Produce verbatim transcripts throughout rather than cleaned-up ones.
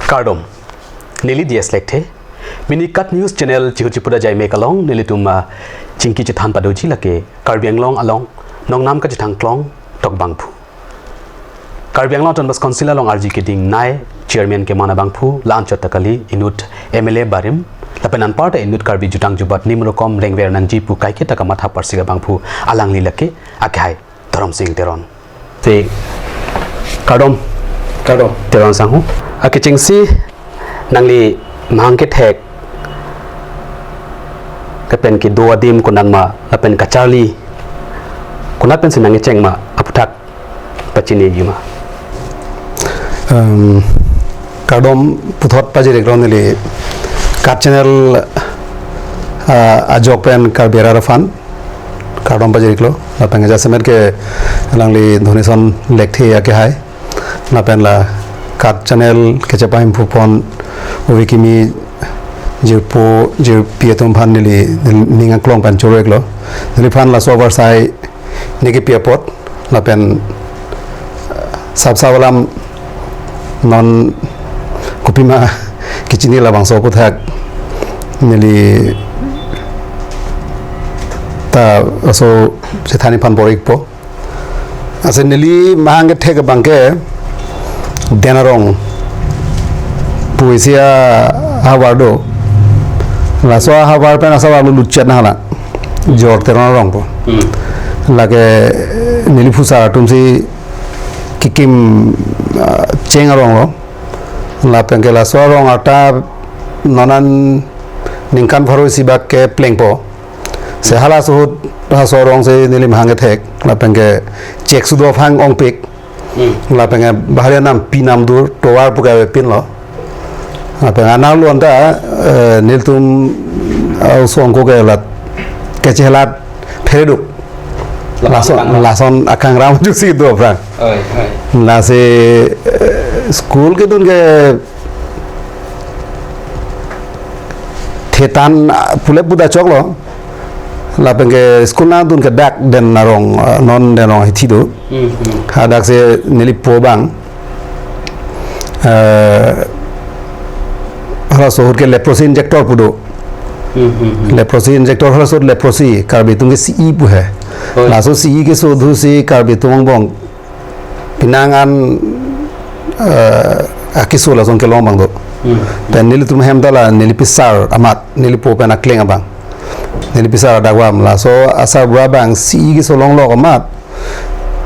Kardom. Neli D S Lekthe. Mini Cut News Channel chihu chipuda jai mek along nelitum, ah, chingki chethan padoji lake Karbi Anglong along nongnam kachethang klong tokbangphu. Karbi Anglong Autonomous Council along arji keding nai chairman keman abangphu la-anchot ta kali inut M L A barim lapen anparta inut Karbi jutang jubat nim rokom rengver nangji pu kaiketa kamatha parsik abangphu alangli lake akehai Dhorom Sing Teron. Si kardom. Kardom. Teron sangho. Akechengsi nangli mahang kethek lapen kedo adim konat ma lapen kacharli konat pensi nangkecheng ma aputhak pachiniji ma. Em, kardom puthot pajir-iklo neli Cut Channel, ah, ajok pen Karbi arat aphan kardom pajir-iklo. Lapen jasemet ke alangli Dhonison Lekthe akehai. Lapen la Cut Channel kachepahemphu pon ove kimi jirpo jirpi atum aphan neli ning aklong pen choro-iklo. Neliphan laso avarsai ne kepi apot lapen sapsap alam non kopima kechini labangso aputhak neli ta laso chethan iphan bor-ikpo. Ase neli mahang kethek abangke Denarong pu isi ahavar do. Laso ahavar pen asap arlo lutchet nanglang. Jor Teron arong po. Hmm. Lake neli phusar atumsi kekim, ah, cheng arong lo. Lapen ke laso arong arta non an ningkan pharo isi bak keplengpo. Se halaso ahut, halaso arong si neli mahang kethek. Lapen ke chek sudo phang ongpik. Hmm. Lapen ke bahari anam pi nam dur tovar pu kave pinlo. Lapen ke anarlo anta, eh, nelitum, ah, osong ko ke lat kechelat phereduk. Lason, lason akangram jusi do aphrang. Oi, oi. Lasi, eh, school kedun ke thetan, ah, pule puda choklo. Lapen ke school nangdun ke dak Denarong, ah, non Denarong hithi do. Hmm, hmm. Hadak si neli po abang. Eh, halaso ahut ke leprosy injector pu do. Hmm, hmm, hmm. Leprosy injector halaso ahut leprosy Karbi atum ke C E pu he. Oi. Laso C E keso dhosi Karbi atum angbong penang an, eh, akeso lason kelong abang do. Hmm. Pen nelitum hem ta la neli pisar amat, neli po pen akleng abang. Neli pisar adakvam laso asarbura abang C E keso longlok amat.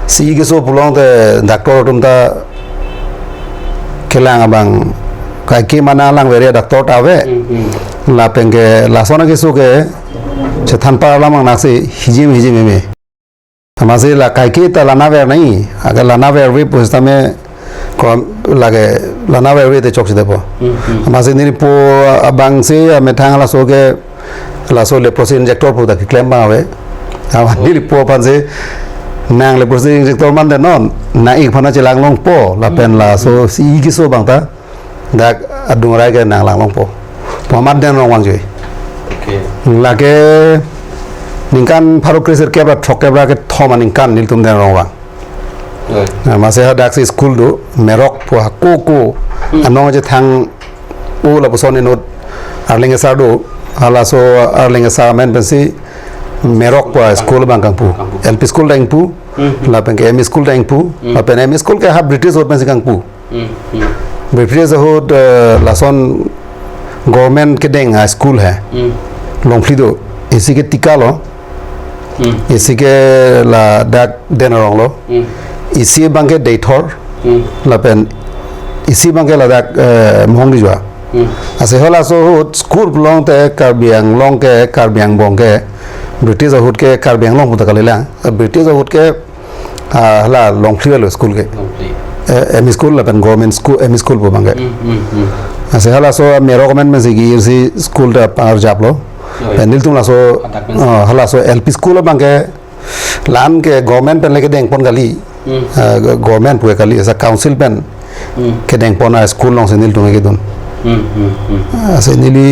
C E keso pulote doctor atum ta kelang abang kaike mana langver-e doctor ta ave. Hmm, hmm. Lapen ke lason akeso ke chethan par alam angnak si hijim hijim meme. Amatsi la kaike ta lana ver nai, agar lana verve pusitame ko lake lana verve te chokche depo. Hmm, hmm. Amatsi neli po abang si amethang laso ke laso leprosy injector pu ta keklem abang ave. Amat neli po aphan si nang leprosy injector mate non, nang-ik aphan chelang longpo, lapen laso C E keso abang ta dak adung rai ke nanglang longpo. Pu amat Denarong vangji. Okay. Lake ningkan pharo kre-sirkep ra throkkep ra kethom aningkan nelitum Denarong vang. Oi. Amatsi hadak si school do, Merok pu hako ko, hmm, anong chethang o lapuson inut Arleng asar do, halaso Arleng asar amen pensi Merok pu school abang kangpu. Kangpu. L P school ta ingpu, hmm, lapen ke M E school ta ingpu, hmm, lapen M E school ke ha British ahut pensi kangpu. Hmm, hmm. British ahut, eh, lason government kedeng a-school he. Hmm. Longphli do. Isi ke Tikalo. Hmm. Isi ke ladak Denarong lo. Hmm. Isi abang ke Deithor. Hmm. Lapen isi abang ke ladak, eh, Mongjua. Hmm. Lasi halaso ahut school pulote Karbi Anglong ke, Karbi angbong ke, British ahut ke Karbi Anglong pu ta kalilang. British ahut ke ah, hala Longphli lo school ke. Longphli. Eh, M E school lapen government school, M E school pu abang ke. Hmm, hmm, hmm. Lasi halaso Merok amen pensi ke-irsi school ta pangarjap lo. Oh, iya. Pen nelitum laso, hadak pensi, ah, halaso L P school abang ke la-an ke government pen le kedeng pon kali. Hmm. Ah, go-, government pu kali, asa council pen, hmm, kedeng pon a-school alongsi nelitum kedun. Hmm, hmm, hmm. Lasi neli,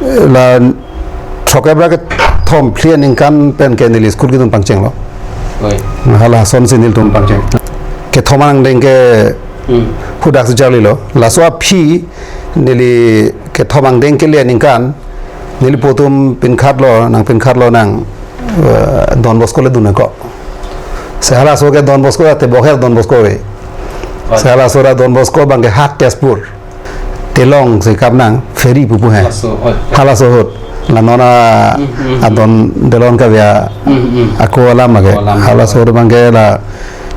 eh, la throkkep ra kethom phli aningkan pen ke neli school kedun pangcheng lo. Oi. Hala asonsi nelitum pangcheng. Kethom angdeng ke, hmm, Hudak si charlilo. Laso aphi neli kethom angdeng kele aningkan, neli po atum pinkhatlo, nangpinkhatlo nang, eh, Don Bosco le dun ako. Si halaso ke Don Bosco, tebok her Don Bosco ave. Oi. Si halaso ra Don Bosco abangke hak Tezpur. Telong si kap nang, ferry pupu he. Halaso, oi. Halaso ahut. La non a, Hmm, hmm, hmm. adon delon kave a, Hmm, hmm. ako alam ake. Ako alam. Halaso ahut abangke la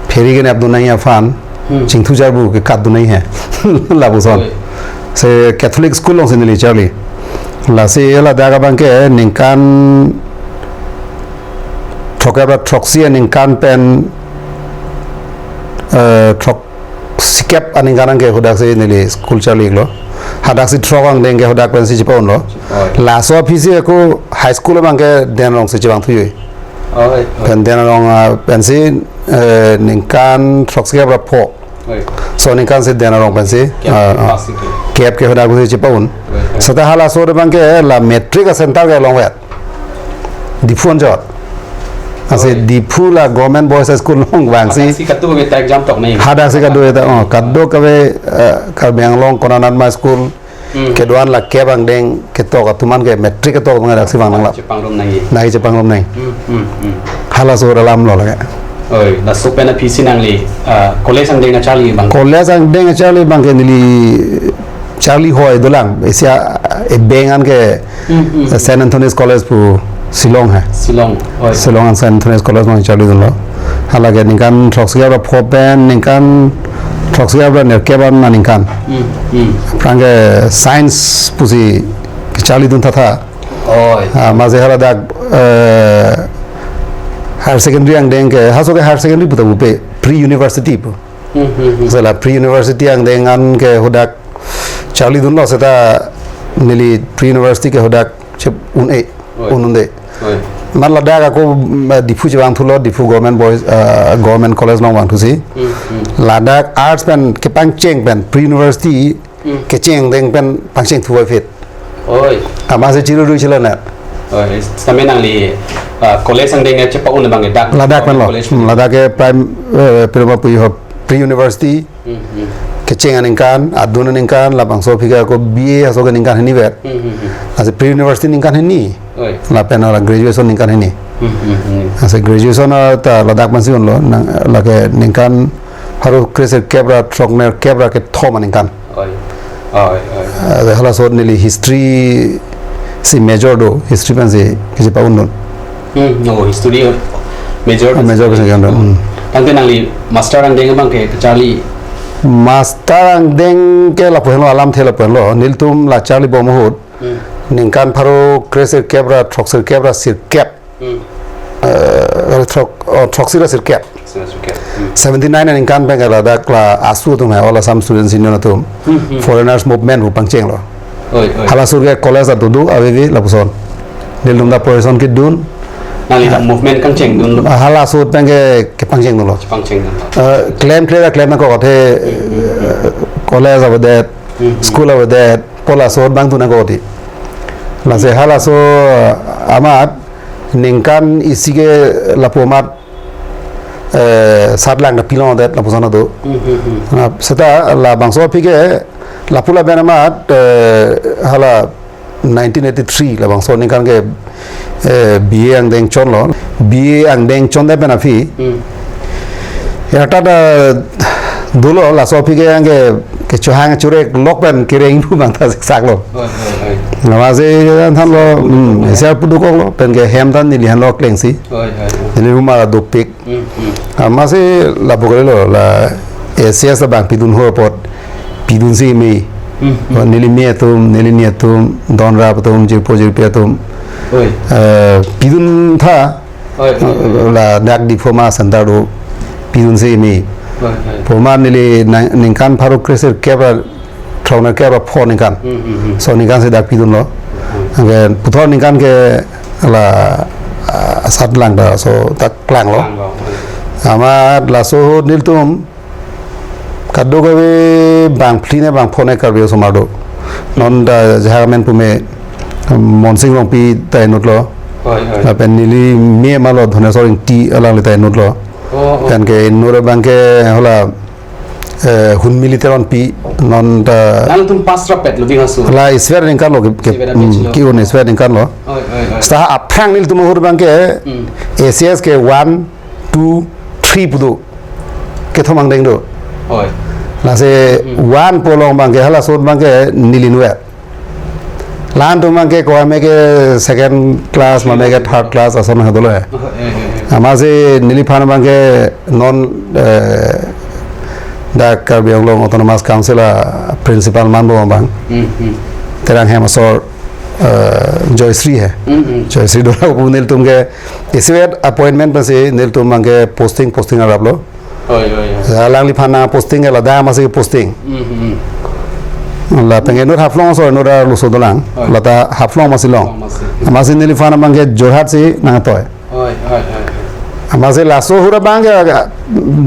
ferry kenep dun nangji aphan. Hmm. Chingthu charbu ke kat dun nangji he. Lapuson. Oi. Si Catholic school along si neli charli. Lasi ladak abangke ningkan throkkep ra throksi aningkan pen, eh, throksikep aningkan anke hudak si neli school charli-iklo. Hadak si throk angdeng ke hudak pensi chepa-unlo. Oi. Laso aphi si ako high school abangke Den Arong si chevangthuji. Oi, oi. Pen Den Arong, ah, pensi, eh, ningkan throksikep ra pho. Oi. So ningkan si Den Arong pensi, Kep ah, ah, pass si ke. Kep ke hudak si chepa-un. Oi, oi. Seta halaso ahut abangke la matric a center ke longvet. Diphu anchot. Ansi Oi. Diphu la Government Boys High School along vangsi. Hadak si kadokave ta exam tok nangji. Hadak si kadokave ta, oh, kadokave, eh, Karbi Anglong konat ma school. Hmm. Kedo-an la kep angdeng ketok atum an ke matric ketok atum an hadak si vang nanglap. Chepangrum nangji. Nangji chepangrum nangji. Hmm, hmm, hmm. Halaso alamlo lake. Oi, laso pen aphi si nangli, ah, college angdeng charli abang. College angdeng charli abangke neli charli hoi dolang. Isi a, ebeng an ke Hmm, hmm. Saint Anthony's College pu Shillong he. Shillong. Oi. Shillong an Saint Anthony's College along charlidunlo. Halake ningkan throksikep ra pho pen ningkan throksikep ra nerkep an aningkan. Hmm, hmm. Aphrang ke science pusi kecharlidun tha tha. Oi. Ah, amatsi haladak, eh, higher secondary angdeng ke, halaso ke higher secondary puta pupe, pre-university pu. Hmm, hmm, hmm. Lasi la pre-university angdeng an ke hudak charlidunlo seta neli pre-university ke hudak chep-un-e, Oi. un-unde. Oi. Amat ladak ako, mm, Diphu chevangthulo, Diphu Government Boys, ah, Government College along vangthusi. Hmm, hmm. Ladak arts pen kepangcheng pen pre-university Hmm. kecheng angdeng pen pangcheng thuvoiphit. Oi. Amatsi chiru dui chila na. Oi, sitame nangli, ah, college angdeng chepa-un abangke dak. Ladak pen lo. College. Hmm, ladak ke prime, eh, pirma puji ho pre-university. Hmm, hmm. Kecheng aningkan, adun aningkan, labangso aphi ke ako B A halaso ke ningkan hini vet. Hmm, hmm, hmm. Lasi pre-university ningkan hini. Oi. Lapen la graduation ningkan hini. Hmm, hmm, hmm. Lasi graduation, ah, ta ladak pensi unlo, nang, lake ningkan pharo kresirkep ra throknerkep ra kethom aningkan. Oi. Oi, oi. Ah, halaso ahut neli history si major do, history pensi kechepa-undun. Hmm, no, history major. Ah, major pensi ke-undun. Hmm. Tangte nangli master angdeng abangke kecharli? Master angdeng ke lapu henlo, alamthe lapu henlo. Nelitum la charlibom ahut. Hmm. Ningkan pharo kresirkep ra throksirkep ra sirkep. Hmm. Eh, throk, oh, throksi ra sirkep. Sirkep. Hmm. Seventy nine aningkan pen ke ladak la AASU atum he, All Assam Students Union atum. Hmm, hmm. Foreigners Movement pu pangchenglo. Oi, oi. Halaso ahut ke college atudu aveve lapuson. Nelitum ta preparation kedun. Nangli ta movement kangchengdunlo. Ah, halaso ahut pen ke kepangchengdunlo. Pangchengdunlo. Eh, klemkle ta klem nangkok athe, eh, college avedet, Hmm, hmm. school avedet, pu laso ahut abang tu nangkok athe. Lasi halaso, eh, amat ningkan isi ke lapu amat, eh, satlang ta pilongdet lapuson ado. Hmm, hmm, hmm. Na, seta labangso aphi ke lapu lapen amat, eh, hala nineteen eighty-three labangso aningkan ke, eh, B A angdeng chonlo. B A angdeng chondet pen aphi. Hmm. Ya ta da dolo laso aphi ke yang ke kechohang chorek lok pen kereng pu bang ta siksak lo. Oi, oi, oi. Amatsi thanlo, hmm, isi arpu dokoklo, pen ke hem ta neli henlo klengsi. Oi, oi, oi. Neli rumar dopik. Hmm, hmm. Amatsi lapu kalilo, la A C S abang pidun ho apot, pidunsi me. Hmm, hmm. Neli me atum, neli ni atum, don rap atum, jirpo jirpi atum. Oi. Eh, pidun tha, Oi, oi, oi. Ladak Diphu ma center do, pidunsi me. Oi, oi. Poma neli nang, ningkan pharo kresirkep ra throknerkep ra pho ningkan. Hmm, hmm, hmm. So ningkan si dak pidunlo. Hmm. Anke puthot ningkan ke la, ah, satlang ta, so ta klanglo. Klanglo. Amat laso ahut nelitum kadokave bangphli ne bangpho ne Karbi osomar do. Non ta jahak amen pume, Monsing Rongpi ta inutlo. Oi, oi. Lapen neli me malo Dhoneswar Ingti alangli ta inutlo. Oh, oh. Pen ke inut abangke hala eh, Hunmi Literonpi non ta Nangtum pass rapet lo di hasu. La isver ningkan lo ke, ke, Isver ningkan hmm, lo. Ki-un isver ningkan lo. Oi, oi, oi. Seta aphrang nelitum ahut abang ke Hmm. A C S ke one, two, three pu do. Kethom angdeng do. Oi. Lasi Hmm. one pu along abang ke halaso abang ke neli inutvet. Latum abang ke ko-an me ke second class, mame ke third class, ason ha dolo he. Eh, eh, eh. Amatsi neliphan abang ke non, eh, dak Karbi Anglong Autonomous Council a principal manbo abang. Hmm, hmm. Terang hem asor, eh, Joysri he. Hmm, hmm. Joysri dola pu nelitum ke isivet appointment pensi nelitum abang ke posting, posting arap lo. Oi, oi, oi. Ya, alangliphan nangposting ke ladak amatsi posting. Hmm, hmm. Lapen ke inut Haflong asor inut arloso dolang. Oi. Lata Haflong amatsi long. Haflong amatsi. Amatsi neliphan abang ke Jorhat si nangtoi. Oi, oi, oi. Amatsi laso ahut abang ke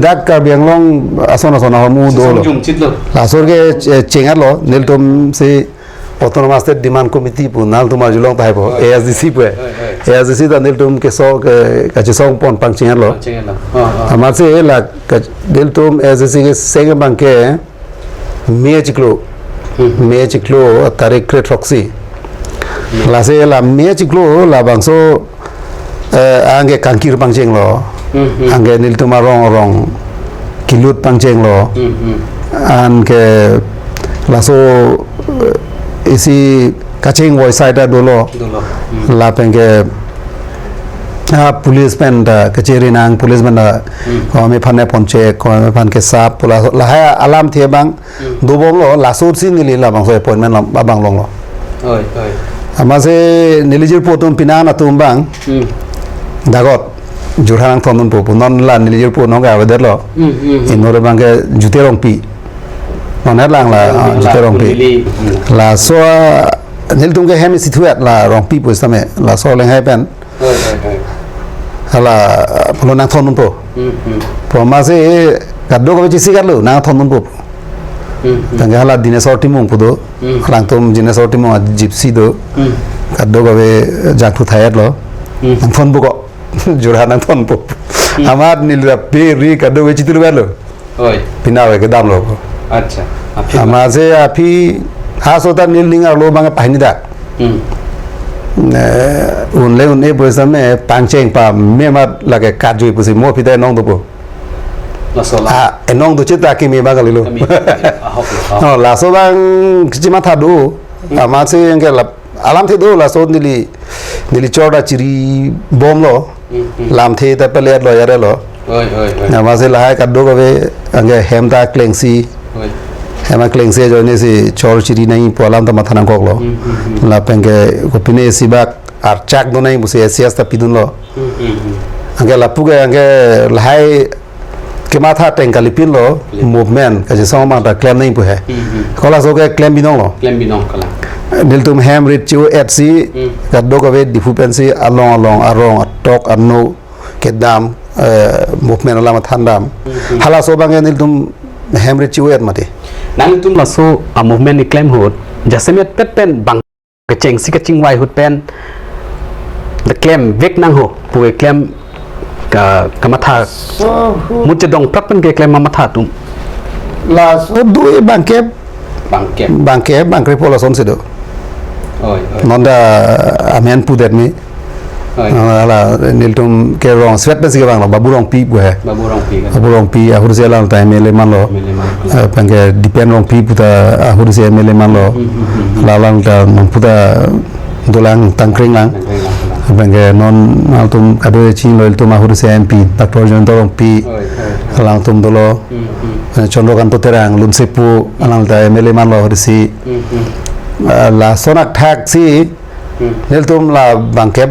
dak Karbi Anglong ason ason ahormu Sisong dolo. Jumchit lo. Laso ke, eh, chengat lo, nelitum si Autonomous State Demand Committee pu nangtum arjulong tahai po, Oi. A S D C pu he. Oi, oi. A S D C ta nelitum keso ke kachesong pon pangchingan lo. Pangchingan lo. Oh, oh. Amatsi la ka, nelitum A S D C keseng abang ke May chiklo. Hmm. May chiklo tarik kre-throksi. Hmm. Lasi la May chiklo labangso eh, anke kangkir pangcheng lo. Hmm, hmm. Anke nelitum arong arong kelut pangcheng lo. Hmm, hmm. Anke laso, eh, isi kachingvoi asai ta dolo. Dolo. Hmm. Lapen ke, ah, police pen ta kachiri nang, police pen ta Hmm. komatne aphan ne ponche, komatne aphan kesap, pula lahai alamthe abang Hmm. dobom lo, laso si neli labangso appointment lam, abang long lo. Oi, oi. Amatsi neli jirpo atum pini an atum abang. Hmm. Dagot. Jorhat nangthondunpo pu. Non la neli jirpo non ke avedet lo. Hmm, hmm, hmm. Inut abang ke Jute Rongpi. Non het lang la, Jute Rongpi, ah, la, Jute Rongpi. Neli, hmm. Laso, ah, nelitum ke hem isi thuet la Rongpi pu sitame. Laso lenghai pen. Oi, oi, oi. Hala, pulo nangthondunpo. Hmm, hmm. Pu amatsi kadokave chesikat lo, nangthondunpo. Hmm, hmm. Tangke hala Dineswar Timung pu do. Hmm. Alangtum Dineswar Timung a-gypsy do. Hmm. Kadokave jangthu thai-et lo. Hmm. Nangthonpo ko. Jorhat nangthonpo. Hmm. Amat neli la pe ri kadokave chituru lo. Oi. Pini ave kedam lo. Acha. Aphi Amatsi aphi ha sota neli ning arlo abang pahini dak. Hmm. Eh, unle un-e pu sitame pangcheng pame amat lake kajui pusi mo aphi ta enong dopo. Laso la. Ah, enong do chit ta kimi abang kalilo. Kimi. Ahok lo, ahok. Oh, laso abang kichi matha do. Hmm. Amatsi anke lap alamthe do laso neli, neli chor ta chiribom lo. Hmm, hmm. Lamthe ta pelet lo yare lo. Oi, oi, oi. Amatsi lahai kadokave anke hem ta klengsi. Oi. Hem ta klengsi ajoine si chor chiri nangji pu alam ta matha nangkok lo. Hmm, hmm, hmm. Lapen ke kopine isi bak archak do nangji pusi A C S ta pidun lo. Hmm, hmm, hmm. Anke lapu ke anke lahai kematha ateng kalipin lo, Kalipin. Movement, kachesong abang ta klem nangji pu he. Hmm, hmm. Ko laso ke klem binong lo. Klem binong kalang. Nelitum hem rit chi-o-et si, Hmm. kadokave Diphu pensi along along arong atok ano kedam, eh, movement alam thandam. Hmm, hmm. Halaso abang ke nelitum hem rit chi-o-et mati. Nangtum laso a-movement keklem ahut, jasemet pet pen bang kechengsi kachingvai ahut pen, the klem vek nangho, pu keklem ka, kamatha, So, hu- mut chedong prap pen keklem amatha atum. Laso do-e bangkep, Bangkep. bangkep, bangkre po lasonsi do. Oi, oi. Non ta amen pudet me. Oi. Ah, hala, nelitum ke rong svet pensi kevang lo, Babu Rongpi pu he. Babu Rongpi kan. Babu Rongpi, ahut si alang ta M L A man lo. M L A man lo. Eh, penke Dipen Rongpi pu ta ahut si M L A man lo. Hmm, hmm, hmm, hmm. Lalang ta nong pu ta dolang tangkring lang. Tangkring lang, lang. Penke non alangtum kado ching lo ilitum ahut si M P, Doctor Jayanta Rongpi. Oi, oi, oi. Alangtum dolo. Hmm, hmm. Eh, Chandrakanta Terang, Lumsepo, alang ta M L A man lo ahut si. Hmm, hmm. Eh, lason athak si, Hmm. Nelitum la bangkep,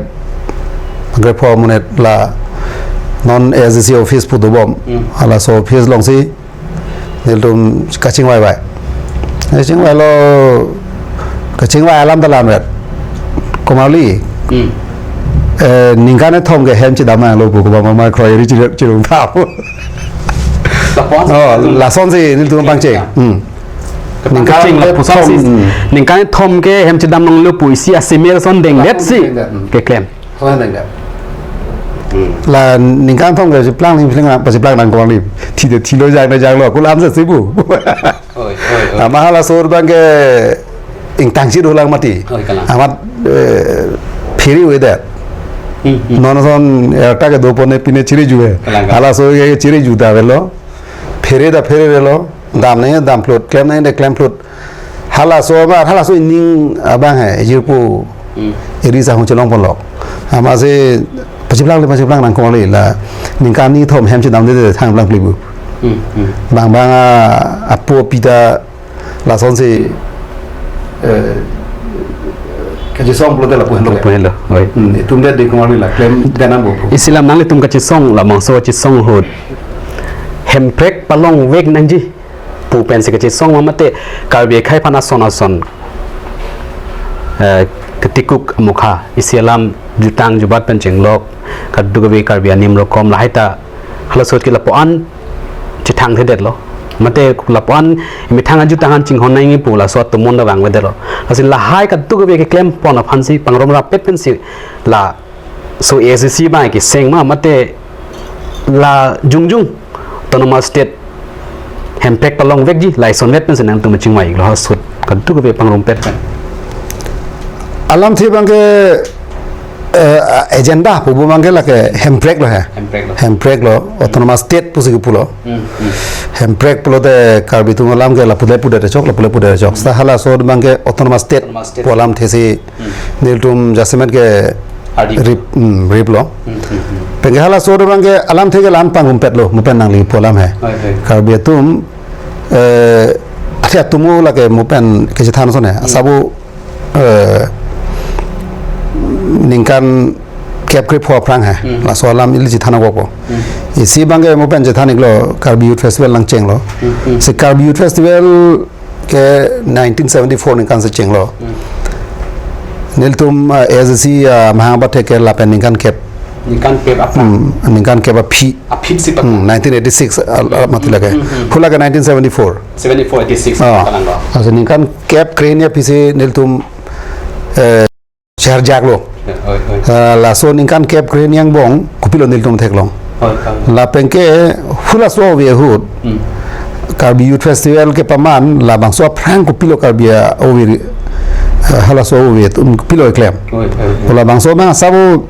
bangkep pho monit la non A S D C office pu dobom. Hmm. Halaso office alongsi nelitum kachingvai vai. Kachingvai lo, kachingvai alam ta la-anvet. Komarli. Hmm. Eh, ningkan kethom ke hem chedam nanglo pu, komat ma kroi ri chirung, chirung thap. Lapuan Oh, lason si nelitum pangcheng. Hmm. Ningkan Kaching la kethom, pusap si. Hmm. Ningkan kethom ke hem chedam nanglo pu isi a-semer ason dengdet si. Dengdet, hmm. Keklem. Ason dengdet. La ningkan thom ke chiplang lim chiplang, pachiplang nangkok lim. Thi de thilo, jang de janglo, kulam se sibu. Oi, oi, oi. Ama halaso abang ke ingtang chido lang mati. Oi, kalang. Amat, eh, phere ave det. Hmm, hmm. Non ason erta kedo pon ne pine chiri ju he. Kalang, kalang. Halaso ke chiri ju ta avelo. Phere ta pherelo. Dam ne dam phlut, klem ne klem phlut. Halaso amat, halaso ining abang he, jirpo. Hmm. Eri sa hung chelong ponlok. Amatsi pachiplang le pachiplang nangkok le la. Ningkan ni thom hem chedam de de thang plang plibu. Hmm, hmm. Bang bang a, apo pita lasonsi, eh, kachisong pulote lapu henlo. Lapu henlo, oi. Hmm, itum det de kongli la, klem de nang bo. Isi alam nanglitum kachisong, labangso kachisong ahut. Hemprek palongvek nangji pu pensi kachisong ma mate Karbi akhei aphan ason ason, eh, ketikuk amokha, isi alam jutang jubat pen chenglok, kadokave Karbi anim rokom lahai ta halaso ahut ke lapu-an chethangthedetlo. Mate lapu-an methang ajutang an chinghon nangji pu laso atum mon ta vangvedetlo. Lasi lahai kadokave keklem pon aphansi pangrum rapet pensi laso A S D C abang keseng ma mate la jongjong Autonomous State Hemprek palongvekji la isonvet pensi nangtum chingvai lo halaso ahut kadokave pangrumpet pen. Alamthe abang ke, eh, agenda pupu abang ke lake Hemprek lo he. Hemprek lo. Hemprek lo, Autonomous State pusi kepulo. Hmm, hmm. Hemprek pulote Karbi atum alam ke lapu le pudet chok, lapu le pudet chok. Seta halaso abang ke Autonomous State Autonomous State. Pu alamthe si Hmm. nelitum jasemet ke Ardi. Rip, hmm, riplo. Hmm, hmm, hmm. Penke halaso abang ke alamthe ke la-an pangrumpetlo, mo pen nangli pu alam he. Oi, oi. Karbi atum, eh, athe atum o lake mo pen kechethan ason he. Hmm. Asap o, eh, ningkan kep krepho aphrang he. Hmm. Laso alam ili chethan nangkokpo. Hmm. Isi abang ke mo pen chethan iklo Karbi Youth Festival nangchenglo. Hmm, hmm. Si Karbi Youth Festival ke nineteen seventy-four ningkan si chenglo. Hmm. Nelitum, ah, A S D C, ah, mahang abathek ke lapen ningkan kep. Ningkan kep apa? Hmm, ningkan kep aphi. Aphi si apa? Hmm, nineteen eighty-six, ah, Hmm, mati hmm, lake. Hmm, hmm. Pula ke nineteen seventy-four. Seventy-four, eighty-six, Ah. kalang lo. Laso ningkan kep krehini aphi si nelitum, eh, chehar jaklo. Ya, oi, oi. Ah, laso ningkan kep krehini angbong, kopilo nelitum theklong. Oi, oi. Lapenke halaso ave ahut, Hmm. Karbi Youth Festival kepaman, labangso aphrang kopilo Karbi a-ave, ah, halaso ave, um, kopilo eklem. Oi, oi, oi. Labangso abang asap o,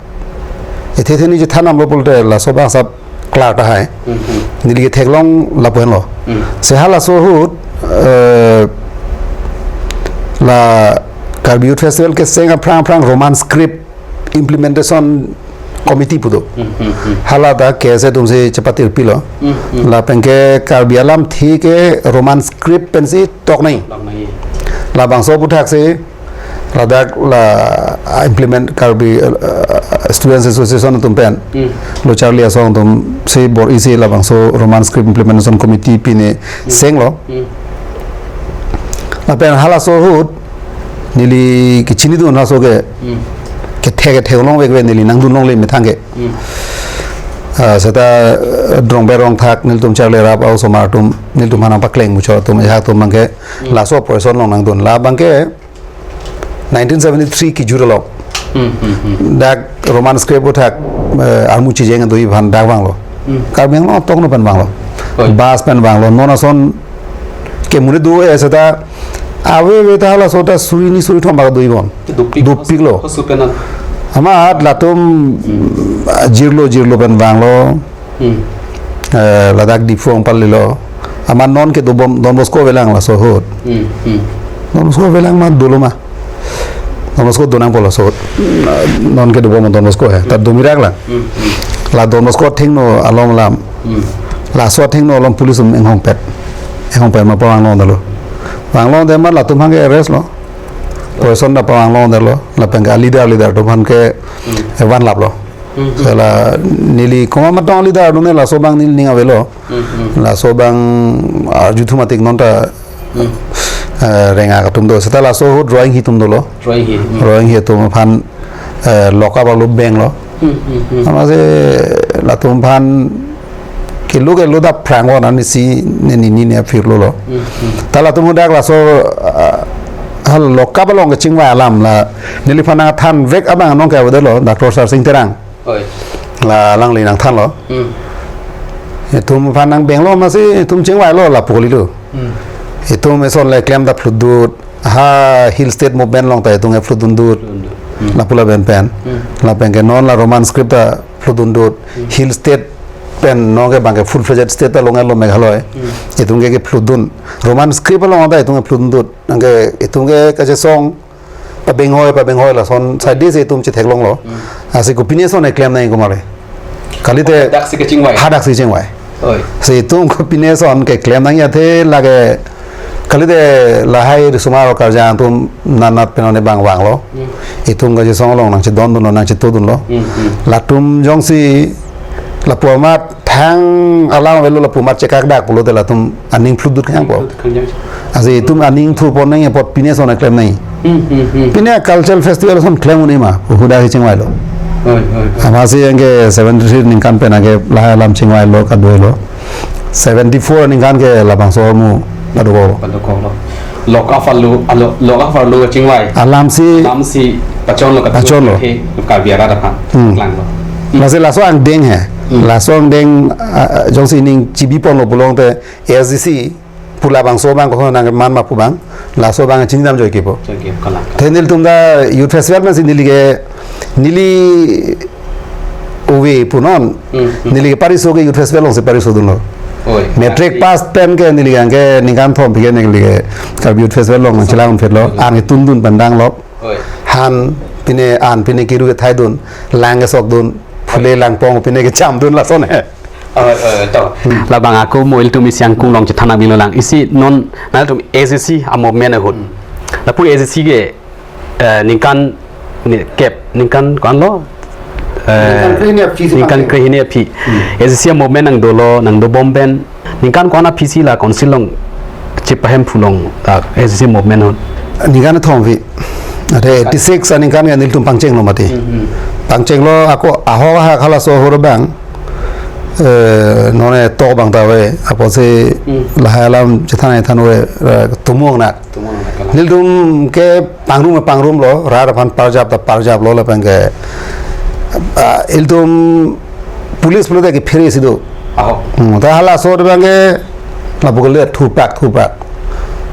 ethe ethe ni chethan damlo pulote, laso abang asap klar tahai. Hmm, hmm. Neli ketheklong lapu henlo. Hmm. Si halaso ahut, eh, la Karbi Youth Festival keseng aphrang aphrang Roman Script Implementation Committee pu do. Hmm, hmm, hmm. Hala ta K S A atum si chepatir pilo. Hmm, hmm. Lapenke Karbi alamthe ke Roman Script pensi tok nangji. Tok nangji. Labangso aputhaksi ladak la, ah, implement Karbi, ah, Students Association atum pen. Hmm. Lo charli asong atum si bor-isi labangso Roman Script Implementation Committee pine Hmm. senglo. Hmm. Lapen halaso ahut neli kechinidun halaso ke Hmm. kethe kethe longlong vek ve neli nangdun longle methang ke. Hmm. Ah, seta, eh, drong berong thak nelitum charli rap a-osomar atum nelitum aphan nangpakleng muchot atum ehak atum abang ke Hmm. laso operation along nangdun. La abang ke nineteen seventy-three kejut along. Hmm, hmm, hmm. Dak Roman Script aputhak, eh, armu chijeng do-i aphan dak vanglo. Hmm. Karbi Anglong atong no pen vanglo. Oi. Bus pen vanglo. Non ason ke monit do-e seta ave ave ta halaso ta suri ni suri thom bak do-i bon. Dopik. Dopiklo. Hosu pen an. Amat latum, Hmm. ah, jirlo jirlo pen vanglo. Hmm. Eh, ladak Diphu nangpalilo. Amat non kedobom Don Bosco avelang laso ahut. Hmm, hmm. Don Bosco avelang ma dolo ma. Don Bosco donangpo laso ahut. Non kedobom Don Bosco he. Ta domirak lang. Hmm, hmm. La Don Bosco athengno along alam. Hmm. Laso athengno along police atum inghongpet. Inghongpet ma pavang longdetlo. Vang longdet ma latum aphan ke arrest lo. Person ta pavang longdetlo. Lapenke leader leader atum aphan ke Hmm. evan laplo. Hmm. Sela neli komat matong leader do ne laso abang neli ning avelo. Hmm, hmm. Laso abang arju thu matik non ta, Hmm. eh, rengak atum do. Seta laso ahut Roing Hi atum dolo. Roing Hi, hmm. Roing Hi atum aphan, eh, lock up arlo benglo. Hmm, hmm, hmm. Amatsi latum aphan kelo kelo ta phrang ko nani si ne nini ne aphi lo lo. Hmm, hmm. Ta latum hadak laso, ah, hal lock up along kechingvai alam la neliphan nangthanvek abang anong ke avedetlo, Doctor Sarsing Terang. Oi. la alangli nangthanlo. Hmm. Itum aphan nangbenglo amatsi itum chingvailo lapu kali lo. Hmm. Itum eson le klem ta phlutdut, ha Hill State Movement along ta itum ke phlutdundut. Phlutdundut. Hmm. Lapu lapen pen. Hmm. Lapen ke non la Roman script ta phlutdundut. Hmm. Hill State pen non ke bang ke full fledged state ta longle lo Meghalaya. Hmm. Itum ke kephlutdun. Roman script along ta itum ke phlutdundut. Nang ke itum ke kachesong pabeng hoi, pabeng hoi lason side si itum chetheklonglo. Hmm. Amatsi kopine son eklem nangji komat le. Kalite hadaksi kechingvai. Hadaksi chingvai. Oi. Si itum kopine son keklem nangji athe lake kalite lahai risomar karjang atum nanat penone bang vanglo. Hmm. Itum kachesong along nangchedondunlo, nangchetodunlo. Hmm, hmm. Latum jongsi lapu amat thang alang avelo, lapu amat chekakdak pulote latum aning phlutdut kanyang po. Phlutdut kanyang. Amatsi itum aning thurpon nangji apot pine son eklem nangji. Hmm, hmm, hmm. Pine cultural festival son klem un-e ma, huda kechingvailo. Oi, oi, oi. Amatsi anke seventy three ningkan pen anke lahai alam chingvailo, kaduelo. Seventy four ningkan ke labangso ahormu padokoklo. Padokoklo. Lok apharlo, alo, lok apharlo chingvai. Alamsi. Alamsi pachonlo, kadu pachonlo. He, Karbi arat aphan. Hmm. Klanglo. Hmm. Amatsi laso angdeng he. Hmm. Laso angdeng, ah, jongsi ning chibiponlo pulote A S D C pu labangso abang koson nangman ma pu abang, laso abang chinidam joike po. Joike, kalang. Te nelitum ta youth festival amatsi neli ke, neli ove punon, hmm, hmm, neli ke pariso ke youth festival alongsi parisodunlo. Oi. Matric pass pen ke neli ke anke ningkan thompi ke neli ke Karbi Youth Festival along nangchelang-unphitlo, hmm, anke tundun pandang lok. Oi. Han pine an pine kiru kethaidun, lang kesokdun, phule langpong pine kechamdun lason he. Oi, oi, to. Hmm. Labang ako mo ilitum isi angkung along chethan abilo lang. Isi non nangtum A S D C a-movement ahut. Hmm. Lapu A S D C ke, eh, ningkan ni kep, ningkan ko-anlo? Eh, ningkan krehini aphi ningkan sepanke. Krehini aphi. Hmm. A S D C a-movement nangdolo, nangdobom pen. Ningkan ko-an aphi si la council along chepahemphu long, ah, A S D C movement ahut? Ningkan thomvi. Ate eighty six aningkan ke nelitum pangchenglo mati. Hmm, hmm. Pangchenglo ako ahok ahak halaso ahut abang, eh, nonke tok abang ta ave, apotsi, hmm, lahai alam chethan chethan ave, eh, tumung nak. Tumung nak kalang. Nelitum ke pangrum pangrumlo, rat aphan parjap ta parjaplo lapen ke, ah, ilitum police pulote kephere si do. Ahok. Hmm, ta halaso ahut abang ke lapu kali thurpak thurpak.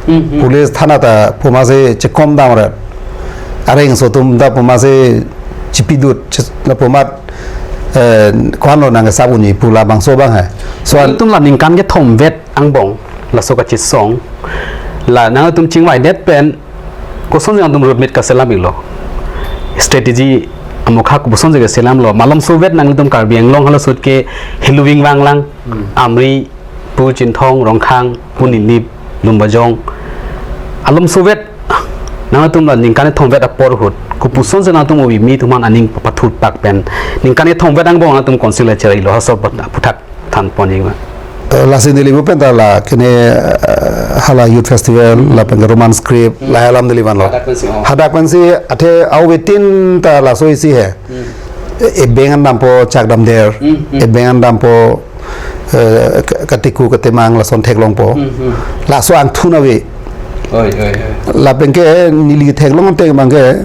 Hmm, hmm. Police thana ta pu amatsi chekom dam rat. Areng aso atum ta pu amatsi chipidut, che-, lapu amat, eh, ko-anlo nangkesap unji pu labangso abang he. So an- Ilitum la ningkan kethomvet angbong laso kachesong. La nangtum chingvaidet pen kosonsi nangtum road map kaselam iklo? Strategy amokha kosonsi kaselamlo? Malomsovet nangtum Karbi Anglong halaso ahut ke heloving vanglang, hmm, Amri, pu Chinthong, Rongkhang, pu Nilip, Lumbajong. Alomsovet nangtum la ningkan kethomvet apor ahut, kopusonsi nangtum ove me atum aphan aning pathurpak pen ningkan kethomvet angbong nangtum council le cherilo, halaso aphuthak thanpon ikma. Eh, lasi neli pu pen ta la kene, eh, hala youth festival, hmm, lapen ke Roman script, hmm, lahai alam neli vanlo. Hadak pensi, oh. Hadak pensi athe awetin ta laso isi he. Hmm. E, ebeng an dampo chak damder, hmm, hmm, ebeng an dampo, eh, ka-, kateku katemang lason theklongpo. Hmm, hmm. Laso angthun ave. Oi, oi, oi. Lapen ke neli theklong ateng abang ke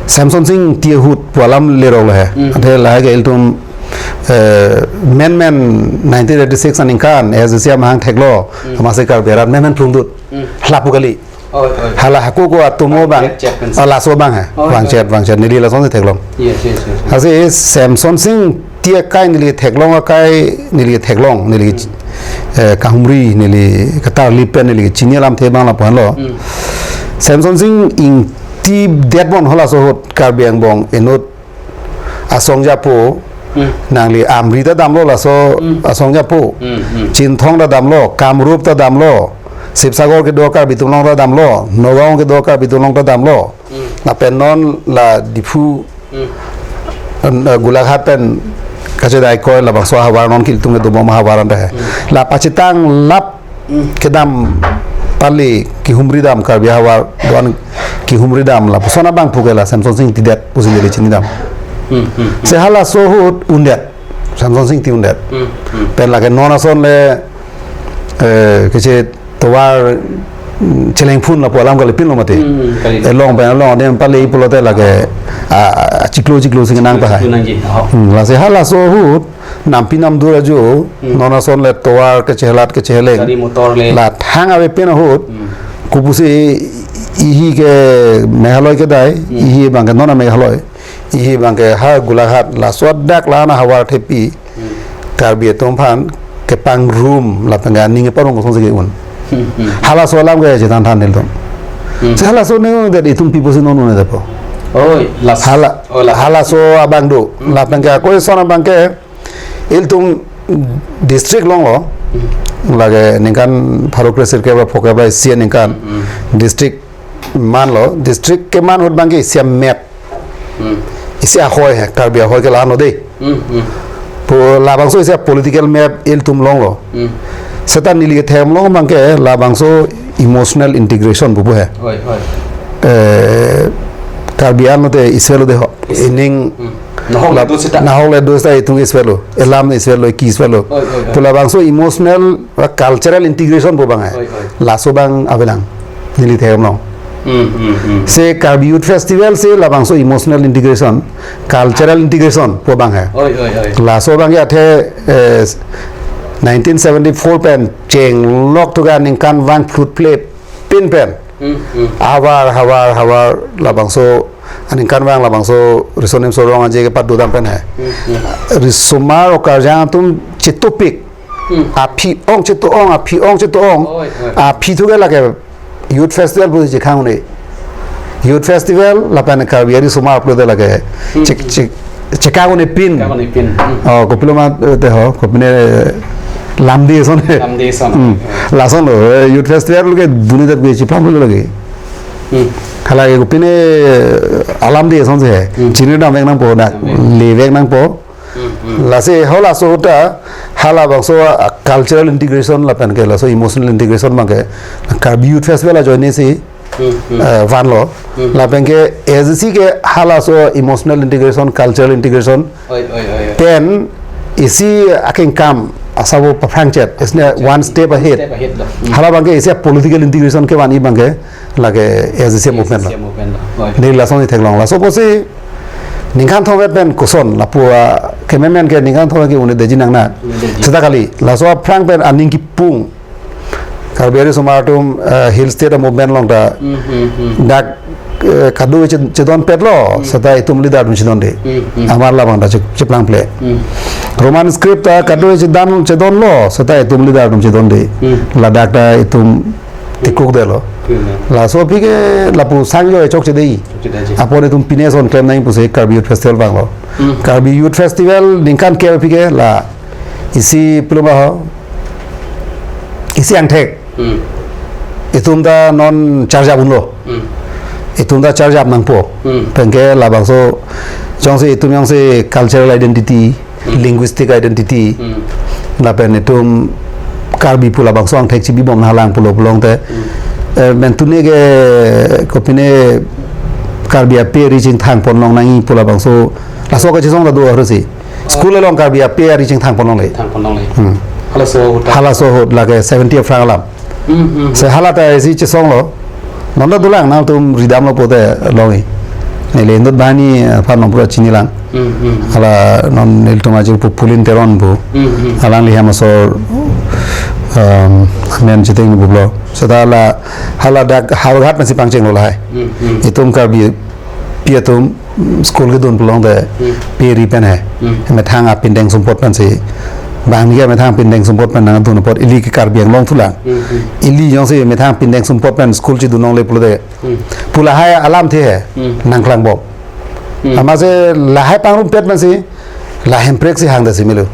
Semson Sing Ingti ahut pu alam lerok lo he. Hmm. Athe lahai ke ilitum, eh, menmen nineteen eighty six aningkan A S D C amahang theklo, hmm, amatsi Karbi arat menmen plungdut. Hmm. Lapu kali. Oi, oi. Hala hako ko atomo abang, vangchet, vangchet pensi. Ah, laso abang he. Oi, oi. Vangchet, vangchet. Neli lasonsi theklong. Yes, yes, yes, yes. Lasi Semson Sing Ingti akai neli theklong akai, neli theklong, neli, hmm, eh, kahumri, neli katarlip pen neli chini alamthe abang lapu-anlo. Hmm. Semson Sing Ingti detbom halaso ahut Karbi angbong inut asong japo, hmm, nangli Amri ta damlo laso, hmm, asong japo. Hmm, hmm. Chinthong ta damlo, Kamrup ta damlo, Sibsagar kedo Karbi atum along ta damlo, Nagaon kedo Karbi atum along ta damlo. Hmm. Lapen non la Diphu, hmm, eh, Golaghat pen kachedai koi labangso ahavar non ke ilitum kedobom ahavar anta he. Hmm. La pachetang lap, hmm, kedam pali kehumri dam Karbi ahavar do-an kehumri dam lapuson abang puke la Semson Sing Ingti det pusi neli chinidam. Hmm, hmm, hmm. Si halaso ahut undet. Semson Sing Ingti undet. Hmm, hmm. Pen lake non ason le, eh, kechetovar mm, chelengphun lapu alam kali pinlo mati. Hmm, kali. Eh, long pen long adim pale pulote lake, ah, ah, chiklo chiklo si nang tahai. Chiklo nangji, oh. Hmm, lasi halaso ahut, nampi namdur ajo, hmm, non ason le tovar kechelat kecheleng. Gari motor le. La thang ave pen ahut, hmm, kopusi ihi ke Meghalaya kedai, hmm, ihi abang ke non a-Meghalaya, ihi abang ke ha Golaghat, laso adak la-an ahavar thepi, hmm, Karbi atum aphan kepangrum lapen ke aning keparong kosonsi ke-un. Hmm, hmm. Halaso alam ke chethan than nelitum. Hmm. Si halaso ne det itum pipo si non un-edet po. Oi, las-, hala, oh, las-, halaso abang do. Hmm. Lapen ke ako eson abang ke ilitum district longlo. Hmm. Lake ningkan pharo kresirkep ra phokep ra isi aningkan. Hmm. District manlo, district keman ahut abang ke isi a-map. Hmm. Isi ahoi he, Karbi ahoi ke la-an lo dei. Hmm, hmm. Pu labangso isi a-political map ilitum longlo. Hmm. Seta neli kethem along abang ke labangso emotional integration pupu he. Oi, oi. Eh, Karbi an lote isi avelo dei ho. Isi. Ining, hmm, nahok la-, le do seta. Nahok le do seta itum isi avelo. Elam isi avelo, ki isi avelo. Oi, oi, oi. Pu labangso emotional, uh, cultural integration pu abang he. Oi, oi. Laso abang avelang. Neli kethem along. Hmm, hmm, hmm. Si Karbi Youth Festival si labangso emotional integration, cultural integration pu abang he. Oi, oi, oi. Laso abang ke athe, eh, nineteen seventy-four pen chenglok thu ke aningkan vang phlut phlet pin pen. Hmm, hmm. Havar, havar, havar labangso aningkan vang labangso riso nimso rong aje ke padu dam pen he. Hmm, hmm. Risomar okarjang atum chetupik. Hmm. Aphi ong chetu ong, aphi ong chetu ong. Oi, oi. Aphi thu ke lake Youth Festival pusi chekhang un-e. Youth Festival lapen Karbi arisomar pulote lake, hmm, che-, che-, chekhang un-e pin. Chekhang un-e pin. Hmm. Oh, kopilo mati ho, kopine lamdi ason. Lamdi ason. Hmm. Lason lo, eh, Youth Festival ke dunde dat gue chiplang lo lake. Hmm. Halake kopine, eh, alamdi asonsi he. Hmm. Chini dam vek nangpo na. Dam vek. Le vek nangpo. Hmm, hmm. Lasi halaso ahut ta halabangso, ah, cultural integration lapen ke laso emotional integration abang ke Karbi Youth Festival ajoine si, hmm, hmm, eh, vanlo. Hmm. Lapen ke A J C ke halaso emotional integration, cultural integration, oi, oi, oi, oi, pen isi akengkam asabo paphrangchet, isne one step ahead. Step ahead lo. Hmm. Hala abang ke isi political integration kevan abang ke lake A J C movement lo. A J C movement lo. Oi. Neli lasonsi theklong. Laso apotsi ningkan thomvet pen koson lapu, ah, kememen ke ningkan thomvet ke un-edetji nangne. Un-edetji. Seta kali, laso aphrang pen aning kipung. Karbi arisomar atum, ah, Hill State a-movement along ta, hmm, hmm, hmm, dak, eh, kado che-, chedonpetlo, hmm, seta itum leader atum chedonde. Hmm, hmm. Amar labang ta che-, cheplangple. Hmm. Roman script ta kado chedan, chedonlo, seta itum leader atum chedonde. Hmm. Ladak ta itum tikuk detlo. Hmm. Laso aphi ke lapu sangjo chokche dei. Chokche dei. Apot itum pine ason klem nangji pusi Karbi Youth Festival vanglo. Hmm. Karbi Youth Festival ningkan kep aphi ke la isi pilo ma ho, isi angthek. Hmm. Itum ta non charjap unlo. Hmm. Itum ta charjap nangpo. Hmm. Penke labangso jongsi itum jongsi cultural identity, hmm, linguistic identity, hmm, lapen itum Karbi pu labangso angthek chibibom nanglang pulo pulote. Hmm. Eh, mentune ke kopine Karbi ape ari chingthang ponlong nangji pu labangso laso kachesong ta do arusi. School along Karbi ape ari chingthang ponlong le. Thang ponlong le. Hmm. Halaso ahut ta. Halaso ahut lake seventy aphrang alam. Hmm, hmm. Si hala ta isi chesonglo. Non ta dolang nangtum ridamlo pote longji. Neli inut banghini aphan non pura chinilang. Hmm, hmm. Hala non nelitum ajir pu Pulin Teron pu. Hmm, hmm. Alangli hem asor, um, men chiteng ni bublo. Seta hala, hala dak Howraghat pensi pangchenglo lahai. Hmm, hmm. Itum Karbi api atum school kedun pulote, hmm, pe ri pen he. Hmm. Methang apindeng sumpot pensi. Bang ni ke methang pindeng sumpot pen nangdun apot ili ke Karbi Anglong thulang. Hmm, hmm. Ili jongsi methang pindeng sumpot pen school chidun longle pulote. Hmm. Pu lahai alamthe he. Hmm. Nangklangbom. Hmm. Amatsi lahai pangrumpet pensi la Hemprek si hangdetsi melo.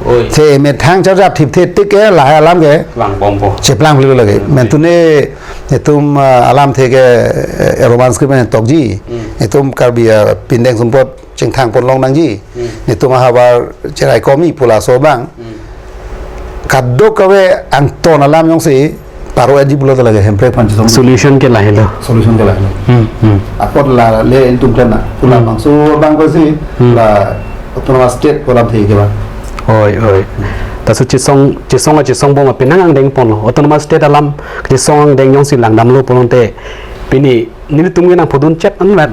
Oi. Si methang charjap thipthe tik ke lahai alam ke vangbompo. Cheplangple lake. Hmm. Mentune itum, ah, alamthe ke, eh, Roman script pen tokji. Hmm. Itum Karbi, ah, pindeng sumpot chingthang ponlong nangji. Hmm. Itum ahavar cherai komi pu laso abang. Hmm. Kadokave angton alam jongsi paro-etji pulote lake Hemprek aphan chesong. Solution ke lahelo. Solution ke lahelo. Hmm, hmm. Apot la le ilitum klem na. Pu labangso abang kosi, hmm, la autonomous state pu alamthe ke ba. Oi, oi. Laso chesong, chesong a chesong bom apenang angdeng ponlo. Autonomous State alam chesong angdeng jongsi langdamlo pulote pini nelitum ke nangpudun chet anvet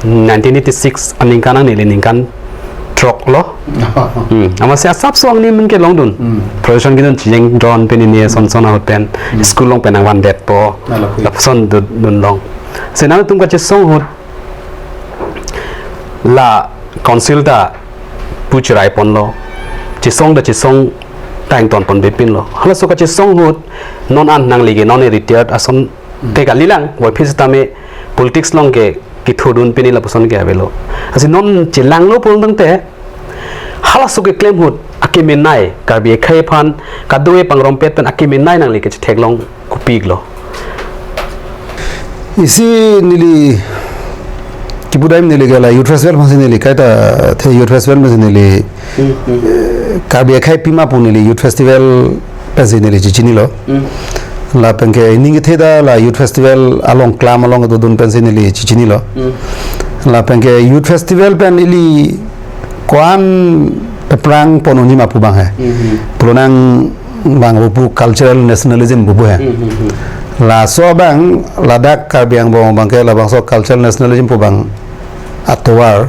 nineteen eighty-six aningkan, neli ningkan throk lo. Hmm. Amatsi asapso angni men ke longdun. Hmm. Procession kedun chijeng dron pini ne son son ahut pen. Hmm. School along pen nangvandetpo. Nalapui. Lapuson dun, dunlong. Si nangtum kachesong ahut la council ta pu cherai ponlo. Chesong ta chesong ta ington pon bepinlo. Halaso kachesong ahut non an nangli ke non retired ason te kalilang, waphi sitame politics along ke kithurdun pini lapuson ke avelo. Lasi non chelanglo pulo tangte halaso keklem ahut akemenei Karbi akhei aphan kadokave pangrompet pen akemenei nangli ke chetheklong kopi-iklo? Isi neli kipu dam neli ke la Youth Festival aphansi neli kaita the Youth Festival aphansi neli, eh, Karbi akhei pima pu neli Youth Festival pensi neli chechinilo. Hmm. Lapen ke ning kethe ta la Youth Festival along klam along dodun pensi neli chechinilo. Hmm. Lapen ke Youth Festival pen ili ko-an aphrang pon unji ma pu abang he. Hmm. Pulo nang abang pu cultural nationalism pu pu he. Hmm, hmm, hmm. Laso abang ladak Karbi angbong abang ke labangso cultural nationalism pu abang atovar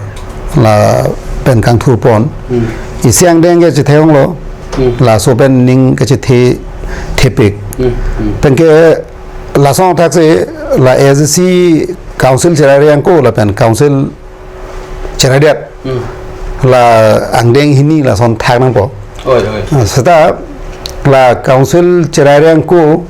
lapen kangthur pon. Hmm. Isi angdeng ke chethek longlo. Hmm. Laso pen ning kachethe thepik. Hmm, hmm. Pen ke lason thak si la A D C council cherai reng ko lapen council cherai det. Hmm. La angdeng hini lason thak nangpo. Oi, oi. Ah, seta la council cherai reng ko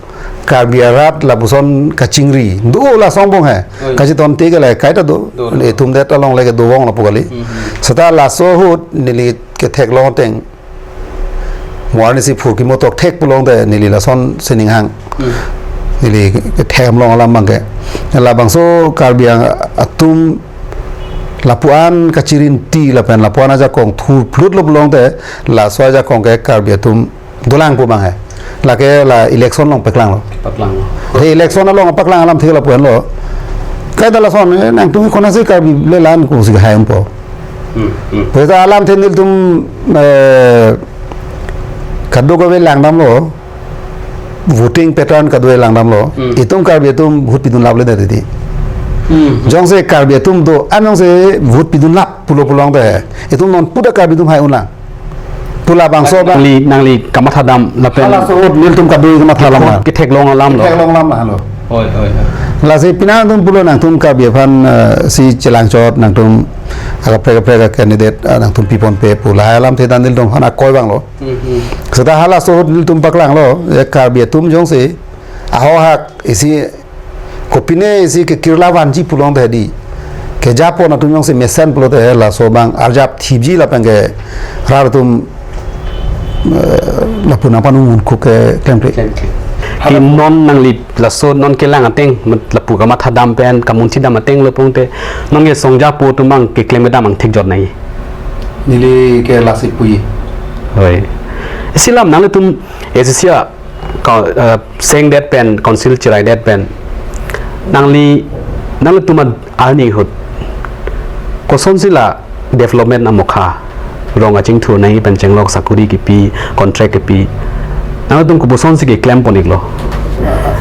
Karbi arat lapuson kachingri do lason bom he. Oi. Kacheton te ke le kaita do. Do, do. Itum det along le ke do bom lapu kali. Hmm, hmm. Seta laso ahut neli ketheklong ateng mo arnisi phurkimo tokthek pulote neli lason sining hang. Hmm. Neli kethek amlong alam abang ke. Labangso Karbi ang atum lapu-an kachirinti lapen lapu-an ajakong thurphlut lo pulote laso ajakong ke Karbi atum dolang pu abang he. Lake la election along paklanglo. Paklanglo. He election along paklang alamthe lapu-an lo. Kaita lason, eh, nangtum konatsi Karbi le la-an kosi hai unpo. Hmm, hmm. Peta alamthe nelitum, eh, kadokave langdamlo, voting pattern kadokave langdamlo, hmm, itum Karbi atum vote pidun laple det titi. Hmm. Jongsi Karbi atum do, an jongsi vote pidun lap pulo pulote, itum non puta Karbi atum hai unlang. Pu labangso abang. Nangli, nangli kamathadam lapen. Halaso ahut nelitum kadokave kamatha alam. Ketheklong alamlo. Ketheklong alam halo. Oi, oi, oi. Lasi pini nangtum pulo nangtum Karbi aphan, eh, si chelangchot nangtum akaprek kaprek candidate, eh, nangtum piponpe pu lahai alamthe ta nelitum aphan akoi abang lo. Hmm, hmm. Seta halaso ahut nelitum paklanglo, eh, Karbi atum jongsi ahok hak isi kopine isi ke kirla vanji pulote di. Kejapon atum jongsi mesen pulote laso abang arjap thipji lapen ke rat atum, eh, lapu nangpanu mun ko ke klemkle. Klemkle. Ki non nangli laso non kelang ateng, mat lapu kamathadam pen, kamunthidam ateng lo pulote, non ke songjapo atum abang keklem kedam angthek jot nai. Neli ke lasi puji. Oi. Isi alam nanglitum A C C a ka, eh, sengdet pen, council cheraidet pen. Nangli, nanglitum arni ahut kosonsi la development amokha, rong kachingthur nai pen chenglok sakuri kipi, contract kipi. Nangtum kopusonsi keklem pon-iklo?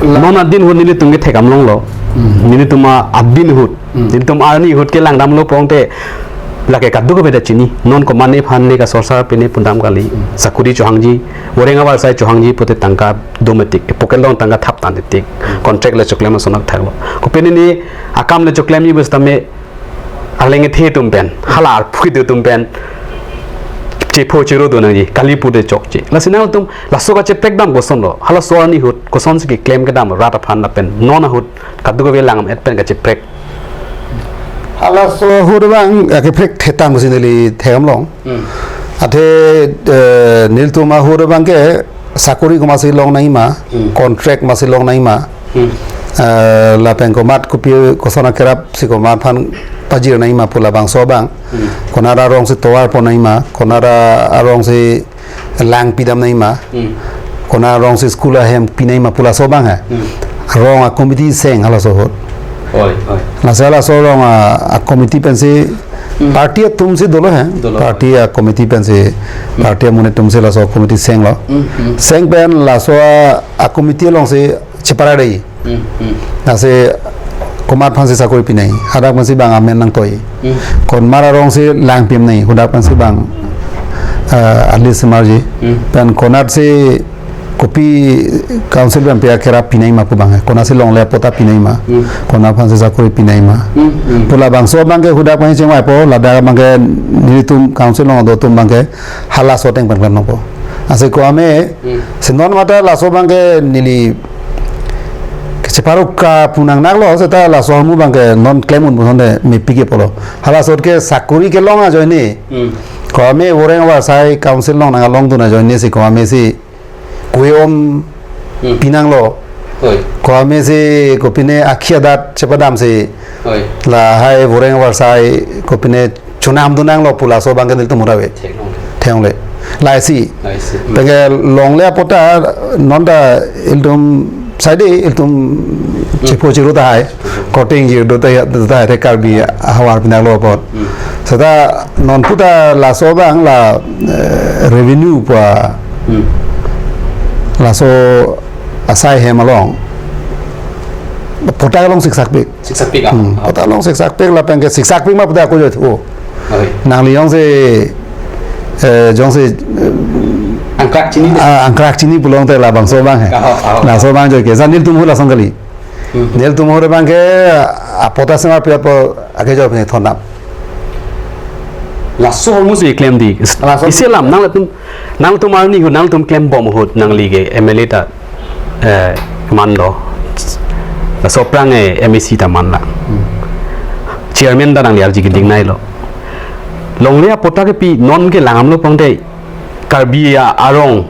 La- Non adin ahut nelitum kethek amlonglo. Hmm. Nelitum adin ahut. Hmm. Nelitum arni ahut kelangdamlo pulote lake kadokave ta chini. Non komatne aphan ne kasorsar pine pundam kali. Hmm. Sakuri chohangji, voreng avarsai chohangji pute tangka dometik, pocket along tangka thap tangtetik. Hmm. Contract le choklem asonak thaklo. Kopine ne akam le choklemji pu sitame aleng ethe atum pen, hala arphu kedo atum pen chepho chero do nangji, kali pute chokche. Lasi nangtum laso kacheprek dam kosonlo, halaso arni ahut kosonsi keklem kedam rat aphan lapen non ahut kadokave langdam-et pen kacheprek. Halaso ahut abang, eh, keprek thetang pusi neli thek amlong. Hmm. Athe, eh, nelitum ahut abang ke sakuri komatsi long nangji ma, hmm, contract komatsi long nangji ma, hmm, eh, lapen komat kopi koson akerap si komat aphan pajir nangji ma pu labangso abang. Hmm. Konat arongsi tovar pon nangji ma, konat arongsi lang pidam nangji ma. Hmm. Konat arongsi school ahem pi nangji ma pu laso abang he. Hmm. Rong a committee seng halaso ahut. Oi, oi. Lasi halaso rong a, a committee pensi Hmm. Party atum si dolo he. Dolo. Party a committee pensi, Hmm. party amonit atum si laso committee senglo. Hmm, hmm. Seng pen laso a, a committee alongsi cheparai dei. Hmm, hmm. Lasi komat aphansi sakori pinai. Hadak pensi bang amen nangtoi. Hmm. Konat arongsi lang pim nai. Hadak pensi bang, eh, a list marji. Hmm. Pen konatsi kopi council pen pia kera pinai ma pu bang he. Konatsi longle patta pinai ma. Hmm. Konat aphansi sakori pinai ma. Hmm, hmm. Pu labangso abangke hadak pensi chengvaipo, ladak abangke nelitum council along do atum abangke halaso ateng pen klem nangpo. Lasi komat, Hmm. si non mata laso abangke neli kacheparu ka pu nangnaklo, seta laso ahormu abangke non klem un pu sonte mepik ke pulo. Halaso ke sakori kelong ajoine. Hmm. Komat voreng avarsai council along nang along dun ajoine si komatsi kue om Hmm. pinanglo. Oi. Komatsi kopine akhi adat chepadamsi Oi. lahai voreng avarsai kopine chonam dun nanglo pu laso abangke nelitum ahut ave. Theklongle. Theklongle. Laisi. Laisi. Hmm. Penke longle patta non ta ilitum side ilitum Hmm. chepho chiru tahai. Korte ingjir do tahai, tahai te Karbi ahavar pinanglo apot. Hmm. Seta non puta laso abang la, eh, revenue pu a Hmm. laso asai hem along. Patta along siksakpik. Siksakpik ah. Hmm. Ah. Patta along siksakpik lapenke siksakpik ma patta ako jo thu. Oi. Nangli jongsi, eh, jongsi, eh, Angkrak chini dei. Ah, angkrak chini pulote labangso abang he. Ah, ah, ah. Laso abang jo ke. Sa nelitum ahut lason kali. Hmm. Nelitum ahut abangke apatta semar pi apo ake jo pini thondam. Laso ahormu si klem dei. Laso. Isi alam nangtum, nangtum arni ahut nangtum klembom ahut nangli ke M L A ta, eh, manlo. Laso aphrang, eh, M A C ta manlo. Hmm. Chairman ta nangli arji keding nailo. Longle apatta kepi non ke langdamlo pangte Karbi a-, arong.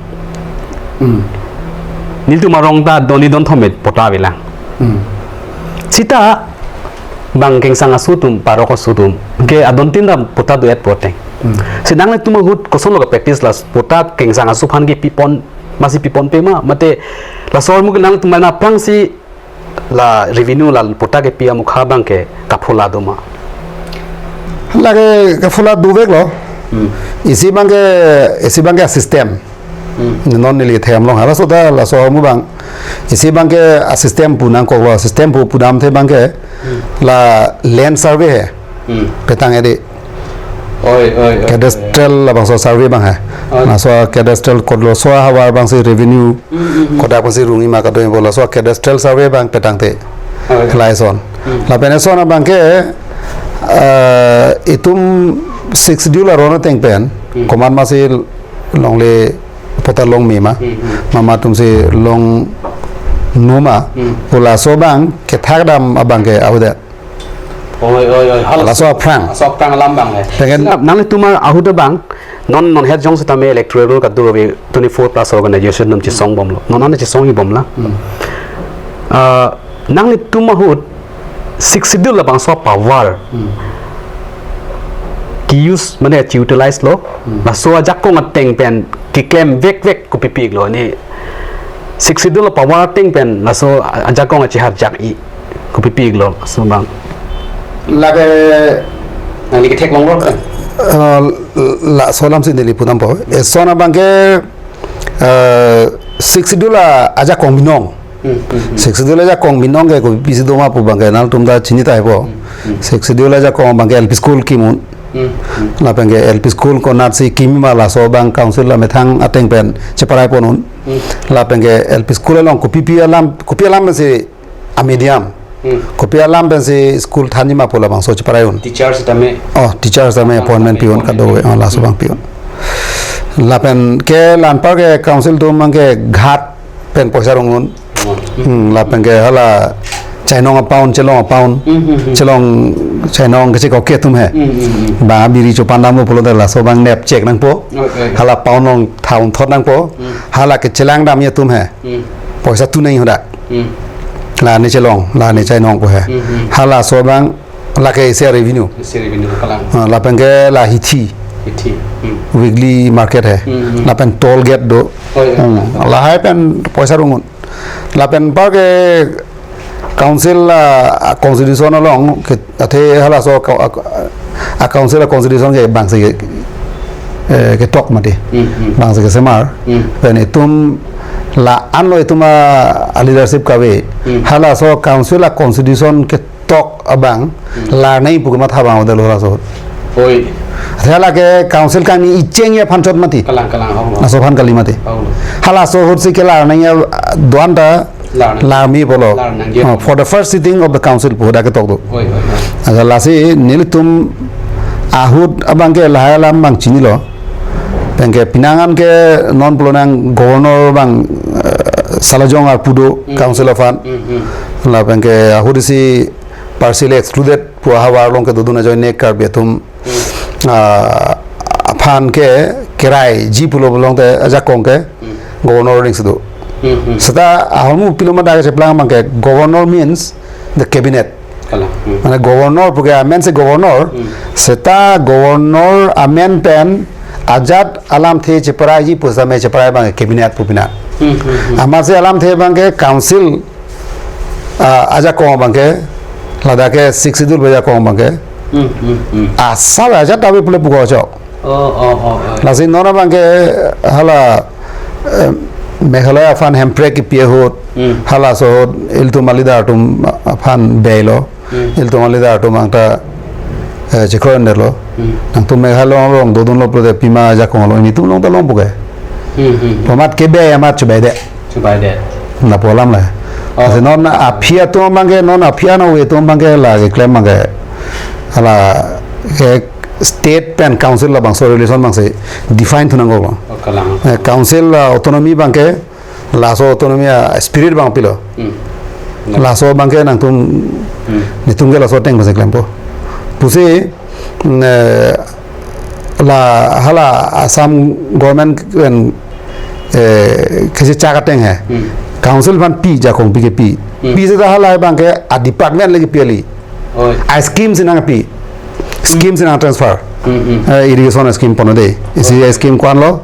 Hmm. Nelitum arong ta doni don thomet patta avelang. Hmm. Seta bang kengsang aso atum, parok aso atum ke adon tin dam patta do-et pu ateng. Hmm. Si nanglitum ahut kosonlo ke practice la patta kengsang aso aphan kepipon, masi piponpe ma, mate laso ahormu ke nangtum aphrangsi la revenue la patta kepi amokha abangke kaphola do ma? Lake kaphola doveklo. Hmm. Isi abangke, isi abangke system. Hmm. Non neli themlong halaso ta laso ahormu abang. Isi abangke a system pu nangkoklo, system pu pudamthe abangke Hmm. la land survey he. Hmm. Petang edi. Oi, oi, oi, Cadastral oi. labangso survey abang he. Oi. Laso cadastral kodo laso ahavar abangsi revenue Hmm, hmm, hmm. kodak pensi rungji ma kadoi pulo laso cadastral survey abang petangte. Oi. Lason. Hmm. Lapen eson abangke, eh, itum Sixth Schedule aron ateng pen, Hmm. komat masi longle patta longme ma, Hmm, hmm. mama atumsi longno ma, Hmm. pu laso abang kethak dam abangke avedet. Oi, oi, oi. Hal Laso aphrang. Laso aphrang alam abang eh. Pengen Sina nanglitum ahut abang, non, non het jong setame electoral roll kadokave twenty-four plus organization atum chesongbomlo. Non an chesongji bomlang. Hmm. Ah, nanglitum ahut Sixth Schedule labangso power Hmm. ke-use mane che-utilize lo. Hmm. Laso ajakong ateng pen keklem vekvek kopi pik lo ni. Sixth Schedule power ateng pen laso ajakong acheharjak-i kopi pik lo laso abang. Lake Nangli ketheklonglo kan? Eh, laso alamsi neli pudampo. Eson abangke, eh, Sixth Schedule ajakong binong. Hmm, hmm, hmm. Sixth Schedule ajakong binong ke kopisi do ma pu abangke nangtum ta chini tahai po. Hmm, hmm. Sixth Schedule ajakong abangke L P school kim un. Hmm, hmm. Lapenke L P school konatsi kim ma laso abang council amethang ateng pen cheparai pon un. Hmm. Lapenke L P school along kopi pi alam, kopi alam si a medium. Hmm. Kopi alam pensi school thanji ma pu labangso cheparai un. Teacher setame. Oh, teacher setame Appointment appointment pi un appointment. Kadokave, oh, laso abang pi un. Lapenke la anparke council atum abangke ghat pen poisa rung un. Hmm. Hmm, lapenke hala chainong apound, chelong apound. Hmm, hmm, hmm. Chelong, chainong kachekok atum he. Hmm, hmm, hmm. Ba biri chopandamlo pulote laso abang nep chek nangpo. Oi, oi. Hala pound along thaun thot nangpo. Hmm. Hala kechelang damji atum he. Hmm. Poisa tu nangji hadak. Hmm. La ne chelong, la ne chainong pu he. Hmm, hmm. Halaso abang lake isi a revenue. Isi a revenue kalang. Ah, lapenke la hithi. Hithi. Hmm. Weekly market he. Hmm, hmm. Lapen toll gate do. Oh, iya. Hmm. Lahai pen poisa rung un. Lapen anparke council la, ah, constitution along ke athe halaso ka, ah, a council a constitution ke bangsi ke, eh, ketok mati. Hmm, hmm. Bangsi kesemar. Hmm. Pen itum la-anlo itum a, a leadership kave. Hmm. Halaso council a constitution ketok abang, hmm, larnai pu kematha abang odelo halaso. Oi. Hala ke council kangni icheng ya phanchot mati. Kalang, kalang, hong, hong. Laso aphan kali mati. Hong, hong. Halaso ahut si kelarnai ya, ah, do-an ta Larnang. Larmi pulo. Larnang, ya. Oh, for the first sitting of the council pu dak ketok do. Oi, oi, oi. Aja lasi nelitum ahut abang ke lahai alam abang chinilo. Penke pinangan ke non pulo nang governor abang, eh, salajong arpu do, hmm, council aphan. Hmm, hmm. La penke ahut isi partially excluded pu ahavar along kedodun ajoine Karbi atum, hmm, ah, aphan ke keraiji pulo pulo tangte ajakong ke, hmm, governor ning si do. Hmm, hmm. Seta ahormu pilo ma dak kecheplang abang ke governor means the cabinet. Kalang. Hmm. Mane governor pu ke amen si governor, hmm, seta governor amen pen ajat alamthe cheparaiji pu setame cheparai abang ke cabinet pu pina. Hmm, hmm, hmm. Amatsi alamthe abang ke council, ah, ajakong abang ke, ladak ke Sixth Schedule pu ajakong abang ke. Hmm, hmm, hmm. Asal ajat ave pule puko chok. Oh, oh, oh, oh. Lasi non abang ke hala, eh, Meghalaya aphan hemprek kipi ahut, hmm, halaso ahut ilitum a leader atum aphan beilo. Hmm. Ilitum a leader atum angta, eh, chekroidetlo. Hmm. Nangtum Meghalaya along dodunlo pulote pima ajakong along nelitum along ta long puke. Hmm, hmm, hmm. Pu amat ke be amat chubai de. Chubai de. Lapu alam la. Oh. Lasi non aphi atum abang ke, non aphi ana we atum abang ke la keklem abang ke. Hala ke state pen council labangso relation abang si define thu nangkoklo. Oh, kalang. Eh, council, ah, autonomy abang ke, laso autonomy a spirit abang pilo. Hmm. Laso abang ke nangtum, hmm, nelitum ke laso ateng abang si klempo. Pusi, mm, eh, la hala Assam government pen, eh, kesi chak ateng he. Hmm. Council aphan pi ajakong pi ke pi. Hmm. Pi seta hala abang ke a department le kepi kali. Oi. A scheme si nangpi. Scheme si nang transfer. Hmm, hmm. Eh, irrigation scheme pon de. Isi, oi, scheme ko-anlo.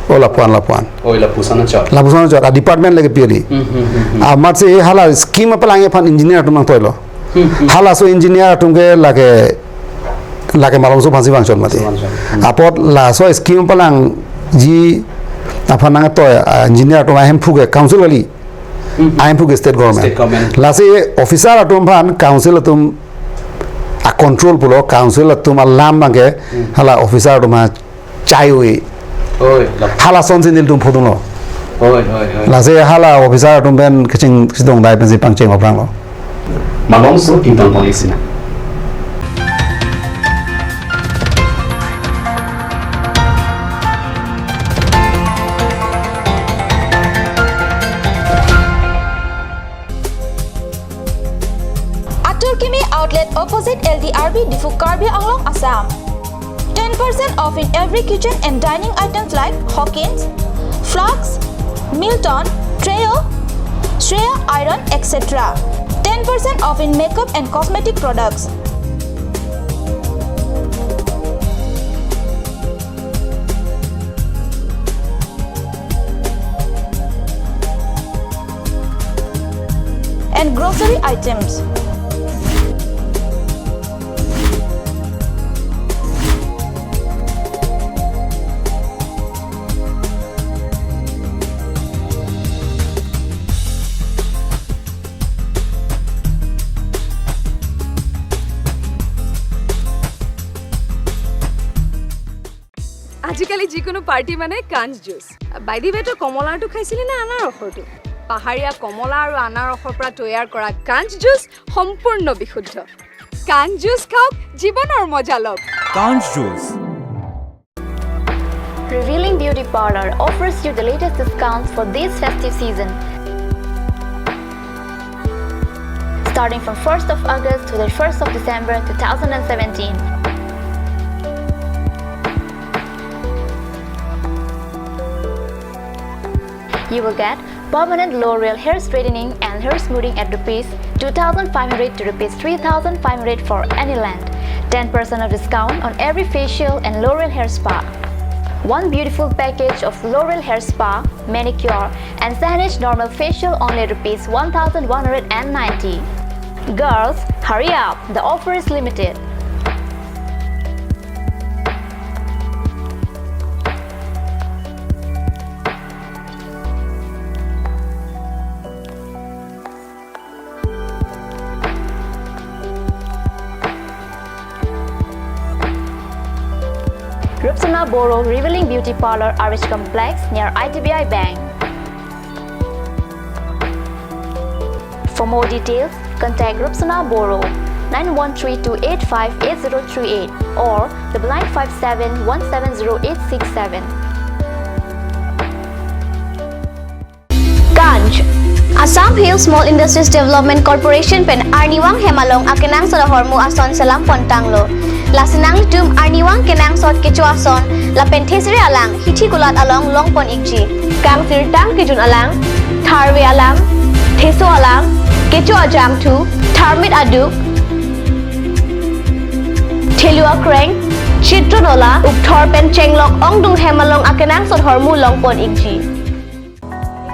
O lapu-an, lapu-an. Oi, lapuson achot. Lapuson achot, a department le kepi kali. Hmm, hmm, hmm, hmm. Amatsi hala scheme apalangji aphan engineer atum nangtoilo. Hmm, hmm. Halaso engineer atum ke lake, lake malomso aphan si vangchot mati. Vangchot. Hmm. Apot laso scheme apalangji aphan nangtoi, ah, engineer atum ahemphu ke council kali. Hmm, hmm. Ahemphu ke state government. State government. Lasi officer atum aphan council atum a control pulo, council atum alam abang ke, hmm, hala officer atum aphan chai-ui. Oi, lap- Halason si nelitum phodunlo. Oi, oi, oi. Lasi hala officer atum pen kecheng sidong dai pensi pangcheng aphranglo. Malomso ingtong pon-ik sinang. Atur Kimi Outlet, opposite L D R B, Diphu, Karbi Anglong, Assam. Ten percent off in every kitchen and dining items like Hawkins, flasks, Milton, Treo, Shreya iron, et cetera. Ten percent off in makeup and cosmetic products. And grocery items. আজিকালি যিকোনো পাৰ্টি মানে কাঞ্চ juice. By the ৱে, তই কমলাৰটো খাইছিলি নে আনাৰসৰটো? পাহাৰীয়া কমলা আৰু আনাৰসৰ পৰা তৈয়াৰ কৰা কাঞ্চ জুচ সম্পূৰ্ণ বিশুদ্ধ। কাঞ্চ জুচ খাওক, জীৱনৰ মজা লওক। Kanch Juice. Revealing Beauty Parlor offers you the latest discounts for this festive season. Starting from first of August to the first of December two thousand seventeen. You will get permanent L'Oreal hair straightening and hair smoothing at rupees two thousand five hundred to rupees three thousand five hundred for any length. Ten percent of discount on every facial and L'Oreal hair spa. One beautiful package of L'Oreal hair spa, manicure, and Sahnij normal facial only rupees one thousand one hundred and ninety. Girls, hurry up! The offer is limited. Rupsona Boro Revealing Beauty Parlor, R H Complex, near I D B I Bank. For more details, contact Rupsona Boro, nine one three two eight five eight zero three eight or double nine five seven one seven zero eight six seven. Ganj. Assam Hill Small Industries Development Corporation pen arnivang hem along akenangsot ahormu ason selam pontanglo. Lasi nanglitum arnivang kenangsot kecho ason lapen thesere alang hithi kulat along longpon ikji. Kangsirtang kejun alang, tharve alang, theso alang, kecho ajangthu, tharmit aduk, thelu akreng, chitron ola, ukthor pen chenglok ongdung hem along akenangsot ahormu longpon ikji.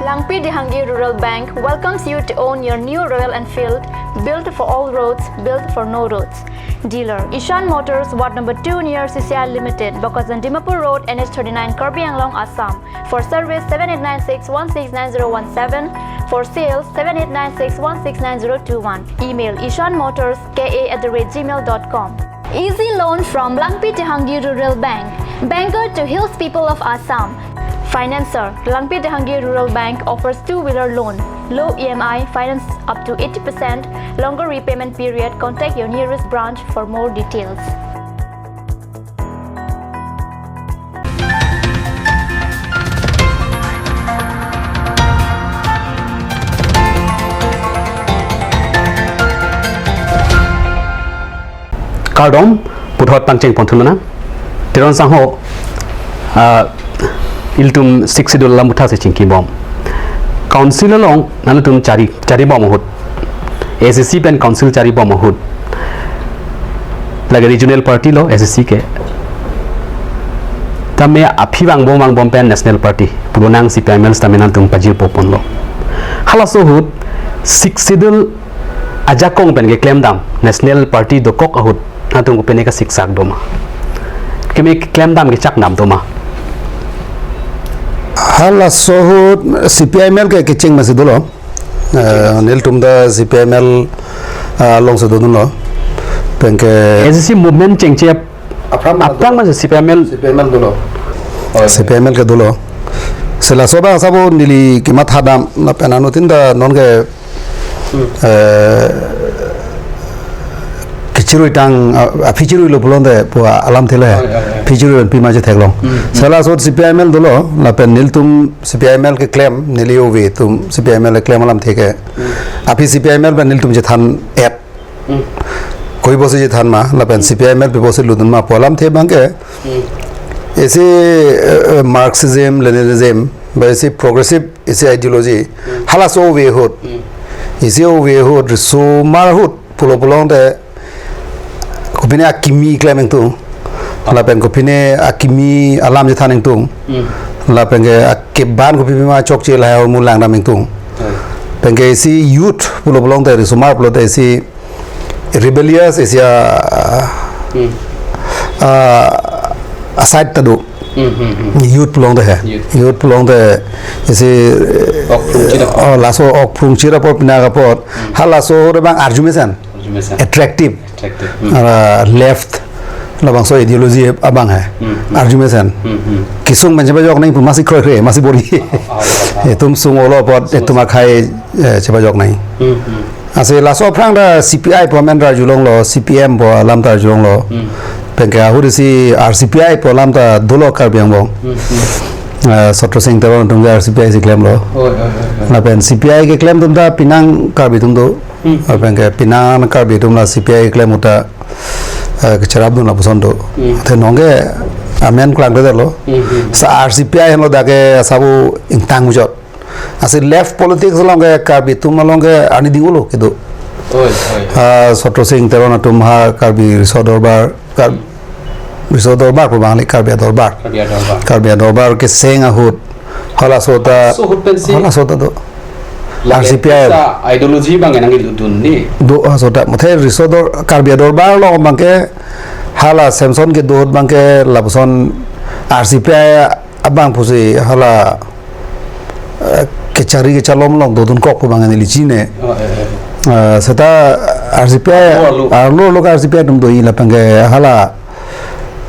Langpi Dehangi Rural Bank welcomes you to own your new Royal Enfield, built for all roads, built for no roads. Dealer, Ishan Motors, Ward number two near C C I Limited, Bokajan Dimapur Road, N H thirty-nine, Karbi Anglong, Assam. For service, seven eight nine six one six nine zero one seven. For sales, seven eight nine six one six nine zero two one. Email, ishan motors K A at the rate gmail dot com. Easy loan from Langpi Dehangi Rural Bank, banker to hills people of Assam. Financer, Langpi Dehangi Rural Bank offers two-wheeler loan, low E M I, finance up to eighty percent, longer repayment period. Contact your nearest branch for more details. Kardom, puthot pangcheng ponthu lonang. Teron sangho, ah, ilitum Sixth Schedule alam puthot si chingkibom. Council along nanglitum chari, charibom ahut. A C C pen council charibom ahut. Lake regional party lo A C C ke. Tame aphi vangbom vangbom pen National Party. Pulonang C P I M L tame nanglitum pajirpo ponlo. Halaso ahut Sixth Schedule ajakong pen keklemdam National Party dokok ahut nanglitum kopine kasiksak doma. Keme keklemdam kechakdam doma. Halaso ahut C P I M L ke kecheng masi dolo. Eh, nelitum ta C P I M L, ah, alongsi dodunlo. Penke A C C movement chengche aphrang aphrang masi C P I M L. C P I M L dolo. Oh, C P I M L ke dolo. Si laso abang sabo neli kemathadam lapen anuttin ta nonke, eh, kechirui tang, ah, aphi chiruilo pulote pu alamthe le. Oh, yeah, yeah. Aphi chirui pen pima chetheklong. Hmm, hmm. Si laso C P I M L dolo, lapen nelitum C P I M L keklem, neli ove atum C P I M L keklem alamthe ke. Hmm. Aphi C P I M L pen nelitum chethan-et. Hmm. Koibosi chethan ma, lapen C P I M L pi bosi lutdun ma pu alamthe abangke. Hmm. Isi, eh, eh, Marxism, Leninism, ba isi progressive, isi ideology. Hmm. Halaso ove ahut. Hmm. Isi ove ahut, risomar ahut, pulo pulote, kopine akimi klem ingtung. Lapen kopine akimi alam chethan ingtung. Hmm. Lapen ke akeban kopi pima chokche lahai ahormu langdam ingtung. Hmm. Penke isi youth pulo pulote, risomar pulote isi rebellious isi a, Hmm. ah, aside ta do. Hmm, hmm, hmm. Youth pulote he. Youth. Youth pulote isi, Ok phrungchit apor. Oh, laso ok phrungchit apor pinak apor. Hmm. Halaso ahut abang arjumesen. Arjumesen. Attractive. Attractive. Hmm. Ara left labangso ideology abang he. Hmm, hmm. Arjumesen. Hmm, hmm. Kesung pen chepajok nangji pu masi kroikre, masi bor-i. Ah, ah, ah, ah. Itum sung-olo apot, sung itum akhei, eh, chepajok nangji. Hmm, hmm. Lasi laso aphrang ta C P I pu amen ta arjulonglo, C P M pu alam ta arjulonglo. Hmm. Penke ahut isi R C P I pu alam ta dolo Karbi Anglong. Hmm, hmm. Eh, Chatra Sing Teron atum ke R C P I si klemlo. Oi, oi, oi, oi. Lapen C P I keklem atum ta penang Karbi atum do. Hmm. Lapen ke penang Karbi atum la C P I keklem ahut ta, eh, kecherapdun lapuson do. Hmm. Athe nonke amen klangkledetlo. Hmm, hmm. Si R C P I henlo dak ke asabo ingtang mujot. Lasi left politics along ke Karbi atum along ke arni ding-olo kedo. Oi, oi. Ah, Chatra Sing Teron atum ha Karbi Riso Dorbar, Kar-, Hmm. Riso Dorbar pu abang le Karbi Adorbar. Karbi Adorbar. Karbi Adorbar kecheng ahut. Halaso ta. So ahut pensi. Halaso ta do. Lake R C P I. Sa ideology abang nangkelutdun ni. Do, ah, so ta. Muthe Riso Dor-, Karbi Adorbar along abangke hala Samson kedo ahut abangke lapuson R C P I abang pusi hala, eh, kechari kechalom along dodunkok pu abang neli chini. Oh, eh, eh. Eh, seta R C P I, arlo, arlo. Arlo lo R C P I atum doji lapen ke hala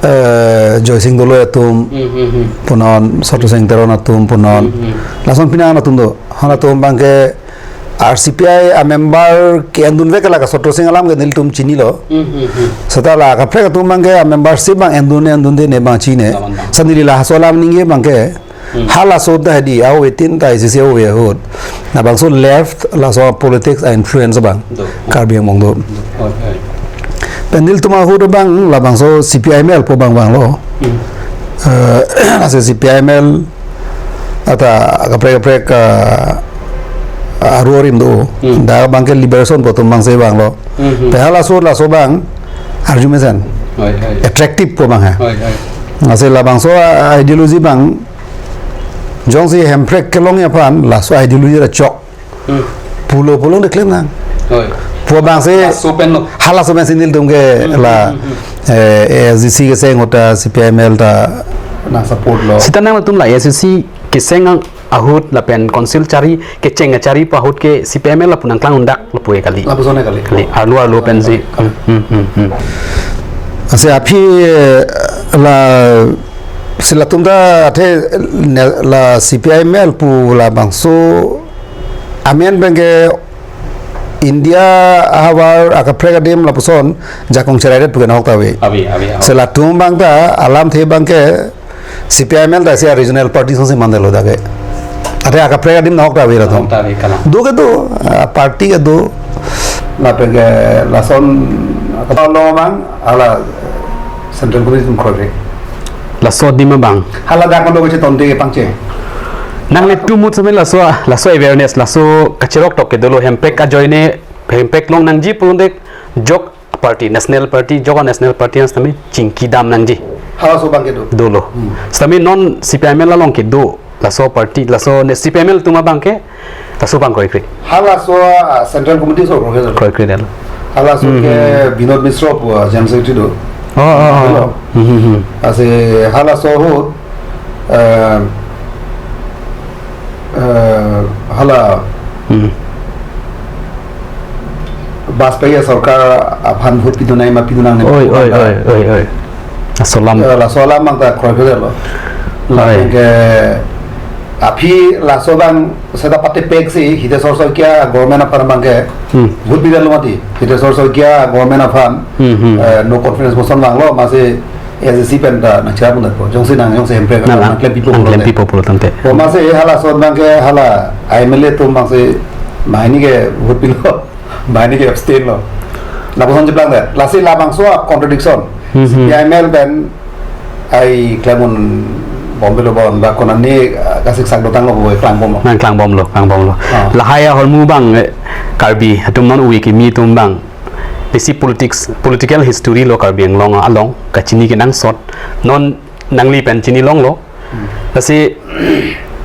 eh, Joysing Doloi atum, Hmm, hmm, hmm. punon Chotrasing Teron atum, punon Hmm, hmm. lason pini an atum do. Han atum abangke R C P I a member ke-endun vek la ka Chotrasing alam ke nelitum chinilo. Hmm, hmm, hmm. Seta la kaprek atum abangke a membership abang endun endunde ne abang chine. Laman abang. Seta neli laso alam ningje abangke. Hmm. Halaso ta hedi, awe tin ta A C C awe ahut. Labangso left, laso politics a influence abang. Do. Karbi angbong do. Do. Oi, oi. Pen nelitum ahut abang, labangso C P I M L pu abang abang lo. Hmm. Eh, laso C P I M L ata kaprek kaprek, eh, aru arim do. Hmm. Dak abangke liberation pu atum abangsi abang lo. Hmm, hmm. Pen halaso laso abang arju mesen. Oi, oi. Attractive pu abang ha. Oi, oi. Lasi labangso, ah, ideology abang jongsi Hemprek kelongji aphan laso ideology ra chok. Hmm. Pulo pulo de klem nang. Oi. Pu abangsi Laso pen lo. Halaso pensi nelitum ke Hmm, la, hmm, hmm, hmm. eh, A S D C keseng ahut ta C P I M L ta nang support lo. Seta nangtum la A S D C keseng ahut lapen council chari kecheng kachari pu ahut ke C P I M L lapu nangklang un-edak lapu kali. Lapuson kali. Kali. Arlo arlo pensi. Hmm, hmm, hmm, hmm. Lasi aphi, eh, lasi latum ta athe ne-, la C P I M L pu labangso amen abangke India ahavar akaprek adim lapuson jakong cheraidet pu ke nahok ta ave. Ave, ave, ave. Lasi latum abang ta alamthe abangke C P I M L ta isi a regional party asonsi mandetlo dak ke. Athe akaprek adim nahok ta ave latum. Nahok ta ave kalang. Do ke do, ah, party ke do. Lapen ke lason kata lo abang, hala Central Committee atum kroikre. Laso adim abang. Hala dak kono kechetonte ke pangcheng. Nanglitum ahut setame laso, laso awareness, laso kacherok tok ke dolo Hemprek ajoine, Hemprek long nangji pulote jok party, national party, jok a national party setame chingki dam nangji. Halaso abangke do. Dolo. Hmm. Setame non C P I M L along ke do. Laso party, laso ne C P I M L atum abangke, laso abang kroikre. Halaso, ah, Central Committee aso kroikre. Kroikre dolo. Halaso Hmm, ke hmm. Binod Mishra pu, ah, General Secretary do. Oh, oh, oh. Hello. Hmm, hmm, hmm. Lasi halaso ahut, eh, eh, hala Hmm. Vajpayee sorkar aphan vote pidun nangji ma pidun nangne Oi, oi, oi, oi, oi. Laso alam. Eh, laso alam abang ta kroikre lo. Oi. Lapen ke aphi laso abang seta patepeksi Hitesh Saikia government aphan abangke Hmm. vote pidetlo mati. Hitesh Saikia government aphan, Hmm, hmm. eh, no confidence motion vanglo, amatsi A S D C pen ta nangcherap un-epo. Jongsi nang, jongsi Hemprek Nang, nang, nangklempipo nangklempipo pulo tangte. Pu amatsi halaso abangke hala M L A atum abangsi banghini ke vote pilo, banghini ke abstain lo. Lapuson cheplang det. Lasi labangso a contradiction. Hmm, hmm. C P I M L pen ai klem un-e bombe lo bon ba konane, ah, kasik sak dotang lo bo klangbomlo. Nangklangbomlo, klangbomlo. Ah. Lahai ahormu abang, eh, Karbi atum non ove kimi atum abang. Isi politics, political history lo Karbi Anglong along kachini kenangsot. Non nangli pen chini longlo. Hmm. Lasi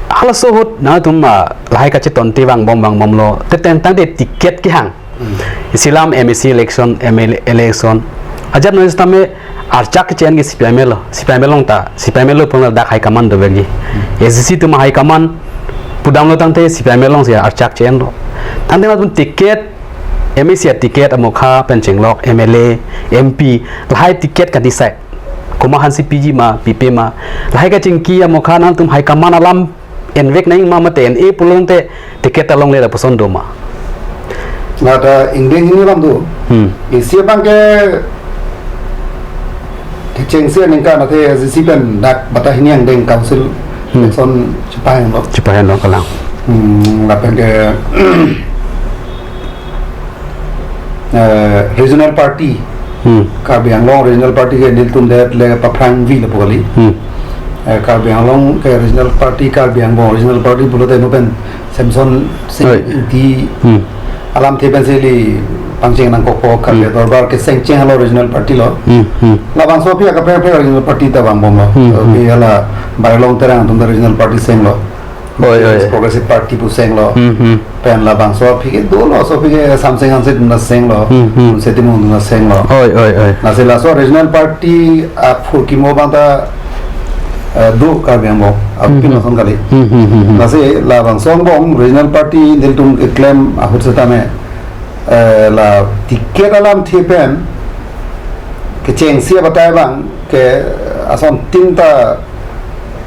halaso ahut nangtum, ah, lahai kachetonte vangbom vangbomlo. Te tentang te ticket kehang. Hmm. Isi alam M A C election, M L A election. Ajat non setame archak ke-en ke C P I M L lo. C P I M L along ta, C P I M L lo pun dak high command dovekji. Hmm. A S D C atum high command pudamlo tangte C P I M L alongsi archak ke-enlo. Tangte nangtum ticket M A C a ticket amokha pen chenglok M L A, M P, lahai ticket ka-decide. Komat aphansi piji ma, pipe ma. Lahai kachingki amokha nangtum high command alam envek nangji ma mate en-e pulote ticket ta longle lapuson do ma. Nata ingdeng hini alam do. Hmm. Isi abangke kechengsi aningkan athe A S D C pen dak batai hini angdeng council Hmm. election chepahenglo. Chepahenglo kalang. Hmm, lapen ke eh, regional party, Hmm. Karbi Anglong regional party ke nelitum det le paphrangvi lapu kali. Hmm. Eh, Karbi Anglong ke regional party, Karbi Anglong regional party pulote mo pen Semson Sing Oi. Ingti Hmm. alamthe pensi ili pangcheng nangkokpo Karbi Hmm. Dorbar ke sengcheng halo regional party lo. Hmm, hmm. Labangso aphi akaprek akaprek regional party ta vangbomlo. Hmm, So, hmm. aphi hala Barilong Terang atum ta regional party senglo. Oi, oi. Progressive Party pu senglo. Hmm, hmm. Pen labangso aphi ke dolo, laso aphi ke Samseng Hanse atum ta senglo. Hmm, hmm. Seti Mung atum ta senglo. Oi, oi, oi. Lasi laso regional party aphurkimo abang ta, eh, do Karbi Angbong. Aphi Hmm, hmm. lason kali. Hmm, hmm, hmm, hmm. Lasi labangso angbong regional party nelitum keklem ahut setame, eh, la ticket alamthe pen Kechengsi abatai abang ke ason tin ta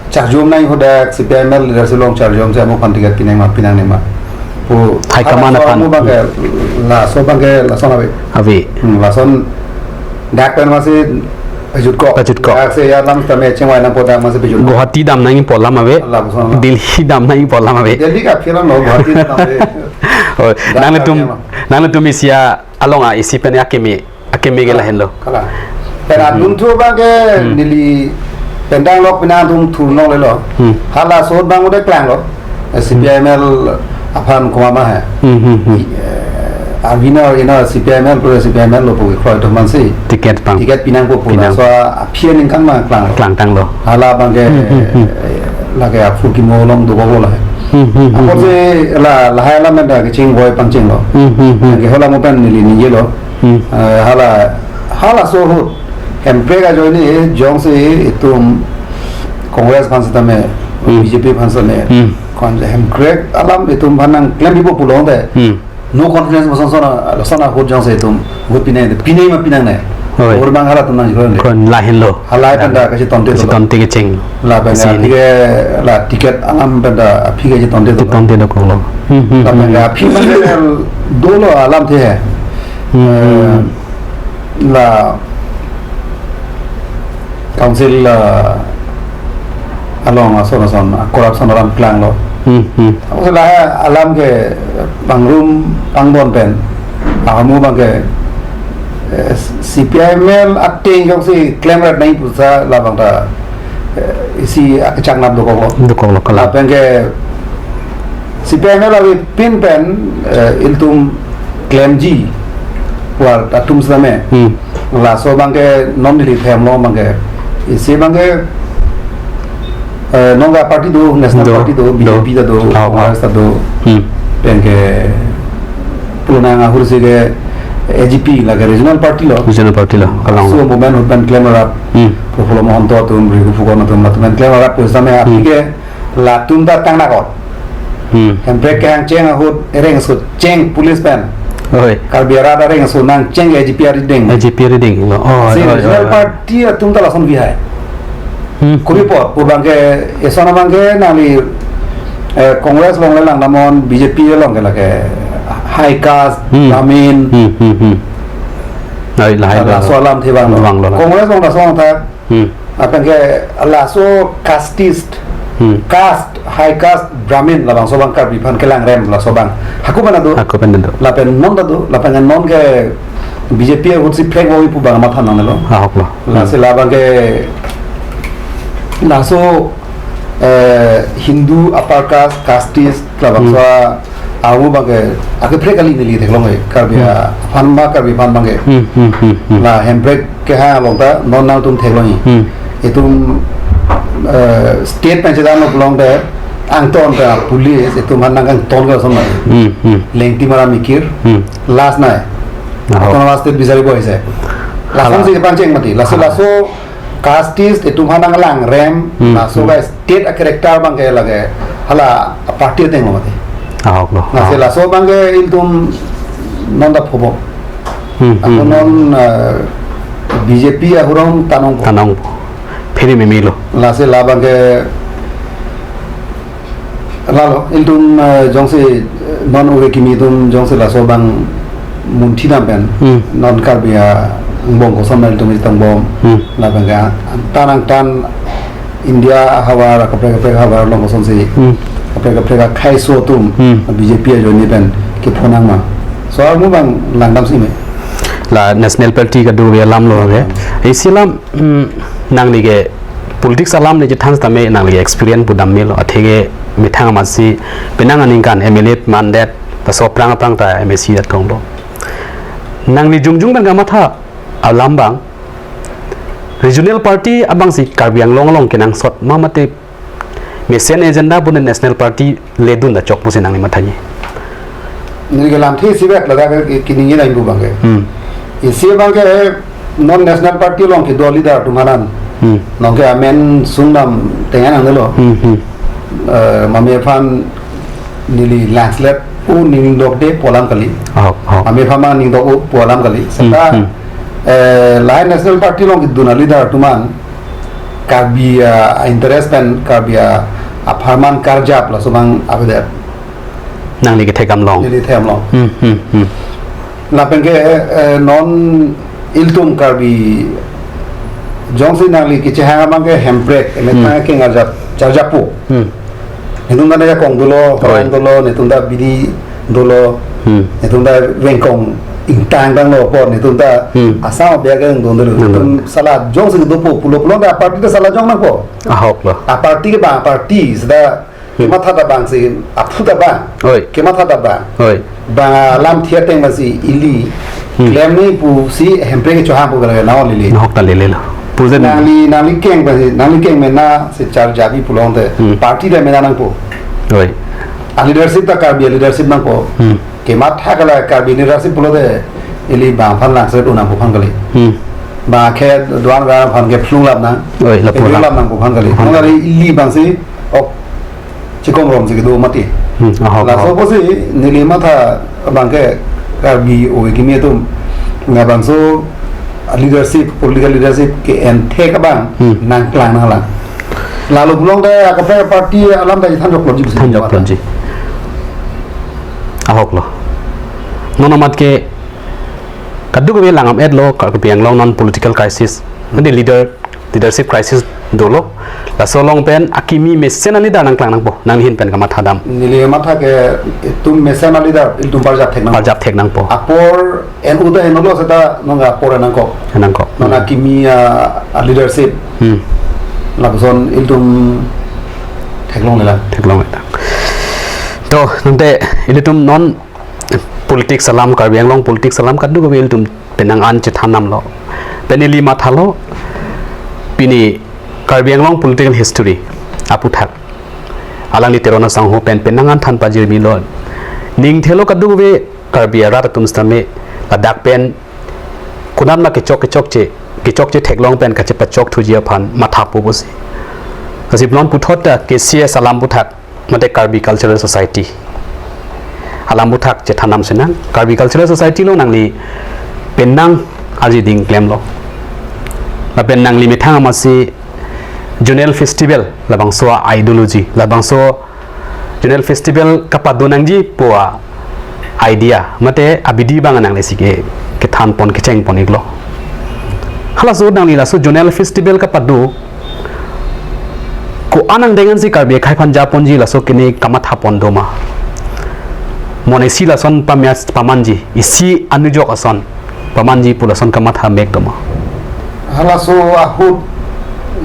charjum nang hadak C P I M L leadership along charjumsi amo aphan ticket pinang ma pinangne ma pu high command aphan. Amo abang ke laso abang ke lason ave. Ave. Hmm, lason dak pen masi pajutkok. Pajutkok. Dak si ya lam tame chengvai nangpo dak masi pajutkok. Guwahati dam nangpo alam ave. Lapuson alam. Delhi dam nangpo alam ave. Delhi ke aphi alamlo, Guwahati dam ave. Oh, dak nanglitum, dak ave. Nanglitum isi along a isi pen akeme, akeme ke lahenlo. Kalang. Pen adunthu abang ke Hmm. neli pen danglok pinang adunthu nonglelo. Hmm. Halaso abang udah klanglo. C P I M L aphan komat ma he. Hmm, hmm, hmm. Eh, a winner, winner C P I M L pu, C P I M L lo pu kroi atum aphansi. Ticket pang. Ticket pinangpo pu Pinang. Laso aphi aningkan ma klanglo. Klangtanglo. Hala abang ke, Hmm, hmm, hmm. eh, lake aphu kimo along dokoklo la. Hmm, hmm, hmm, Apot hmm. si la, lahai alam pen ta kechingvoi pangchenglo. Hmm, hmm, hmm. Lake hala mo pen neli ningjelo. Hmm. Eh, hala, halaso ahut Hemprek ajoine jongsi itum Congress aphan sitame, Hmm. B J P aphan sitame, Hmm. kon je Hemprek alam itum aphan nangklempipo pulote, Hmm. no confidence moson sona, sona ahut jongsi itum vote pinang, pinang ma pinangne. Oi. Or abang halatum nangjikroi. Kon lahenlo. Hala pen ta kachitonte Kachitonte kecheng. Lapen Isi ya ini. Aphi ke la ticket alam pen ta aphi ke chitonte. Chitonte dokoklo. Hmm, hmm, Lapen hmm. ya aphi abang ke dolo alamthe he. Hmm, Eh, hmm. la council, ah, along ason ason, ah, corruption alam klanglo. Hmm, hmm. Ako sila alam ke pangrum pangbon pen, ah, amo abang ke, eh, C P I M L ateng jongsi klemrat nangji pusi labang ta, eh, isi akechak nap dokoklo. Dokoklo kalang. Lapen ke C P I M L avepin pen, eh, ilitum klemji pu atum sitame. Hmm. Laso abang ke non neli themlo abang ke. Isi abang ke, eh, non ke party do, National Do. Party do, Do. B J P ta do, Ah, ah. Congress ta do. Hmm. Pen ke pulo nang ahur si ke A G P lake regional party lo. Regional party lo, kalang. So movement ahut pen klemrap. Hmm. Prafulla Mahanta atum, Raghu Fukan atum, latum pen klemrap pu sitame Hmm. aphi ke latum ta tang nakot. Hmm. Hemprek kehang cheng ahut ereng so cheng police pen. Oi. Karbi arat areng so nangcheng A G P arideng. A G P arideng. Oh, Si oi, oi, regional oi. Party atum ta lason bihai. Hmm. Kuri apot, pu abang ke, eson abang ke nangli, eh, Congress along le lang damnon, B J P along ke lake high caste, Hmm. Brahmin. Hmm, hmm, hmm. Oi, lahai Laso lo. alamthe abang lo. Abang lo. Congress along laso alamthe. Hmm. Lapen ke laso casteist, Hmm. caste, high caste Brahmin labangso abang Karbi aphan kelangrem laso abang. Hako pen ta do. Hako pen ta do. Lapen non ta do, lapen non ke B J P ahut si phrek boi pu abang matha nangnelo. Ahok lo. Lasi Hmm. labang ke laso, eh, Hindu upper caste, casteist labangso Hmm. a Amo abang ke, ake phrek kali neli theklong e, Karbi Hmm. aphan ma Karbi aphan abang ke. Hmm, hmm, hmm, hmm. La Hemprek kehang along ta, non nangtum theklong e. Hmm. Itum, eh, state pen chedamlo pulote, angton ta police, itum aphan nangkangton ke sama. Hmm, hmm. Lengti mara mikir, Hmm. last nai. Aho. Autonomous state bisari bo ise. Lason Hala. si kepangcheng mati. Laso, Hala. laso, casteist itum aphan nanglangrem, Hmm, laso hmm. ka state a character abang ke lake hala party ateng lo mati. Ahok lo. Lasi Ah. laso abang ke ilitum non ta phobo. Hmm, Ako hmm. non, eh, B J P ahurong tanong po. Tanong po. Phiri mimi lo. Lasi labang ke Lalo, ilitum, eh, jongsi, eh, non ove kimi atum jongsi laso abang munthi dam pen, Hmm. non Karbi angbong koson ma ilitum isi tangbom, Hmm. labang ke, tan angtan India ahavar, kaprek kaprek ahavar along kosonsi, Hmm. kaprek kaprek akhei aso atum, Hmm. B J P ajoine pen, kephonang ma. So, amo abang langdam si me. La National Party kadokave alam lo ke. Isi alam, Hmm, nangli ke politics alam le chethan sitame nangli ke experience pu dam melo, athe ke methang amatsi penang aningkan M L A mandet, laso aphrang aphrang ta M A C ta thonglo. Nangli jongjong pen kamatha alam abang regional party abang si Karbi Anglong along kenangsot ma mate mesen agenda pu ne National Party ledun ta chok pusi nangli mathaji. Neli ke lamthe isi bet ladak ke kiningje nangji pu abang ke. Hmm. Isi abang ke non National Party along kedo leader atum aphan. Hmm. Non ke amen sung dam tengan nangnelo. Hmm, hmm. Eh, mame aphan neli landslide o ning dokde pu alam kali. Ahok, ahok. Mame aphan ma ning dok o pu alam kali. Hmm, Seta hmm. Eh, lahai National Party along kedun a-leader atum an Karbi, ah, interest pen Karbi, ah, apharman karjap laso abang avedet. Nangli kethek damlong. Neli thek damlong. Hmm, hmm, hmm. Lapen ke, eh, non ilitum Karbi jongsi nangli kechehang abang ke Hemprek, emethang Hmm. keng arjap, charjappo. Hmm. Netum ta nangkong dolo, Oi. Parang dolo, netum ta bidi dolo, Hmm. netum ta vengkong ingtang tanglo apot, netum ta Hmm. Assam abiak ke ingdun dolo. Hmm. Netum sala jongsi dopo pulo pulo ta party ta sala jong nangpo. Ahok lo. A-party ke bang, party seta Hmm. kematha ta bang si, aphu ta bang. Oi. Kematha ta bang. Oi. Bang alam thiat teng bang si ili Hmm. klem ni pusi Hemprek kechohang pu kala na lili. Nahok ta lele lo. Puzen. Nangli, nangli keng bang si, nangli keng mena si charjapi pulote. Hmm. Party ta mena nangpo. Oi. A-leadership ta Karbi a-leadership nangpo. Hmm. Kematha kala Karbi leadership pulote ili bang aphan langset unang pu aphan kali. Hmm. Bang akhei doan ga aphan ke phlung lap nang. Oi, lapu Phlung lap. lap nang pu aphan kali. Aphan Aphan kali kali. ili bang si ok chikom rom si kedo mati. Hmm, ahok, Laso ahok. apotsi neli matha abang ke Karbi o kimi atum. Nang bangso leadership, political leadership ke-en thek abang Hmm. nangklang nanglang. Lalu pulote akaprek party alam ta thanjok lonji pusi Thanjok matha. lonji. Ahok lo. Non amat ke kadokave langdam-et lo Karbi Anglong non political crisis. Mane leader, leadership crisis dolo. Laso along pen akimi mesen a-leader nangklang nangpo. Nangli ahin pen kamatha dam. Neli matha ke itum mesen a-leader, itum parjap thek nang. Parjap thek nangpo. Apor en uda en lo seta nonga apor nangkok. Nangkok. Non Hmm. akimi a, a-leadership. Hmm. Lapuson ilitum theklongle lang. Theklongle lang. To, nangte ilitum non politics alam, Karbi Anglong politics alam kadokave ilitum penang an chethan damlo. Pen ili mathalo, pini Karbi Anglong political history aputhak alangli Teron asangho pen penang an than pajirmi lo. Ning thelo kadokave Karbi arat atum sitame ladak pen konat ma kechok kechokche, kechokche theklong pen kachepachok thuji aphan mathapo pusi. Lasi non puthot ta K C S alam aputhak mate Karbi Cultural Society alam aputhak chethan dam sinang. Karbi Cultural Society lo nangli penang arjiding klemlo. Lapen nangli methang amatsi zonal festival labangso a-ideology, labangso zonal festival kapado nangji pu a-idea mate abidi abang nanglisi ke kethan pon kecheng pon iklo. Halaso nangli laso zonal festival kapado ko-an angdeng ansi Karbi akhei aphan japonji laso kene kamatha pon doma? Mon isi lason pamya pamanji, isi anujok ason pamanji pu lason kamatha mek doma? Halaso ahut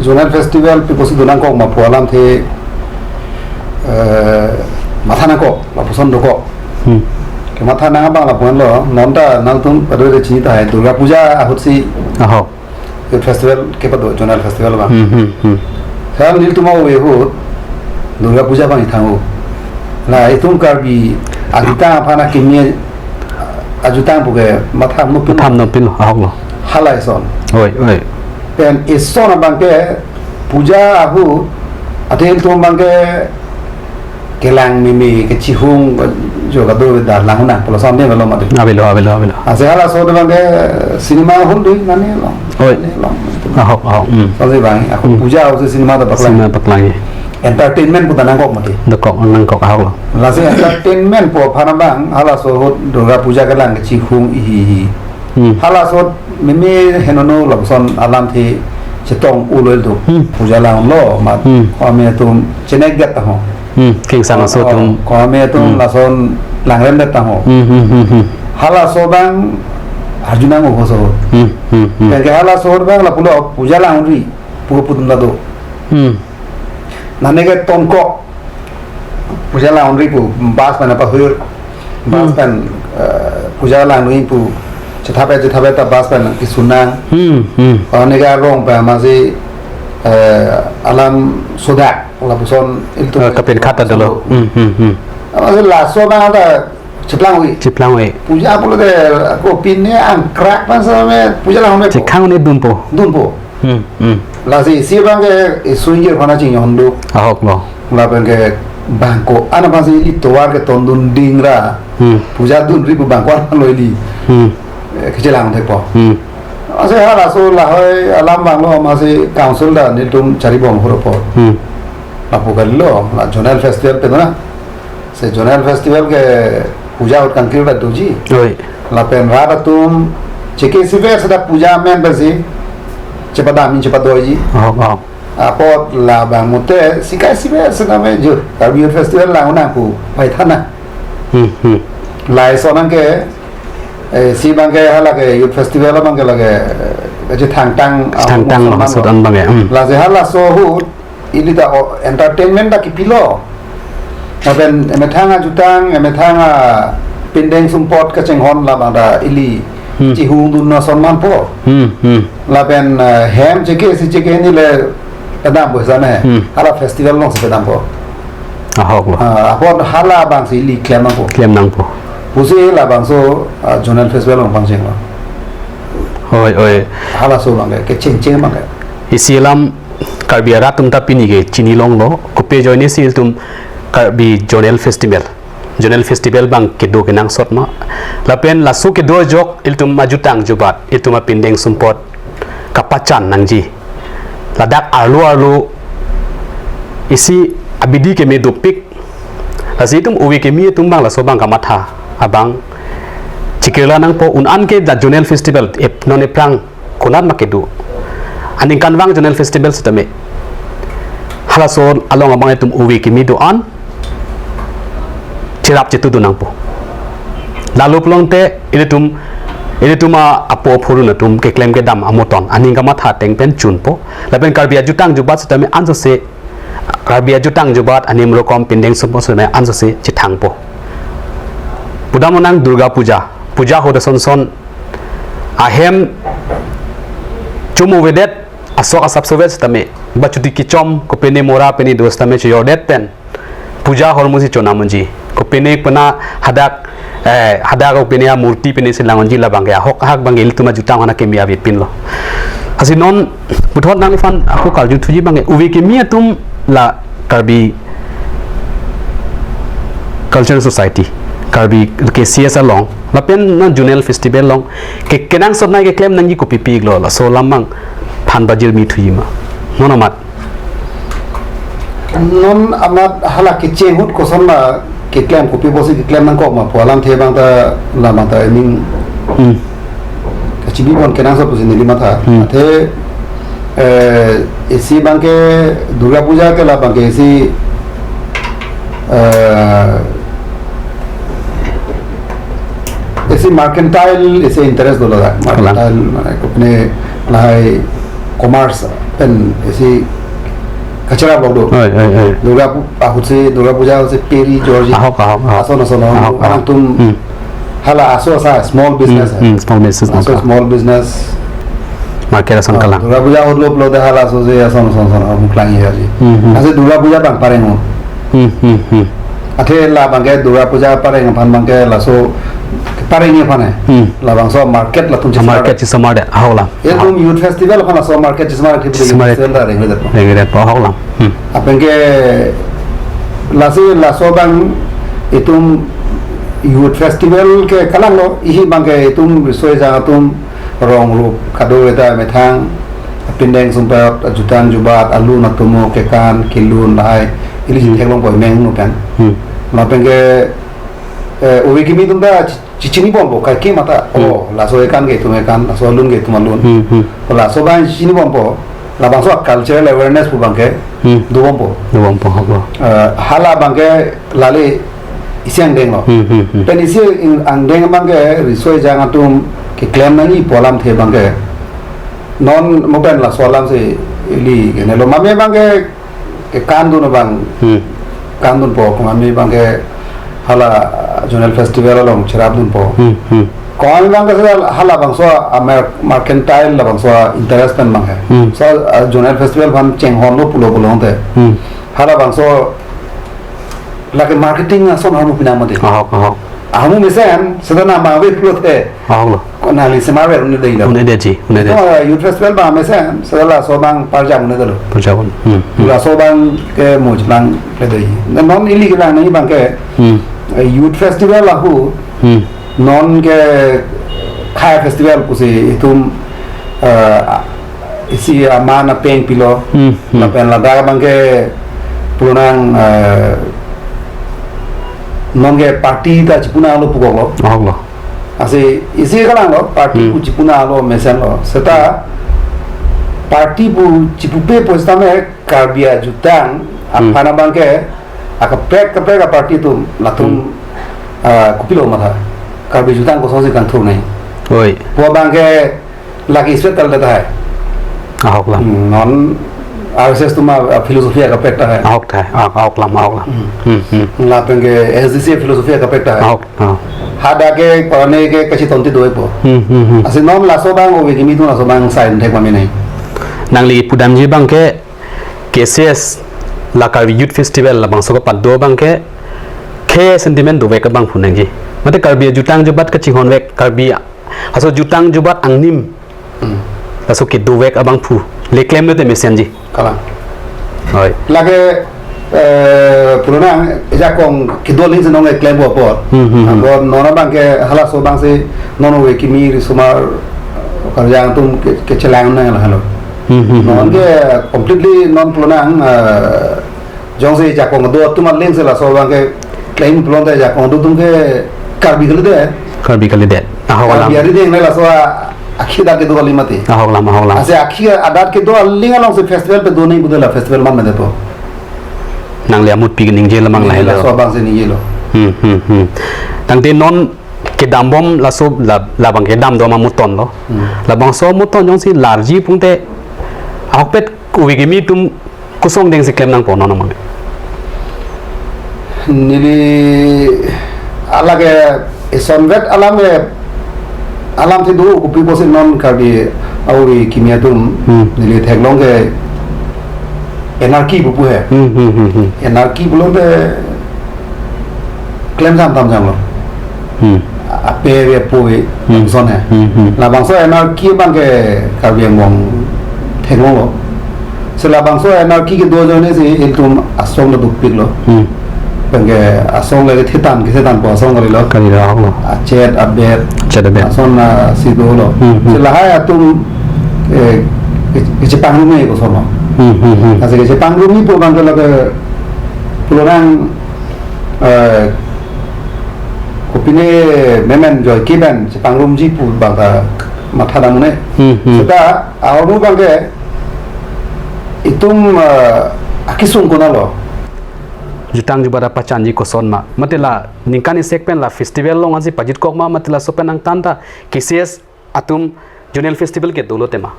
zonal festival pi pusi do nangkok ma pu alamthe, eh, matha nangkok, lapuson dokok. Hmm. Kematha nang abang lapu-an lo, non ta nangtum padore chini tahai Durga Puja ahutsi Aho. ke festival kepado, zonal festival abang. Hmm, hmm, hmm. Sekarang nelitum ave ahut Durga Puja abang ithang-o. La itum Karbi ajutang aphan akimi ajutang pu ke matha nopin. Matha nopin lo, ahok lo. Halai son. Oi, oi. Pen ison abang ke puja ahut, athe ilitum abang ke kelang meme kechihung jo kado da lang nang pulo son de lo mati. Avelo, avelo, avelo. Ase halaso abang ke cinema hall do nane lo. Oi. Nane lo. Ahok, ahok. Hmm. Sonsi abang, ako Hmm. puja ahutsi cinema ta paklang. Cinema paklang. Entertainment pu ta nangkok mati. Dokok, nangkok, ahok lo. Lasi entertainment pu aphan abang, halaso ahut Durga Puja kelang kechihung ihi ihi. Hmm. Halaso ahut meme henono lapuson alamthe chetong-o lo ilitum. Hmm. Puja langlo mat. Hmm. Kami atum chenek gat ho. Hmm. Kingsang aso atum. Kami atum Hmm. lason langrem gat ho. Hmm, hmm, hmm, hmm. Halaso abang arju nang-o so. Hmm, hmm, hmm. Pen ke halaso abang lapulo puja langri pu pu atum ta do. Hmm. Nane ke tonkok puja langri pu bus pen apa hur bus Hmm. pen, eh, puja langri pu chethape chethape ta bus pen kisunang. Hmm, hmm. Nane ke arong pen amatsi, eh, alam sodak lapuson ilitum Eh, kapen khat ta dolo. Hmm, hmm, hmm. Amatsi laso abang ta cheplang-oi. Cheplang-oi. Puja pulote ako pine angkrak pen same puja lang me. Chekhang ne dunpo. Dunpo. Hmm, hmm. Lasi isi abang ke isui ke phana chingyon do. Ahok lo. Lapen ke bangko-an aphansi ili tovar ke tondun dingra. Hmm. Puja dunri pu bangko-an lo ili. Hmm. Eh, kechelang thepo. Hmm. Ase halaso lahai alam vanglo, masi council ta nelitum charibom hur apot. Hmm. Lapu kalilo, la zonal festival pen na. Se zonal festival ke puja ahut kangkir ta doji. Oi. Lapen rat atum cheke siver seta puja amen pensi chepadam in chepadoiji. Oh, oh. Apot labang mute sikai siver seta me jo Karbi Youth Festival lang unang pu paithana. Hmm, hmm. Lai sonang ke, eh, si abang ke hala ke youth festival abang ke lake, eh, kachi thangtang, ah, Thangtang Musalman maksud lo. An abang ya. Hmm. Lasi halaso ahut ili ta, oh, entertainment ta kipilo. Lapen emethang ajutang, emethang apindeng sumpot kachinghon labang ta ili Hmm. chihung dun asonman po. Hmm, hmm. Lapen, eh, hem cheke si cheke ni le tadam boisa ne. Hmm. Hala festival alongsi tadam po. Ahok lo. Ah, apot halabangsi ili klem nangpo. Klem nangpo. Pusi labangso, ah, zonal festival along pangchenglo. Oi, oi. Halaso abang ke, kechengcheng abang ke. Isi alam Karbi arat atum ta pini ke chinilonglo, kopi ajoine si ilitum Karbi Zonal Festival. Zonal Festival abang kedo kenangsot ma. Lapen laso kedo ajok ilitum ajutang jubat, ilitum apindeng sumpot kapachan nangji. Ladak arlo arlo isi abidi keme dopik. Lasi itum ove kimi atum abang laso abang kamatha abang chikirla nangpo, un-an ke la zonal festival ep non ephrang konat ma kedo. Aningkanvang zonal festival sitame halaso along abang itum ove kimi do-an cherap chetu do nangpo. Lalu pulote ilitum, ilitum a apo aphurun atum keklem kedam amoton aning kamatha ateng pen chunpo. Lapen Karbi ajutang jubat sitame ansose, Karbi ajutang jubat anim rokom pindeng sumpot sitame ansose chethangpo. Pudam unang Durga Puja, puja ahut ason son ahem chumuvedet, asok asap sovet sitame, bachuti kichom, kopine mora pine dos tame choyordet pen puja ahormu si chonam unji. Kopine pena hadak, eh, hadak kopine amurti pine si lang unji, labang ke ahok ahak abang ke ilitum ajutang hana keme avepinlo. Lasi non puthot nangliphan ako karju thuji abang ke ove kimi atum la Karbi Cultural Society, Karbi K C S along, lapen non zonal festival along ke kenangsot nai keklem nangji kopi pilo, laso alam abang phan bajir mi thuji ma. Non amat. Non amat hala kecheng ahut koson ma keklem, kopi pusi keklem nangkok ma pu alamthe abang ta, labang ta ening Hmm. kachibi pon kenangsot pusi neli matha. Hmm. Athe, eh, isi abang ke Durga Puja ke labang ke isi, eh, isi mercantile, isi interest dolo dak. Kalang. Mercantile mane kopine lahai commerce pen isi kacherap lok do. Oi, oi, oi. Durga Pu-, ahut si, Durga Puja ahut si peri jorji. Ahok, ahok, ahok. Ason, ason, ahok, ahok, ahok. Alang atum Hmm. hala aso asa small business Hmm, hai. Hmm, small business Aso nangka. Small business. Market ason Ah, kalang. Durga Puja ahut lo pulote hala aso si ason, ason, ason, ahok muklang iya ji. Hmm, hmm. Lasi Durga Puja abang pareng o. Hmm, hmm, hmm. Athe labang ke Durga Puja pareng aphan abang ke laso pareng aphan hai. Hmm. Labangso market latum Ah, chisar. Market chisar de. Ahok lang. Itum Ahok. Youth Festival aphan laso market chisar ke Chisar. Festival ta rengre det. Rengre det, ahok lang. Hmm. Apeng ke lasi laso abang itum Youth Festival ke kalanglo, isi abang ke itum riso-ejang atum rong rup kado eta methang pindeng sumpot, ajutang jubat, alun atum kekan kelun lahai ili Hmm. theklongpo meng nu kan. Hmm. Lapen ke, eh, ove kimi atum ta chi-, chichinibompo kaike mata. Hmm. Oh, laso ekan ke itum ekan, laso alun ke itum alun. Hmm, hmm. Oh, laso abang chinibompo, labangso cultural awareness pu abang ke Hmm. dobompo. Dobompo, ahok lo. Eh, hala abang ke lale isi angdeng lo. Hmm, hmm, hmm. Pen isi ing-, angdeng abang ke riso-ejang atum keklem nangji pu alamthe abang ke non mo pen laso alam si ili kenelo, mame abang ke kekan dun abang Hmm. kan dunpo, mame abang ke hala zonal festival along cherap dunpo. Hmm, hmm. Ko-an abang ke hala, halabangso a mer-, mercantile labangso interest pen abang hai. Hmm. So, ah, zonal festival aphan chinghon lo pulo pulote. Hmm. Halabangso lake marketing ason ahormu pinang mati. Ahok, ahok. Ahormu mesen, seta nang ave pulote. Ahok lo. Ko nangli semar ver un-edetji lo. Un-edetji, un-edet. Ko, eh, Youth Festival abang mesen, seta laso abang parjam un-edetlo. Parjam un. Hmm, hmm. Laso abang ke moj lang ledetji. Non ili kelang nangji abang ke, Hmm. eh, Youth Festival ahut, Hmm. non ke khei festival pusi itum eh, isi aman apeng pilo. Hmm, hmm. Lapen ladak abangke pulo nang, eh, nonke party ta chipu nanglo pukoklo. Ahoklo. Lasi isi kalanglo, party Hmm. pu chipu nanglo mesenlo. Seta party pu chipupe pusitame Karbi ajutang Hmm. aphan abangke akaprek kaprek aparty atum latum, Hmm. ah, kopilo matha. Karbi jutang kosonsi kangthur nangji. Oi. Pu abangke lagi sweat tal tahai. Ahoklam. Hmm, non R S S atum a, a philosophy akaprek tahai. Ahok tahai. Ah, ahoklam, ahoklam. Hmm. Hmm, hmm. Lapenke S D C philosophy akaprek tahai. Ahok. Ah. Hadak ke parane ke kachitonti doipo. Hmm, hmm, hmm. Lasi non laso abang ove kimi atum laso abang sign thek mami nangji. Nangli pudamji abangke K C S la Karbi Youth Festival labangso kapado abangke khei sentiment dovek abang pu nangji. Mate Karbi jutang jubat kachinghonvek, Karbi aso jutang jubat angnim. Hmm. Laso kedovek abang pu. Le klemlote mesenji. Kalang. Oi. Lake, eh, pulo nang, ejakong kedo alingsi nonke klempo apot. Hmm, hmm, hmm. Apot non abangke halaso abangsi non ove kimi risomar karjang atum ke, kechelang nang lahelo. Hmm, hmm, hmm. Nonke completely non pulo nang, eh, jongsi jakong do atum alingsi laso abangke klem pulote jakong do atumke Karbi kalidet. Karbi kalidet. Ahoklam. Karbi arideng le laso a, akhi dak kedo kali mati. Ahoklam, ahoklam. Lasi akhi adat kedo aling alongsi festival pado nangji pulote la festival man medepo. Nangli amutpi keningje lamang lahelo. Laso abangsi ningjelo. Hmm, hmm, hmm. Tangte non kedambom laso la, labang kedam dom amutonlo. Hmm. Labangso amuton jongsi larji pute ahokpet ove kimi atum koson dengsi klem nangpo non amang. Neli alage isonvet alam e alamthe do kopi pusi non Karbi ove kimi atum Hmm. neli theklong ke anarchy pupu he. Hmm, hmm, hmm, hmm. Anarchy pulote klem jam tam jamlo. Hmm. Ape ave apo ave Hmm. son he. Hmm, hmm. Labangso anarchy abangke Karbi Anglong theklonglo. Si labangso anarchy kedo ajoine si ilitum asong ta dukpiklo. Hmm. Penke asong le kethe tang, kethe tangpo asong kalilo. Kalilo, ahoklo. Achet, abet. Achet, abet. Ason, ah, si dolo. Hmm, hmm. Si lahai atum, eh, ke, kechepangrum nangji koson lo. Hmm, hmm, hmm. Lasi kechepangrum nangji pu abangke lake pulo nang, eh, kopine memen joi kiben chepangrumji pu abang ta matha dam un-e. Hmm, hmm. Seta ahormu abangke itum, eh, akesung konatlo. Jutang jubat apachanji koson ma. Mate la ningkan isi pen la festival along ansi pajutkok ma, mate laso pen angtan ta K C S atum zonal festival ke dolo tema.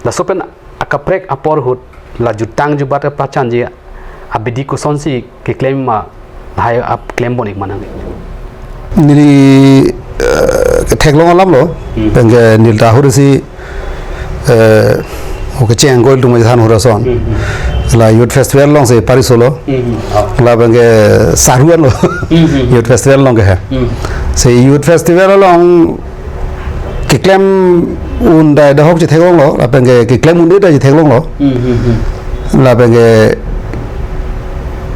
Laso pen akaprek apor ahut la jutang jubat apachanji abidi kosonsi keklem ma lahai ap klem bonik manang. Neli, eh, ketheklong alamlo, Hmm. penke neli ta ahut si, eh, oke cheng koi tum than hura son. Hmm, hmm. La youth festival alongsi parisolo. Hmm, hmm. Oh. Lapenke saruan lo. Hmm, hmm. Youth festival along ke he. Hmm. Si youth festival along keklem un dai dahok chetheklonglo, lapenke keklem un dai chetheklonglo. Hmm, hmm, hmm. Lapenke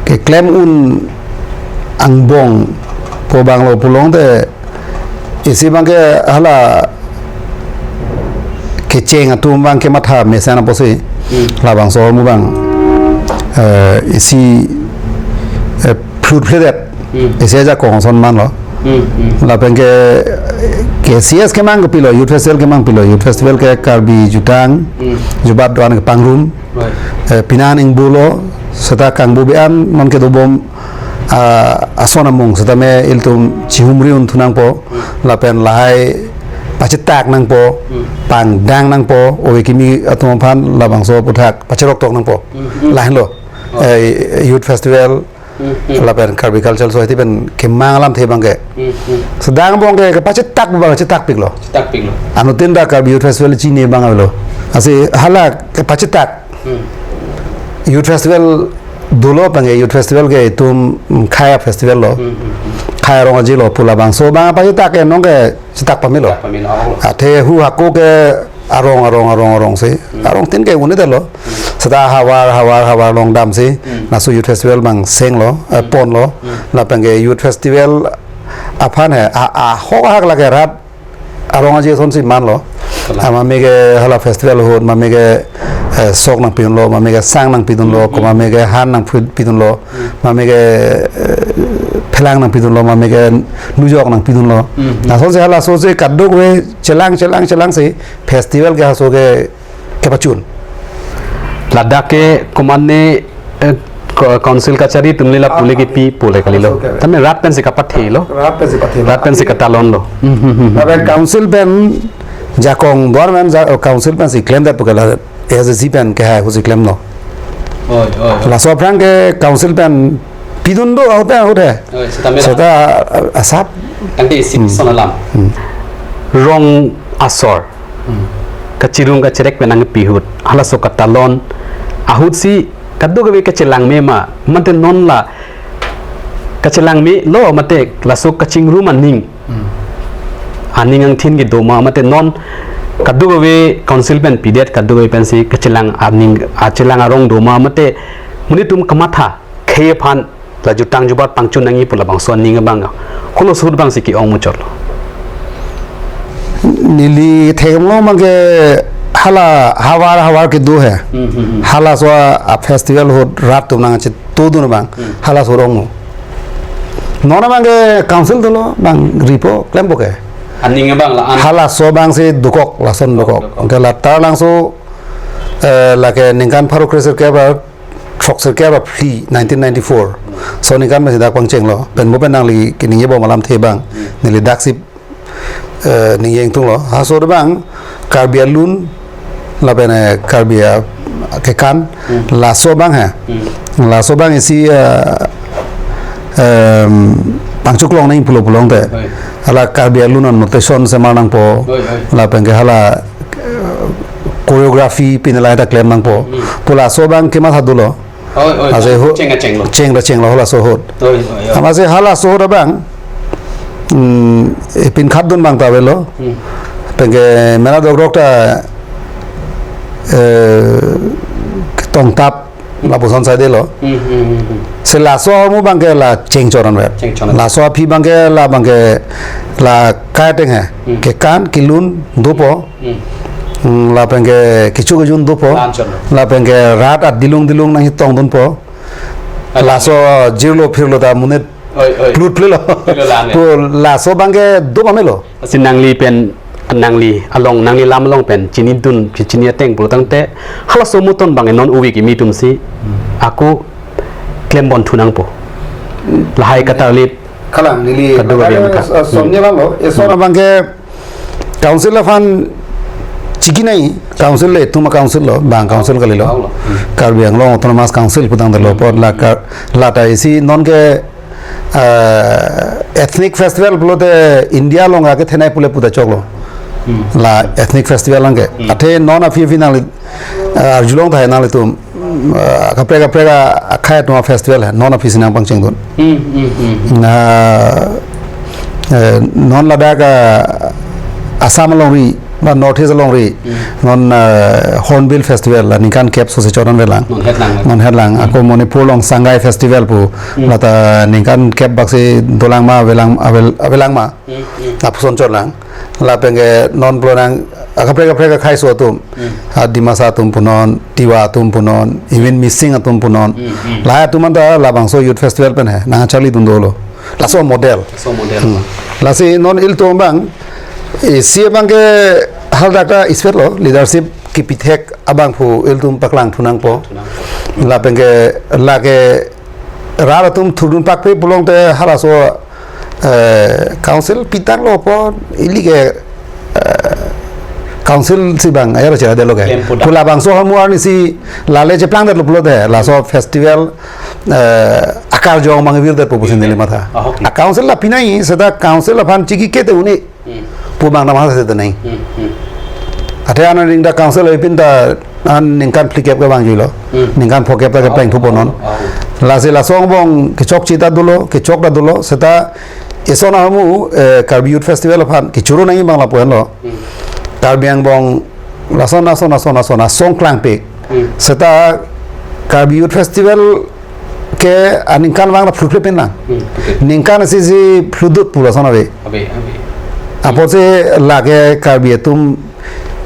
keklem un angbong pu abanglo pulote isi abangke hala kecheng atum abangke matha mesen apotsi Hmm. labangso ahormu abang, eh, isi, eh, fruit fledet Hmm. isi ajakong ason manlo. Hmm, hmm. Lapenke K C S kemang kopilo, youth festival kemang pilo, youth festival ke Karbi jutang Hmm. jubat do-an kepangrum. Right. Eh, pinan ingbulo, seta kangbu be-an non kedobom, ah, ason amung setame ilitum chihumri un thu nangpo, Hmm. lapen lahai pachetak nangpo, Hmm. pangdang nangpo, ove kimi atum aphan labangso aputhak pacheroktok nangpo. Hmm, hmm. Lahenlo, Oh. eh, youth festival, Hmm, hmm. lapen Karbi Cultural Society pen kemang alamthe abangke. Hmm, hmm. Sedang abangke kepachetak abang chetakpiklo. Chetakpiklo. Anuttin ta Karbi Youth Festival chini abang avelo. Lasi hala kepachetak. Hmm. Youth Festival dolo abangke Youth Festival ke itum, mm, khei a-festival lo. Hmm, hmm, hmm. Khei arong aji lo pu labangso abang pachetak ke nonke chetak pamelo. Chetak pamelo, oh. Athe hu hako ke arong, arong, arong, arong si. Hmm. Arongtin ke un-edetlo. Hmm. Seta havar, havar, havar along damsi. Hmm. Laso youth festival abang senglo, eh, Hmm. ponlo. Hmm. Lapenke youth festival aphan he, a, ahok ahak lake rat arong aji asonsi manlo. Kalang. Ah, mame ke hala festival ahut, mame ke, eh, sok nangpidunlo, mame ke sang nangpidunlo, Hmm, ko hmm. mame ke han nangpi-, pidunlo, Hmm. mame ke, eh, phelang nangpidunlo, mame ke nujok nangpidunlo. Hmm, hmm. Lasonsi halaso si kadokave chelang, chelang, chelangsi festival ke halaso ke kepachun. Ladak ke komatne, eh, ko-, council kachari atum le la Ah, pule ah. kepi pule kalilo. Okay. Tame rat pensi kapathelo. Rat pensi pathelo. Rat pensi katalonlo. Hmm, hmm, hmm, hmm. Lapen council pen jakong dorman ja, council pensi klemdet pu ke la S D C pen ke hai husi klemlo. Oi, oi, oi. Laso aphrang ke council pen pidun do ahut ahut he. Oi, seta mera. Seta, ah, asap. Tangte isi Hmm. son alam. Hmm. Rong asor. Hmm. Kachirung kacherek pen nangpi ahut. Halaso katalon. Ahutsi kadokave kachelang me ma. Mate non la kachelang melo mate laso kachingrum aning. Hmm. Aning angthin kedo ma mate non kadokave council pen pidet kadokave pensi kachelang aning achelang arong do ma mate monit atum kamatha khei aphan la jutang jubat pangchun nangji pu labangso aning abang. Halaso ahut abangsi ke-ong muchotlo. Neli theklong abang ke hala havar havar kedo he. Hmm, hmm, hmm. Halaso a festival ahut rat atum nangchetudun abang. Hmm. Halaso rong mo. Non abang ke council dolo abang ripo klempo ke. Aning abang la-an. Halaso abangsi dokok, lason dokok. Dokok. Anke la Taralangso, eh, lake ningkan pharo kre sirkep ra throk sirkep ra phli nineteen ninety-four. So ningkan mesi dak pangchenglo. Pen mo pen nangli keningje bom alamthe abang. Hmm. Neli daksi, eh, ningje ingtunglo. Halaso abang Karbi alun lapen, eh, Karbi a kekan Hmm. laso abang he. Hmm. Laso abang isi, eh, em, pangchuk long nangji pulo pulote. Oi. Hala Karbi alun an notation semar nangpo. Oi, oi. Lapen ke hala, eh, choreography pine lahai ta klem nangpo. Hmm. Pu laso abang kematha dolo. Oi, oi, Ase oi. ho-, Cheng kachenglo. Cheng ta chenglo halaso ahut. Oi, oi, oi. Amatsi halaso ahut abang, mm, eh, pinkhat dun abang ta avelo. Hmm. Penke mena dokrok ta, eh, tongtap Hmm. lapuson saidelo. Hmm, hmm, hmm, hmm. Si laso ahormu abang ke la cheng chot anvet. Cheng chot anvet. Laso aphi abang ke la abang ke la kai ateng he. Hmm. Kekan kelun dopo. Hmm. Hmm, lapen ke kecho kejun dopo. Lan chot. Lapen ke rat adilung dilung nangchetongdunpo. Alang. Laso jirlo phirlo ta monit Oi, oi. Plut plelo. Plelo lang, ya. Pu laso abang ke do pamelo. Si nangli pen, nangli along, nangli lam along pen chinidun, chini ateng pulo tangte, halaso muton abang non uwi kimi atumsi, Hmm. ako klem bon thu nangpo. Hmm. Lahai katarlip. Kalang, neli, Kadu kalang, kadu, eh, eh, somnya lang lo, eh, son Hmm. abang ke council aphan chiki nai, council le, tuma council lo, bang council kalilo. Bang lo. Hmm. Karbi Anglong Autonomous Council putangdetlo, Hmm. apot la kar-, lata isi non ke, eh, ethnic festival pulote India along ke thenei pule puta choklo. Hmm. La ethnic festival lang ke. Hmm. Athe non aphi aphi nangli, eh, arjulong tahai nanglitum, eh, kaprek kaprek akhei atum festival he, non aphi si nangpangchengdun. Hmm, hmm, hmm, hmm. Na, eh, non ladak, eh, Assam alongri, ba North East alongri, Hmm. non, eh, Hornbill Festival, la ningkan kep so si choran velang. Non hetlang. Non hetlang. Hmm. Ako Manipur along Sangai Festival pu, Hmm. lata ningkan kep bak si dolang ma, avelang, avel-, avelang ma. Hmm, hmm. Lapuson chotlang. Lapen ke non pulo nang, akaprek akaprek akhei aso atum. Hmm. Ah, Dimasa atum punon, Tiwa atum punon, even Mising atum punon. Hmm, hmm. Lahai atum anta labangso Youth Festival pen he, nangcharlidun dolo. Laso model. Laso model. Hmm. Lasi non ilitum abang, isi abang ke haladak ta isvet lo, leadership kipithek abang pu ilitum paklang thu nangpo. Thu nangpo. Lapen ke lake rat atum thurdun pakpe pulote halaso, eh, council pitanglo apot ili ke, eh, council si abang ayar chera delo ke. Klem pudak. Pu labangso ahormu arnisi lale cheplangdetlo pulote laso festival, eh, akarjong abang virdet pu pusi neli matha. Ah, okay. A council la pinai seta council aphan chiki kete uni. Hmm. Pu abang nama sa seta nai. Hmm, hmm. Athe an ring ta council ipin ta an ningkan phlikep ke vangjuilo. Hmm. Ningkan phokep ta ke Oh, pleng thupo non. Oh, oh. Lasi laso angbong kechokche ta dolo, kechok ta dolo, seta eson ahormu, eh, Karbi Youth Festival aphan kechoro nangji abang lapu-an lo. Hmm. Karbi angbong lason, lason, lason, lason, asong klangpik. Hmm. Seta Karbi Youth Festival ke aningkan vang ta phluphlepin lang. Hmm, okay. Ningkan isi si phludut pu lason ave. Ave, ave. Apotsi lake Karbi atum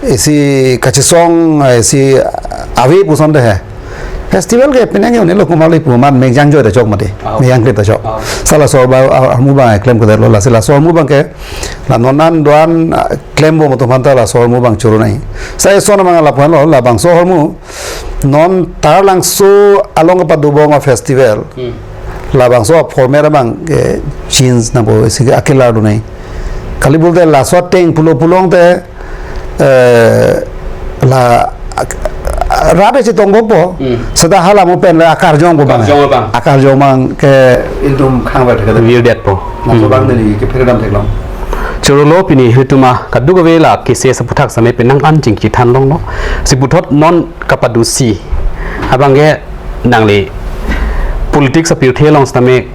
isi kachesong, isi ave puson de he. Festival ke penang ke unelo kumali pu man mengjang joy ta chok mati. Ah. Mengjang klip ta chok. Ah. Sala so ba, ah, ahormu abang klem ke lo la sila so ahormu abang ke la non an do-an, ah, klem bom atum aphanta laso ahormu abang churu nai. Sa eson abang lapu-an lo labangso ahormu non Taralangso along kapado bom a-festival. Hmm. Labangso a-format abang ke change nangpo isi ke akelar do nai. Kali pulote laso ateng pulo pulote, eh, la ak-, rat isi tong bom po. Hmm. Seta hala mo pen la akarjong po bang. Akarjong bang. Akarjong bang ke itum khang ber thek. Virdetpo. Laso abang neli ke pherang dam theklong. Choro lo pini hutuma kaduk ave la kese saputhak same penang an chingki than longlo. Si puthot non kapadusi abang ke nangli politics apirthe along sitame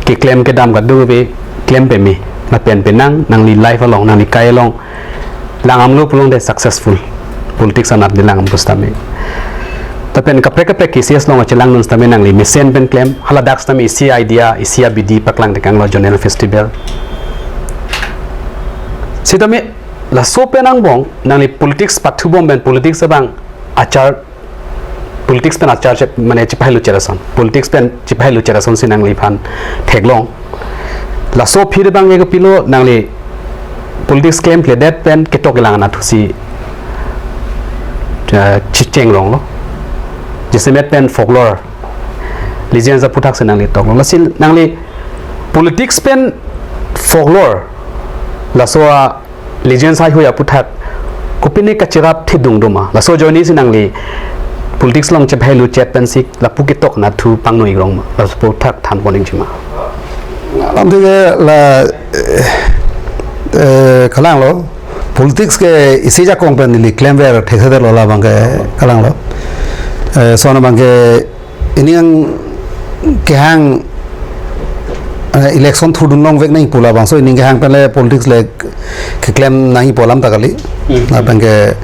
keklem kedam kaduk ave klem peme lapen penang nangli life along nangli kai along lang amlo pulote successful politics anat de lang am pusitame. Lapen kaprek kaprek cases along chelang dun sitame nangli mesen pen klem haladak sitame isi idea isi abidi paklang tekanglo zonal festival. Sitame laso pen angbong nangli politics pathu bom pen politics abang achar politics pen achar chep mane chepahelu cherason politics pen chepahelu cherason si nangliphan theklong. Laso aphi abang ke kopilo nangli politics klemkledet pen ketok kelang anatthu si, eh, checheng ronglo. Jasemet pen folklore legends aputhak si nangli toklo. Lasi nangli politics pen folklore laso a legends hai hui aputhak kopine kacherap thedung doma. Laso ajoine si nangli politics along chepahelu chet pensi lapu ketok anatthu pangno-ik rong ma. Laso aputhak than pon-ik jima. Lamthe ke la, eh, eh, kalanglo. Politics ke isi ajakong pen neli klemver thekthedetlo labang ke kalanglo. Eh, eson abang ke ining kehang, eh, election thurdun longvek nangji pu labangso ining kehang pen le politics le keklem nangji pu alam ta kali. Hmm. Lapen ke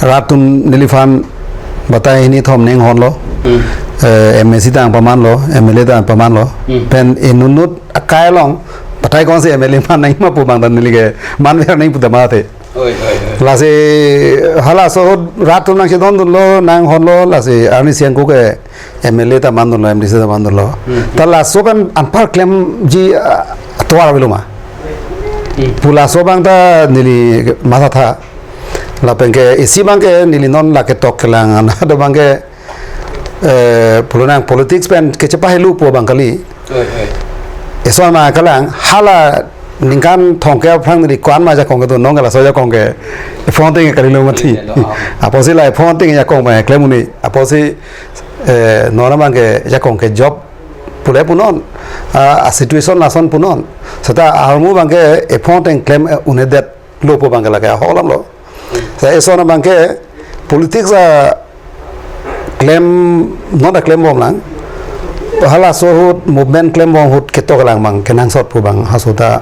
rat atum neliphan batai hini thom ninghonlo. Hmm. Eh, M A C ta nangpamanlo, M L A ta nangpamanlo. Hmm. Pen inutnut akai along batai kosonsi M L A man nangji ma pu abang ta neli ke manver nangji pu ta mate. Oi, oi, oi. Lasi halaso ahut rat atum nangchedondunlo, nanghonlo, lasi arnisi angku ke M L A ta mandunlo, M D C ta mandunlo. Hmm. Ta laso pen anpar klemji, ah, atovar avelo ma. Hmm. Pu laso abang ta neli mathatha. Lapen ke isi abang ke neli non la ketok kelang ana do abang ke, eh, pulo nang politics pen kechepahelu pu abang kali. Oi, oi. Eson ma kalang hala ningkan thomkep aphrang neli ko-an ma ajakong kedo nong ke laso ajakong ke ephong ateng kalilo mati. Kalilo, ah. Apotsi la ephong ateng ajakong ma klem un-e. Apotsi, eh, non abang ke ajakong ke job pule punon. Ah, a-situation lason punon. Seta ahormu abang ke ephong ateng klem, eh, un-edetlo pu abang ke lake ahok alamlo. Sa eson abang ke politics a klem, non ta klem bomlang. Halaso ahut movement klem bom ahut ketok kelang abang kenangsot pu abang halaso ta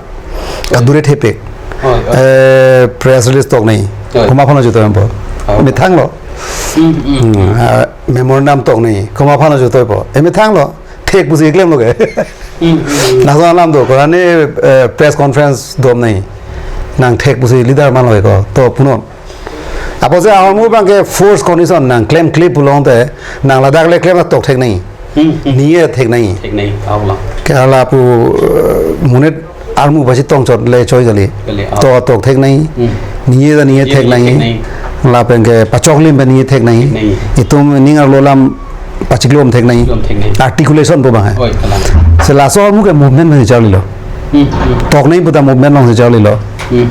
kadure thepik. Oi, oi. Eh, press release tok nangji. Oi. Komat aphan lo jutoi po. Oi. Methanglo. Hmm, hmm. Hmm, ah, memorandum tok nangji. Komat aphan lo jutoi po. Eh, methanglo. Thek pusi klemlo ke. Hmm, hmm, hmm. Laso alam do, korani, eh, press conference dom nangji. Nang thek pusi leader manlo ko. To punon. Apotsi ahormu abang ke force condition nang klemkle pulote nang ladak le klem tok thek nangji. Hmm, hmm. Niye thek nangji. Thek nangji, aula. Ke hala pu, eh, monit armu basi tongchot le choi kali. Kali, ah. To tok thek nangji. Hmm. Niye ta niye thek nangji. Niye thek nangji. Lapen ke pachoklim pen niye thek nangji. Thek nangji. Itum ning arlo alam pachiklom thek nangji. Chiklom thek nangji. Articulation pu abang hai. Oi, kalang. Si laso ahormu ke movement pen charlilo. Hmm, hmm. Tok nangji pu ta movement alongsi charlilo. Hmm.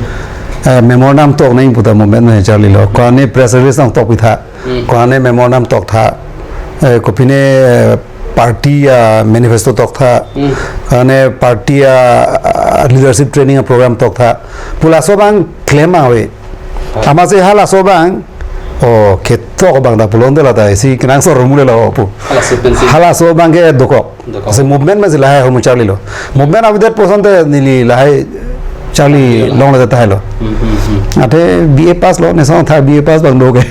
Eh, memorandum tok nangji pu ta movement pen charlilo. Korani press release nangtok pitha. Hmm. Korani memorandum toktha. Eh, kopine, eh, party a manifesto toktha. Hmm. Korani party a, ah, leadership training a program toktha. Pu laso abang klem ave. Ah. Amatsi halaso abang, oh, ketok abang ta pulote la ta isi kenangsot rumule la ho pu. Halaso pensi. Halaso abang ke dokok. Dokok. Ase movement ma si lahai ahormu charlilo. Movement avedet puson te neli lahai charli longle tahai lo. Hmm, hmm, hmm. Athe B A pass lo, neson tha B A pass abang do ke.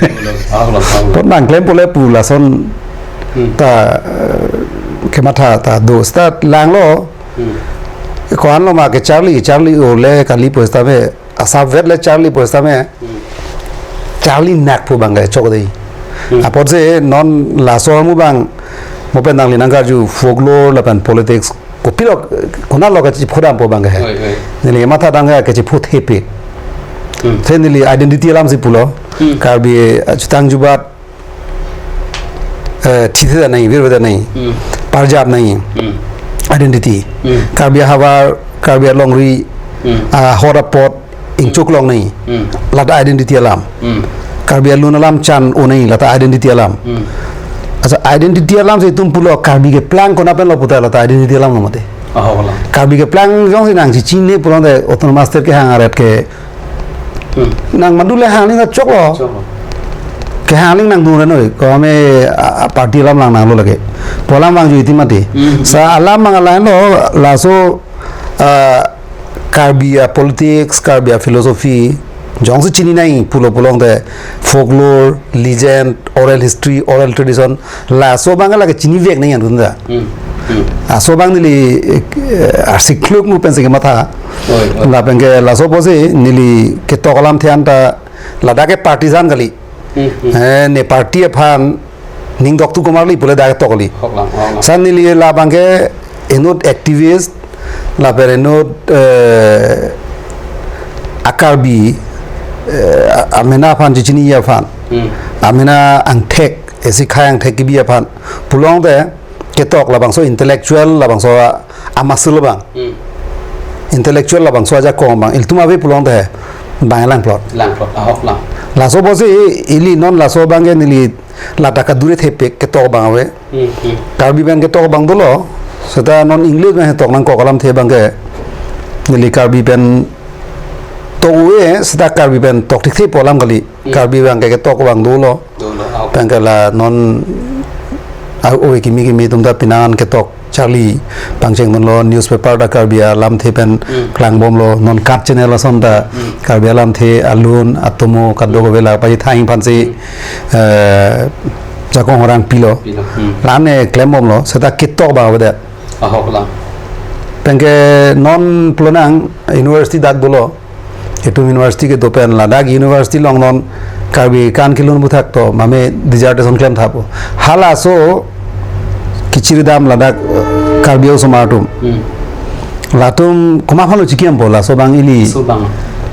Ah, lo, ah, lo. Apot nang klem pule pu lason Hmm. ta, eh, kematha ta do. Seta langlo. Hmm. Ko-an lo ma ke charli, charli ole kali pu sitame. Asap vet le charli pu sitame. Hmm. charli nakpo abangke chokdei. Hmm. Apotsi non laso ahormu abang mo pen nangli nangkarju folklore lapen politics kopilo konatlo kachiphodampo abangke he. Oi, oi. Neli matha abangke kachiphothepik. Hmm. Te neli identity alamsi pulo. Hmm. Karbi, eh, chutang jubat, eh, thithe nangji, virve nangji, Hmm. parjap nangji, Hmm. identity. Hmm. Karbi ahavar, Karbi alongri, Hmm. ah, hot apot, ingchuk long nangji. Hmm. Lata identity alam. Hmm. Karbi alun alam chan-o nangji, lata identity alam. Hmm. Accha, identity alamsi itum pulo Karbi keplang konat penlo puta lata identity alamlo mati. Ahok alam. Karbi keplang jongsi nangchechini pulote autonomous state kehang aret ke Hmm. nang mandule hangling ta choklo. Choklo. Kehangling nangdunre noi. Ko ame a, a party alam lang nanglo lake. Pu alam vangjuiti mati. Hmm. Sa alam abang alanlo laso, ah, Karbi a politics, Karbi a philosophy, jongsi chini nangji pulo pulote folklore, legend, oral history, oral tradition, laso abang lake chinivek nangji anunda. Hmm. Hmm. Laso abang neli, eh, arsi kluk mu pensi kematha. Oi, oi. Lapenke laso apotsi neli ketok alamthe anta ladak ke partisan kali. Hmm, hmm. Eh, ne party aphan ning doktu komarli pule dak tokli. Ahok alam, ahok alam. Sa neli labangke inut activist, lapen inut, eh, a Karbi, eh, a-, amena aphan chechini aphan. Hmm. Amena angthek, esi khei angthek kebi aphan. Pulote ketok labangso intellectual, labangso a, amasal abang. Hmm. Intellectual labangso ajakong abang. Ilitum ave pulote abang langplot. Langplot, ahok alam. Laso apotsi ili non laso abangke neli lata kadure thepik ketok abang ave. Hmm, hmm. Karbi pen ketok abang dolo. Seta non English pen ketok nangkok alamthe abangke. Neli Karbi pen tok ave, seta Karbi pen tok thikthepo alam kali. Hmm. Karbi abangke ketok abang dolo. Dolo, ah, okay. Penke la non a ove kimi kimi atum ta penang an ketok charli pangchengdunlo newspaper ta Karbi alamthe pen Hmm. klangbomlo non kat channel ason ta Hmm. Karbi alamthe alun atomo kadokave la pachethang aphansi Hmm. eh, jakong horang pilo. Pilo. Hmm. Lane klembomlo, seta ketok abang avedet. Ahok alam. Penke non pulo nang university dak dolo. Itum university kedo pen ladak university along non Karbi akan kelun aphuthak to mame dissertation klem thapo. Halaso kichiridam ladak, eh, Karbi osomar atum. Hmm. Latum komat aphanlo chikimpo laso abang ili. Laso abang.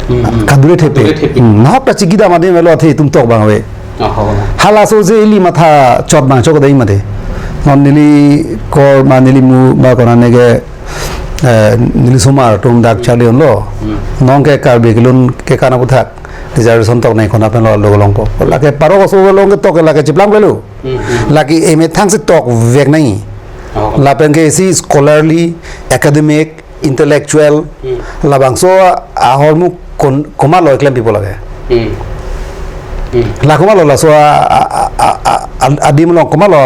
Hmm, hmm. Kadure thepik. Kadure thepik. Hmm. Nahok ta chikidam adim avelo athe itum tok abang ave. Ahok. Halaso si ili matha chot abang chokdei mati. Non neli kor ma neli mu ma konane ke, eh, neli osomar atum dak charli unlo. Hmm. Nonke Karbi kelun kekan aphuthak dissertation tok nangji konat penlo lo longpo. Lake parok aso along ketok lake chiplang pelo. Hmm, hmm. Lake emethang si tokvek nangji. Ahok. Lapenke isi scholarly, academic, intellectual, Hmm. labangso ahormu kon-, komatlo klempipo lake. Hmm. Hmm. La komatlo laso a, a, a, a, a, adim along komatlo,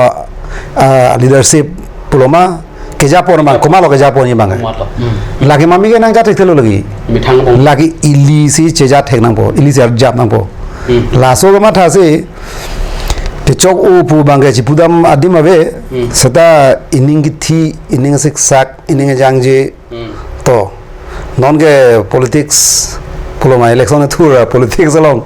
a, leadership pulo ma, kejapon abang, Kejapon. komatlo kejaponji abang. Komatlo. Hmm. Lake mame ke nangja thekthelo lake. Methang abang. Lake ilisi cheja thek nangpo, ilisi arjap nangpo. Hmm. Laso kemathasi, kechok-o pu abangke chipudam adim ave, Hmm. seta ining kithi, ining siksak, ining jangje, Hmm. To, nonke politics, pulo ma election ethur a politics along.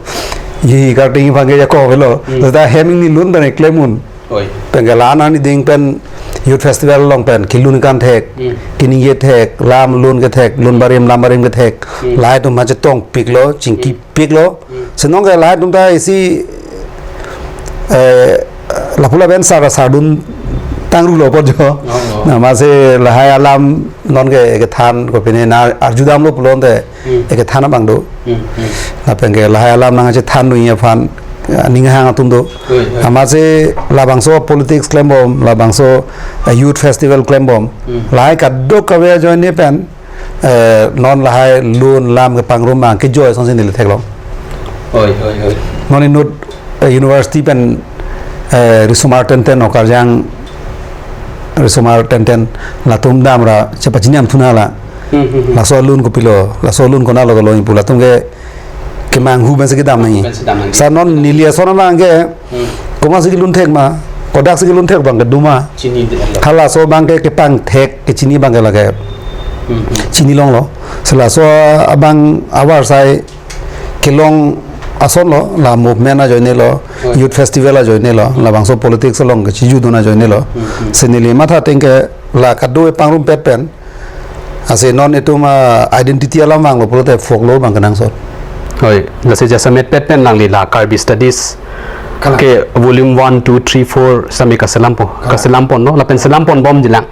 Hi karting abangke jakong avelo. Hmm. Seta hem ingni lun pen klem un. Oi. Penke la-an arni ding pen youth festival along pen kelun kan thek, Hmm. kiningje thek, lam lun kethek, lun barim, lam barim kethek. Hmm. Lahai atum ma chetongpiklo, chingki Hmm. piklo. Hmm. Si nonke lahai atum ta isi, eh, lapu lapen sar sardun tangrulo apot jo. Oh, oh. Na amatsi lahai alam nonke kethan kopine nang arjudamlo pulote Hmm. kethan abang do. Hmm, hmm. Lapenke lahai alam nangchethan dunji aphan, eh, aning ahang atum do. Oi, oi. Amatsi labangso politics klembom, labangso, eh, youth festival klembom. Hmm. Lahai kadokave ajoine pen eh, non lahai lun lam kepangrum abang kejoi asonsi neli theklong. Oi, oi, oi. Non inut, eh, university pen, eh, risomar tenten okarjang risomar tenten latum damra chepachini amthuna la. Hmm, hmm, hmm. Laso alun kopilo, laso alun konatlo kalo ipu latum ke kemanghu pensi kedam nangji. Pensi kedam nangji. Sa non neli ason abangke, Hmm. komatsi kelun thek ma, kodaksi kelun thek abangke doma. Chinidetlo. Halaso abangke kepangthek, kechini abangke lake. Hmm, hmm. Chinilonglo. Si laso abang avarsai kelong asonlo, la movement ajoinelo, Oi. youth festival ajoinelo, labangso politics along kechijudun ajoinelo. Hmm, hmm. Si neli matha ateng ke la kado-e pangrumpet pen, lasi non itum, ah, identity alam vanglo pulote folklore abang kenangsot. Oi, lasi jasemetpet pen nangli la Karbi Studies Kalang. ke volume one, two, three, four sami kaselampo. Kalang. Kaselamponlo, lapen selamponbomjilang.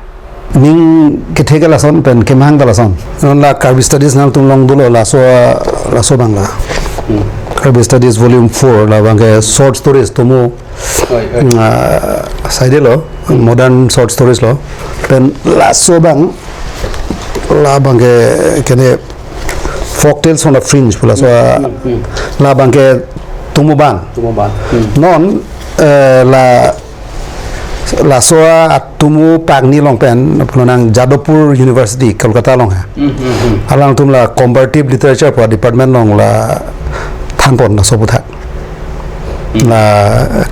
Ning kethe ke lason pen kemang ta lason. Non la Karbi Studies nangtum along dolo laso, laso abang la. Hmm. Karbi Studies volume four labang ke short stories tomo Oi, oi. Ah, saidelo, modern short stories lo. Pen laso abang, labang ke kene Folk Tales on the Fringe pu laso, Hmm, hmm. labang ke tomo abang. Tomo abang. Hmm. Non, eh, la, laso atomo pangni along pen, pulo nang Jadavpur University, Kolkata along he. Hmm, hmm, hmm. Alangtum la comparative literature pu department along la thanpon laso aputhak. Hmm. La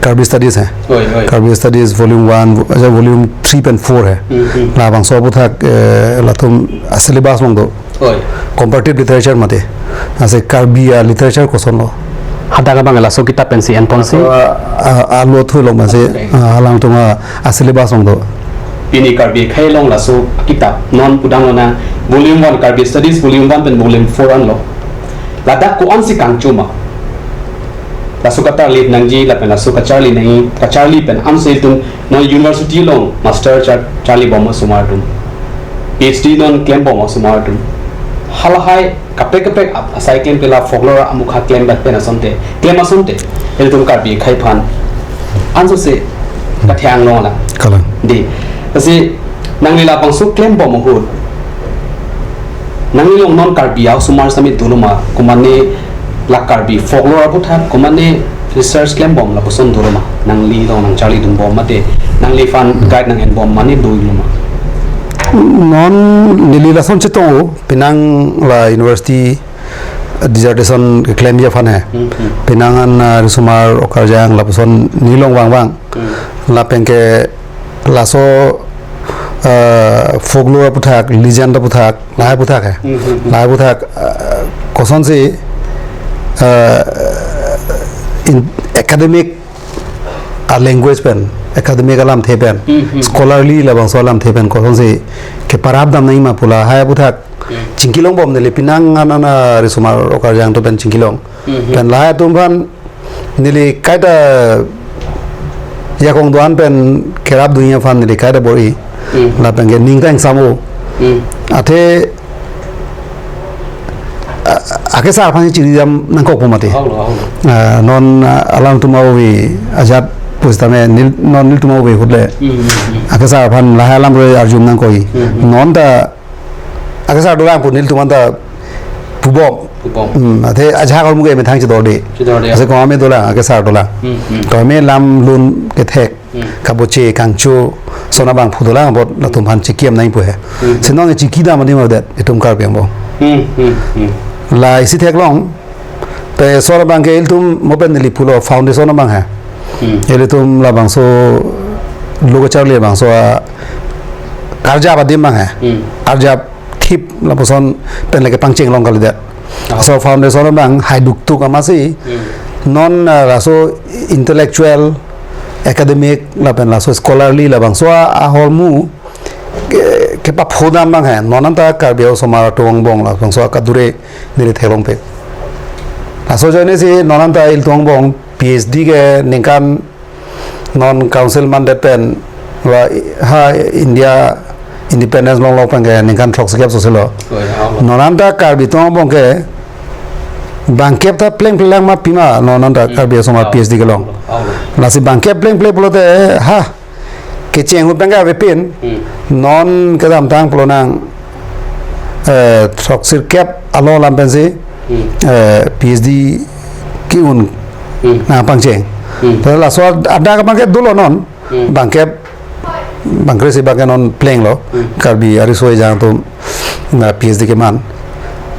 Karbi Studies he. Oi, oi. Karbi Studies volume one, vo-, aja volume three pen four he. Hmm, hmm. Labangso aputhak, eh, latum a-syllabus along do. Oi. Comparative literature mate. Lasi Karbi a-literature kosonlo. Hadak abang laso kitap pensi enponsi. A, a, alo thu along pensi, Okay. a, alangtum a, a-syllabus along do. Pini Karbi akhei along laso kitap non pudamlonang volume one Karbi Studies volume one pen volume four anlo. Ladak ko-ansi kangchuma. Laso kacharli nangji lapen laso kacharli nangji, kacharli pen ansi itum non university along master char-, charlibom osomar atum. P H D non klembom osomar atum. Halahai kaprek kaprek ap-, asai klem pela folklore amukha klem bat pen asonte. Klem asonte. Ilitum Karbi akhei aphan. Ansose katheklong la. Kalang. Dei. Lasi nangli labangso klembom ahut. Nangli along non Karbi a-osomar sami dolo ma, komane la Karbi folklore aputhak, komane research klembom lapuson dolo ma. Nangli along nangcharlidunbom mate, nangliphan Hmm. guide nang-enbom mane dolo ma. Non neli lason chetong-o, penang la university dissertation keklemji aphan he. Hmm, hmm. Penang an, ah, risomar okarjang lapuson neli along vangvang. Hmm. Lapen ke laso, ah, folklore aputhak, legend aputhak, lahai aputhak he. Hmm, hmm, hmm. Lahai aputhak, ah, kosonsi, ah, in academic a-language pen, academic alamthe pen, Hmm, hmm. scholarly labangso alamthe pen kosonsi keparap dam nangji ma pu lahai aputhak Hmm. chingkilongbom neli penang an an, ah, risomar okarjang atum pen chingkilong. Hmm, hmm. Pen lahai atum aphan neli kaita ajakong do-an pen kerapdunji aphan neli kaita bor-i. Hmm. Lapen ke ning ta ingsam-o. Hmm. Athe, a, akesar aphan chiri dam nangkokpo mate. Ahoklo, ahoklo. Ah, non, ah, alangtum ave ajat pusitame neli, non nelitum ave ahut le. Hmm, hmm, hmm. Akesar aphan lahai alam roi arjum nangkok-i. Hmm, hmm. Non ta akesar dolang pu nelitum anta pubom. Pubom. Hmm, athe ajahak ahormu ke methang chedorde. Chedorde. Ase komat dolang, akesar dolang. Hmm, hmm. Komat lam lun kethek, Hmm. kaboche, kangcho, lason abang phu dolang, apot latum aphan chikidam nangji pu he. Hmm. Si non chikidam adim avedet, itum Karbi angbong. Hmm, hmm, hmm. La isi theklong, Te lason abang ke ilitum mo pen neli pulo foundation abang he. Hmm. Ilitum labangso lo kacharli bangso a-arjap adim abang he. Hmm. Arjap thip lapuson pen le kepangchenglong kalidet. Ah. So foundation abang hai duktuk amatsi. Hmm. Non, ah, laso intellectual, academic, lapen laso scholarly labangso a-, ahormu ke, kepaphodam abang he. Non anta Karbi osomar atum angbong labangso akadure neli theklongpik. Laso ajoinesi non anta ilitum angbong P H D ke ningkan non council mandate pen la ha India independence longlok pen ke ningkan throksikep soselo. Oh, ya, oh. Non anta Karbi atum angbong ke bangkep ta plengple lang ma pima non anta Hmm. Karbi osomar Oh. P H D kelong. Oh. Lasi bangkep plengple pulote ha kecheng ahut abang ke avepin, Hmm. non kedamtang pulo nang, eh, throksirkep alo alam pensi, Hmm. eh, P H D ke-un Hmm. nangpangcheng. Hmm. Te laso ad-, adak abang ke dolo non, Hmm. bangkep, bangkresi abang ke non plenglo, Hmm. Karbi ariso ejang atum na P H D keman.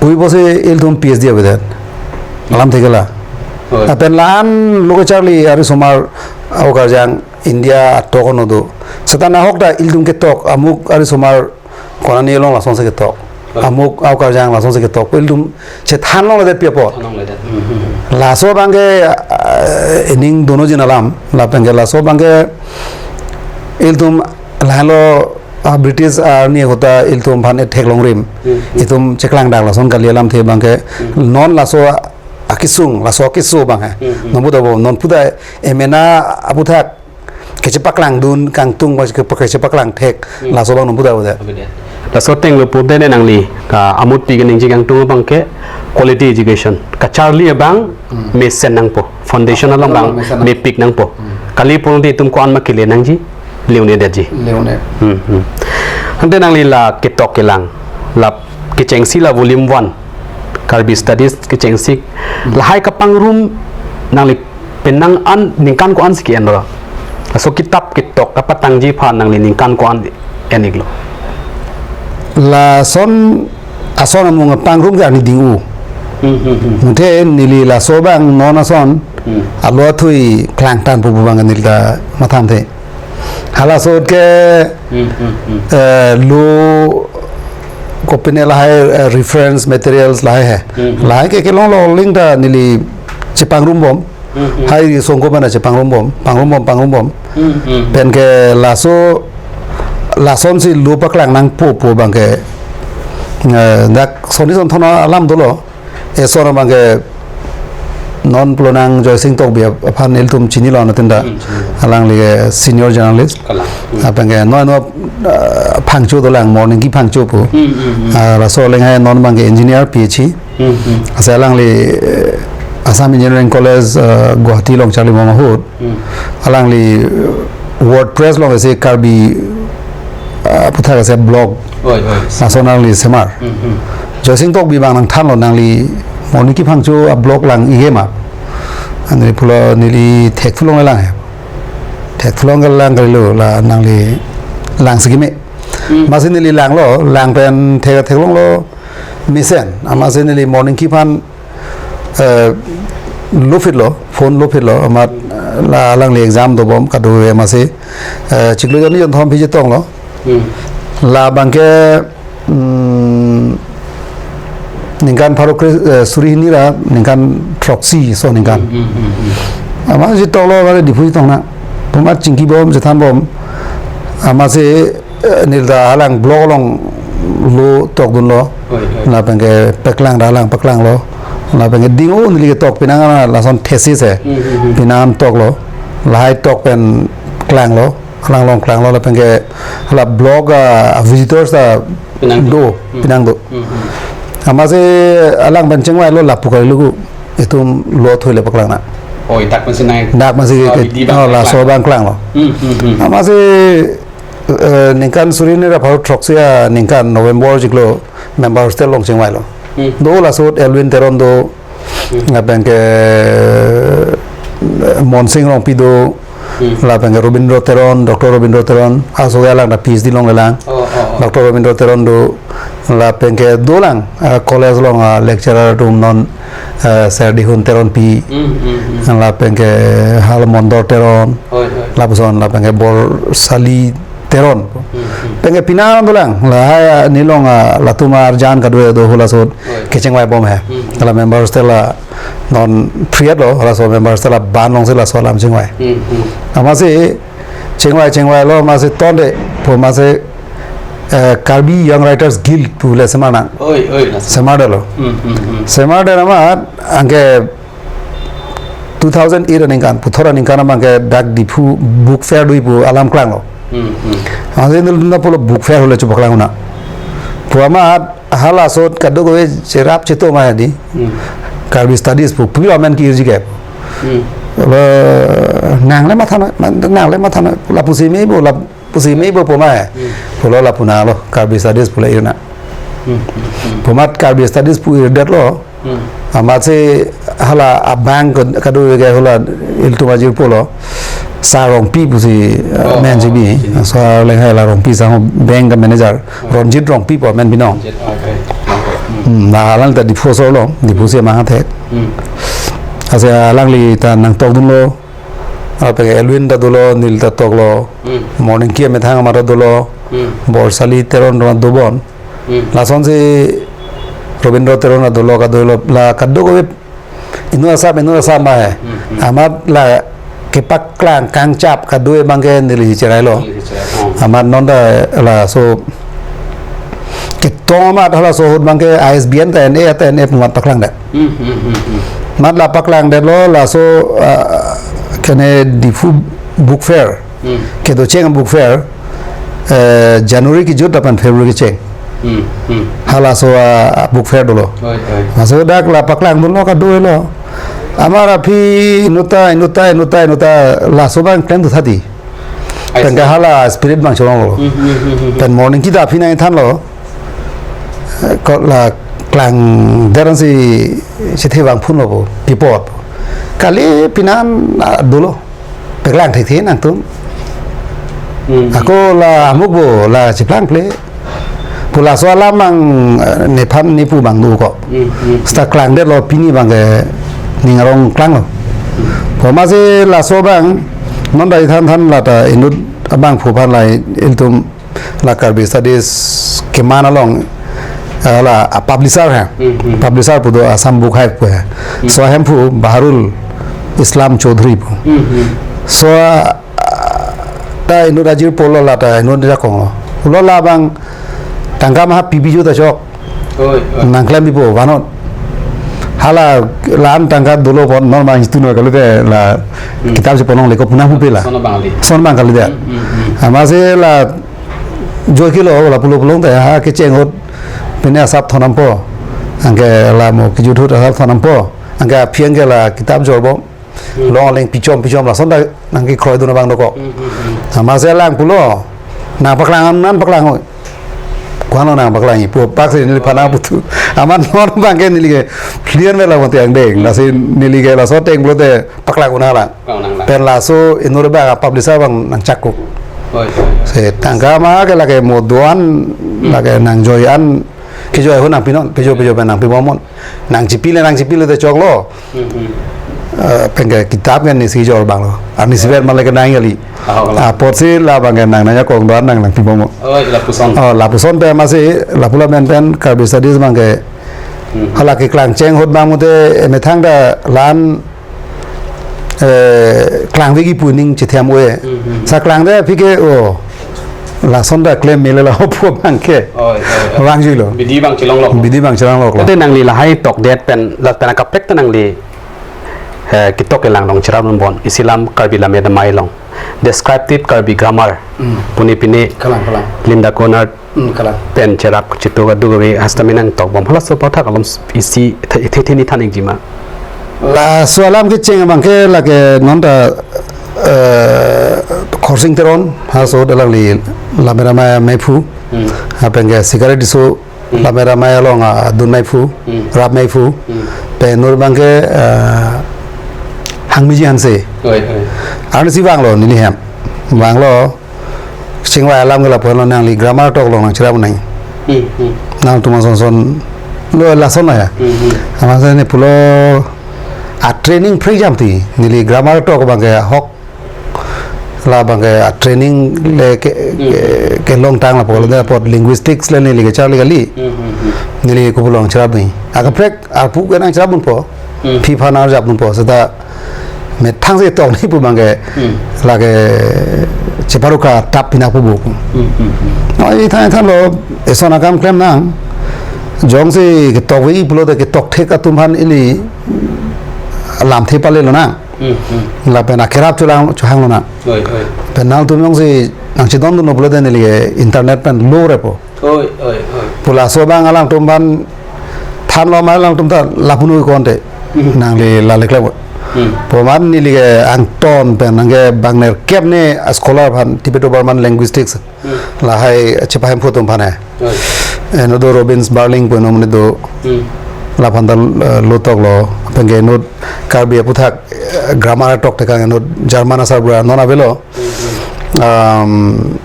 Ui pusi ilitum P H D avedet. Alamthe ke la. Oi. Lapen la-an lo kacharli arisomar okarjang India atok ono do. Seta nahok ta ilitum ketok, amuk arisomar konane along lasonsi ketok. Oi. Amuk okarjang lasonsi ketok. Ilitum chethan longledet pi apot. Than longledet. Hmm, hmm, hmm. Laso abangke, ah, ining dono jin alam, lapenke laso abangke ilitum lahelo, ah, British arni ahut ta ilitum aphan ethek longrim. Hmm, hmm. Itum cheklang dak lason kali alamthe abangke Hmm. non laso akesung, laso akeso abang he. Hmm, hmm. Non puta bo, non puta emena aputhak kachepaklang dun kangtung ba ke-, kachepaklang thek Hmm. laso abang non puta bo de. Abang de. Laso ateng lo pute ne nangli ka amut pi keningje kangtung abangke quality education. Kacharli abang Hmm. mesen nangpo. Foundation along abang Mesen nang- mepik nangpo. Hmm. Kali pon di itum ko-an ma kele nangji, le-un-edetji. Le-un-edet. Hmm, hmm. Ante nangli la ketok kelang, la kechengsi la volume one, Karbi Studies kechengsi, Hmm. lahai kapangrum nangli penang an ningkan ko-an si ke-en lo? Laso kitap ketok kapatangji aphan nangli ningkan ko-an en-iklo? Lason ason amung apangrum ke arni ding-u. Hmm, hmm, hmm. Muthe neli laso abang non ason Hmm. alo athui klangtan pu abang neli ta mathamthe. Halaso ahut ke Hmm, hmm, hmm. eh, lo kopine lahai, eh, reference materials lahai he. Hmm, hmm. Lahai ke kelong lo ling ta neli chepangrum bom. Hmm, hmm. Hai songko mana chepangrum bom, pangrum bom, pangrum bom. Hmm, hmm. Penke laso, lasonsi lo paklang nangpo pu abangke, eh, dak soni son thona alam dolo. Eson abangke non pulo nang Joysing Tokbi aphan ilitum chinilo na tinda. Hmm, chinilo. Alangli ke senior journalist. Kalang. Hmm. Lapenke non non, eh, phangcho dolang, Morning Ki Phangcho pu. Hmm, hmm, hmm. Ah, laso alang hai non abangke engineer P H E. Hmm, hmm. Ase alangli, eh, Assam Engineering College, eh, Guwahati along charli bom ahut. Hmm. Alangli, eh, WordPress along ase Karbi, eh, aputhak ase blog. Oi, oi. Lason alangli semar. Hmm, hmm. Joysing Tokbi abang nangthanlo, nangli Morning Ki Phangcho a-blog lang-ik ma. Anke pulo neli thek phulong lang he. Thek phulong lang kalilo, la nangli lang si keme. Hmm. Amatsi neli langlo, lang pen thek theklonglo mesen. Amatsi neli Morning Ki aphan eh, lo phitlo, phone lo phitlo, amat, eh, la alangli exam dobom kadokave amatsi, eh, chiklo jonni jonthom aphi chetonglo. Hmm. La abangke, mm, ningkan pharo kre-, eh, suri hini ra ningkan throksi aso ningkan. Hmm, hmm, hmm, hmm. Amat chetonglo, amat Diphu chetong nang. Amat chingki bom, chethan bom. Amatsi eh, neli ta halang blog along lo tokdunlo. Oi, oi. Lapenke paklang ta halang paklanglo. Lapenke ding-u neli ketok penang an lason thesis he. Hmm, hmm, hmm. Penang an toklo. Lahai tok pen klanglo. Halang along klanglo lapenke hala blog a, a visitors ta Penang do. do, Hmm. penang do. Hmm, hmm. Amatsi alang pen chingvailo lapu kali lugu. Itum lo athui le paklang nang. Oi, dak amatsi nai. Dak amatsi Oh, ke, bidi abang oh, laso klanglo. abang klanglo. Hmm, hmm, hmm. Amatsi eh, ningkan suri hini ra pharo throksi aningkan November chiklo member hostel along chingvailo. Hmm. Do laso ahut Elwin Teron do, Hmm. lapenke, eh, Monsing Rongpi do, Hmm. lapenke Robindro Teron, Doctor Robindro Teron, aso ke alang ta P H D longlelang. Oh, oh, oh. Doctor Robindro Teron do, lapenke dolang, eh, college along, eh, lecturer atum non, eh, Sir Dihun Teronpi, Hmm, hmm, hmm. lapenke hala Mondor Teron, Oi, oi. lapuson lapenke Borsali Teron. Hmm, hmm. Penke penang dolang, lahai, ah, nelong, ah, latum arjan kadokave do halaso ahut Oi. kechingvai bom he. Hmm, hmm. Hala member hostel la non free lo, halaso member hostel la ban alongsi laso alam chingvai. Hmm, hmm. Amatsi chingvai chingvailo, amatsi tonde, pu amatsi, eh, Karbi Young Writers Guild pu le semar nang. Oi, oi, laso. Semardetlo. Hmm, hmm, hmm. Semardetlo amat, anke two thousand eight aningkan, puthot aningkan abangke dak Diphu Book Fair do pu alam klanglo. Hmm, hmm. Ansi neli ta pulo Book Fair ahut le chepaklang nang. Pu amat halaso ahut kadokave cherap cheto ma di. Hmm. Karbi Studies pu, pu amen ki-irji ke. Hmm. Lo, nang le matha noi, man, nang le matha noi, lapusi mebo, lap-, pusi mebo pu ma he. Hmm. Pulo lapu nanglo, Karbi Studies pu le ir nang. Hmm, hmm, hmm. Pu amat Karbi Studies pu irdetlo. Hmm. Amatsi hala abang ke-, kadokave ke hala ilitum ajir pulo. Sir Rongpi pusi, eh, Oh, men oh, G B. sini. So, alang hai la Rongpi sang bank ke manager. Hmm. Ronjit Rongpi pu amen binong. Ronjit, okay. Hmm. Hmm, la alangli ta Diphu aso lo, Diphu si amang athek. Hmm. Ase alangli ta nangtokdunlo. Lapenke Elwin ta dolo, neli ta toklo. Hmm. Morning Ki amethang amat ta dolo. Hmm. Borsali Teron amat dobom. Hmm. Lasonsi Robindro Teron ta dolo, kadokave la kadokave Inut asap, inut asap ma he. Hmm, hmm. Amat la kepaklang kangchap kadokave abangke neli cherailo. Neli cherai, oh. Amat non ta laso ketong amat halaso ahut abangke I S B N ta N A ta N A pu amat paklang det. Hmm, hmm, hmm, hmm. Amat la paklang detlo laso, ah, kene Diphu Book Fair. Hmm. Kedo cheng Book Fair, eh, January kejut lapen February kecheng. Hmm, hmm. Halaso, ah, Book Fair dolo. Oi, oi. Laso dak la paklangdunlo kadokavelo. Amat aphi inut ta, inut ta, inut ta, inut ta laso abang klemthu thati. I see. Pen ke hala spirit abang cholonglo. Hmm, hmm, hmm, hmm, hmm. Pen morning kita aphi nangthanlo. Eh, ko la klangdet ansi chethe vangphunlo pu, pi apot. Kali pinan, ah, dolo. Paklang thekthe nangtum. Hmm. Ako la amuk bo la cheplang ple. Pu laso alam abang, eh, nephan nepu abang dokok. Hmm, hmm. Seta klangdetlo pini abangke ning arong klanglo. Hmm. Pu amatsi laso abang non ta ithanthan la ta inut abangphu aphan la ilitum la Karbi Studies keman along, eh, la, ah, publisher he. Hmm, hmm. Publisher pu do Assam Book Hive pu he. Hmm. So ahemphu Baharul Islam Choudhury pu. Hmm, hmm. So, ah, ta inut ajir pulo la ta inut ajakong lo. Pulo labang tangka maha pipi juta chok. Oi, oi. Nangklem pipo vannon. Hala la-an tangka dolo apot non abang itu noi kalite la, hmm, kitab si ponong leko punang pupe la. Lason abang kali. Lason abang kali dia. Hmm, hmm, hmm. Amatsi la joikelo la pulo pulo te ha kecheng ahut pine asap thondampo. Anke la mo kejut ahut asap thondampo. Anke aphi anke la kitab jorbom. Hmm. Longleng pichom pichom lason ta nangkekroidun abang dokok. Hmm, hmm, hmm. Amatsi alang pulo. Nangpaklang an nangpaklang oi. Ko-an lo nangpaklangji pu apak si neliphan nangputhu. Amat non abangke neli ke clear me la mati angdeng. Hmm. Lasi neli ke laso ateng pulote paklang unlang. Paklang unlang. Pen laso inut abang publisher abang nangchakuk. Oi, oi, oi. Si tangka ma ke lake mo do-an, hmm, lake nangjoi an kejoi ahut nangpinon, pejo pejo pen nangpibomnon. Nangchipile, nangchipile te choklo. Hmm, hmm. Eh, pen ke kitab ke nisi jor abang lo. Arnisi pen ma lake nang kali. Ah, oh, la. Apotsi labangke nang nangjakong do-an nang nangpibomnon. Oh, lapuson. Oh, lapuson pen amatsi, lapu lamen pen Karbi Studies abangke. Hmm. Hala keklang cheng ahut abang mute methang ta la-an, eh, klangvekji pu ning chethem oi. Hmm, hmm. Seta klangdet aphi ke, oh, lason ta klem mele la pu abangke. Oi, oi, oi. Vangjuilo. Bidi abang chelonglo. Bidi abang chelonglo. Tangte nangli lahai tokdet pen, lapen akaprek ta nangli, eh, ketok kelang along cherapdunbom. Isi alam Karbi Lammet Amei along. Descriptive Karbi Grammar. Hmm. Pune pine. Kalang, kalang. Lynda Conrad. Hmm, kalang. Pen cherap kachetong kadokave hasta me nangtokbom. Halaso aputhak alom isi the-, the-, the-, ni than ikji ma. Laso alam kecheng abangke lake non ta, eh, Khorsing Teron, halaso alangli Lammet Amei ameiphu. Hmm. Lapen ke Sikari Tisso, hmm, Lammet Amei along adun meiphu, hmm, rap meiphu. Hmm. Pen inut abangke, eh, Hangmiji Hanse. Oi, oi. Arnisi vanglo neli hem. Vanglo. Chingvai alam ke lapu-an lo, nangli grammar talk along nangcherap nang. Hmm, hmm. Nangtum ason son lo lason lo ya. Hmm, hmm. Amatsi ne pulo a-training phrejam ti neli grammar talk abangke ahok labangke a-training le ke, hmm, ke, kelongtang lapu lo, hmm, apot linguistics le neli kecharli kali. Hmm, hmm, hmm. Neli kopulong cherap ni. Akaprek arpu ke nangcherapdunpo. Hmm. Aphi aphan nangcherapdunpo. Seta methang si tokni pu abangke, hmm, lake cheparuka tap pinak pu buk. Hmm, hmm, hmm. Oh, ithan ithanlo, eson akam klem nang. Jongsi ketokve pulote ketok thek atum aphan ili lamthe palelo nang. Hmm, hmm. Lapen akerap cholang chohanglo nang. Oi, oi. Pen nangtum jongsi nangchedondunlo pulote neli ke internet pen lo repo. Oi, oi, oi. Pu laso abang alangtum aphan thanlo ma alangtum ta lapu noi konte. Hmm. Nangli lale klem. Hmm. Pu amat neli ke angton pen nangke bang nerkep ne a-scholar aphan Tibeto-Burman linguistics. Hmm. Lahai chepahemphu atum aphan he. Oi. Inut do Robin Sparling pu inut do. Hmm. Laphan ta, eh, lo toklo. Pen ke inut Karbi aputhak, eh, grammar talk tekang inut German asarbura non avelo. Um,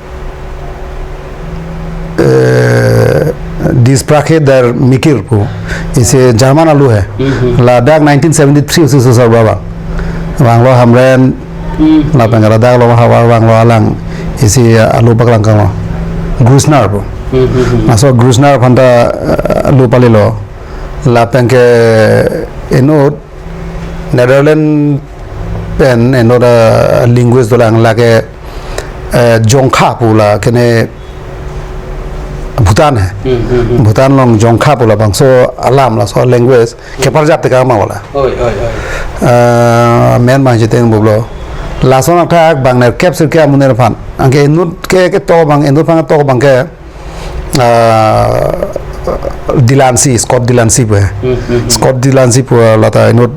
eh, Die Sprache der Mikir pu. Isi German alo he. Mhm. Ladak nineteen seventy-three usi susar baba. Vanglo Hamren, mhm, lapen ke ladak lo havar vanglo alang. Isi alo paklang kanglo. Grüssner pu. Mhm. Laso Grüssner aphan ta, eh, lo palilo. Lapen ke inut Netherlands pen inut a linguist dolang lake, eh, Dzongkha pu la kene Bhutan he. Hmm, hmm, hmm. Bhutan along Dzongkha pu labangso alam, laso language keparjap tekang ma wala. Oi, oi, oi. Eh, men bang chiteng boblo. Lason athak bang nerkep sirkep amonit aphan. Anke inut ke, ketok bang, inut aphan ketok bang ke, ah, Delancey, Scott Delancey pu he. Hmm, hmm, hmm. Scott Delancey pu lata inut,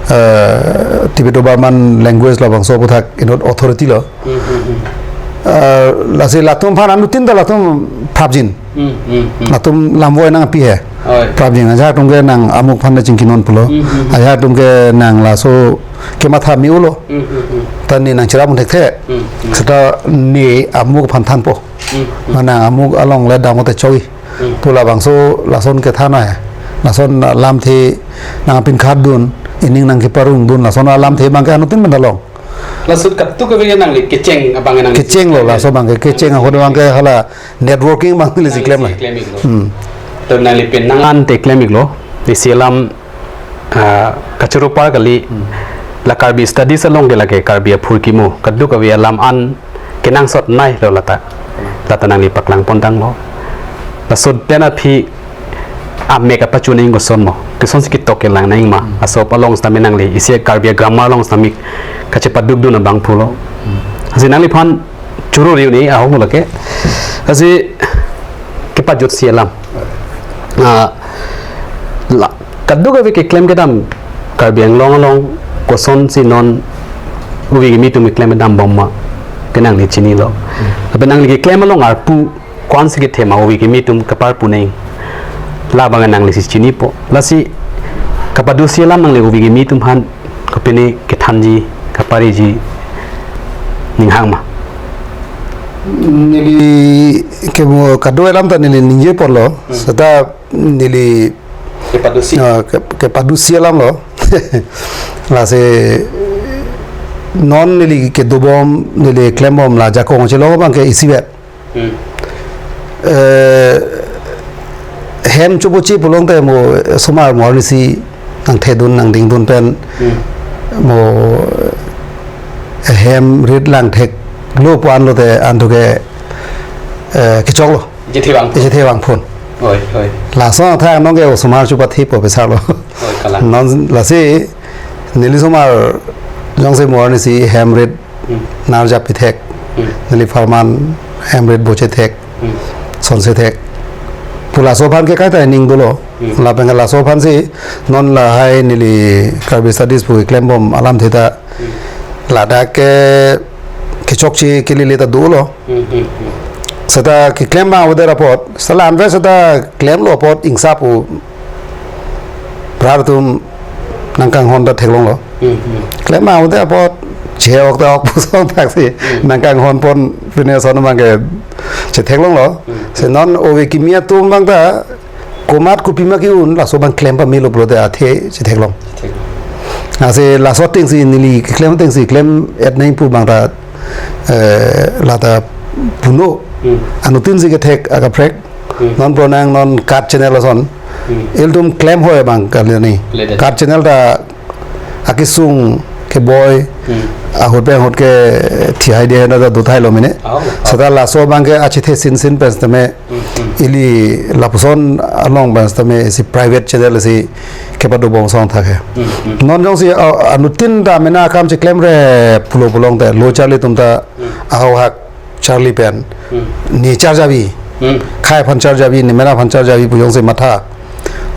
eh, Tibeto-Burman language labangso aputhak inut authority lo. Hmm, hmm, hmm. Eh, lasi latum aphan anuttin ta latum prapjin. Hmm, hmm, hmm. Latum lamvoi nangpi he. Oi. Prapjin. Ajahak atum ke nang amuk aphan nangchingkinon pulo. Hmm, hmm, hmm. Ajahak atum ke nang laso kematha me-olo. Hmm, hmm, hmm. Ta ne nangcherap un thekthe. Hmm, hmm. Seta ne amuk aphan thanpo. Hmm, hmm. Ma nang amuk along le dam-o te choi. Hmm. Pu labangso lason kethan he. Lason lamthe nangpinkhat dun, ining nangkeparong dun, lason alamthe bang ke anuttin pen ta long. Laso kadokave nangli kecheng abang nangli kecheng lo, kecheng. Laso bang ke kecheng, ahut bang ke hala networking bang nangli si klem la. Nangli si klem iklo. Hmm. To nangli pen nang an te klem iklo. Isi alam, ah, kachoro par kali. Hmm. La Karbi Studies along ke lake Karbi aphurkimo, kadokave alam an kenangsot nei lo lata. Lata nangli paklang pon tanglo. Laso pen aphi amek apachuneng koson mo, kosonsi ketok kelang nang ma. Hmm. Laso along setame nangli isi Karbi grammar along setame kachepaduk dun abang pulo. Hmm. Lasi nangliphan choro riu ni ahong lake. Lasi kepajut si alam. Ah, la, kadokave keklem kedam Karbi Anglong along kosonsi non ove kimi atum keklem kedam bom ma ke nangli chinilo. Hmm. Lapen nangli keklem along arpu ko-ansi kethe ma ove kimi atum kaparpu nang, labang nangli si chinipo. Lasi kapado si alam nangli ove kimi atum aphan kopine kethanji, kapareji ning hang ma? Neli kemo kado alam ta neli ningje ponlo. Hmm. Seta neli kepado si, ah, ke, kepado si alam lo. Lasi non neli kedobom, neli klembom la jakong chelong bang ke isivet. Hmm. Eh, hem chobochi pulote mo osomar mo arnisi nangthedun nangdingdun pen, hmm, mo hem rit lang theklo pu-an lote antu ke, eh, kechoklo. Chethe vangphun. Chethe vangphun. Oi, oi. Laso athak non ke osomar chopathepo pesar lo. Oi, kalang. Non lasi neli osomar jongsi mo arnisi hem rit, hmm, narjap pithek. Hmm. Neli pharman hem rit boche thek. Hmm. Sonse thek. Pu laso aphan ke kaita ning dolo. Hmm. Lapen laso aphansi non lahai neli Karbi Studies pu klembom alamthe ta, hmm, ladak ke kechokche kelele ta dolo. Hmm, hmm, hmm. Seta keklem bang avedet apot, seta la anvet seta klemlo apot ingsa pu prar atum nangkanghon ta theklonglo. Hmm, hmm. Klem bang avedet apot, che-ok ta ok pusong thaksi, hmm, nangkanghon pon pine son bang ke chetheklonglo. Hmm. Si non ove kimi atum bang ta komat kopima ke-un, laso bang klem pamelo pulote athe chetheklong. Chetheklong. Lasi laso atengsi neli keklem atengsi klem-et nang pu bang ta, eh, lata puno. Hmm. Anuttin si kethek akaprek. Hmm. Non pronang non kat channel ason. Hmm. Ilitum klem hoi bang kali ni. Ledet. Kat channel ta akesung keboi. Hmm. Ahut pen ahut ke thihai de na ta dothailo mene. Oh, oh. Seta laso bang ke achethe sinsin pen setame. Hmm, hmm. Ili lapuson along pen setame si private channel si kepadobom song thak he. Hmm, hmm. Non jongsi, ah, anuttin ta mena akam cheklemre pulo pulote lo charli atum ta, hmm, ahok hak charli pen. Hmm. Ne charjabi. Hmm. Khai aphan charjabi, ne mena aphan charjabi pu jongsi matha.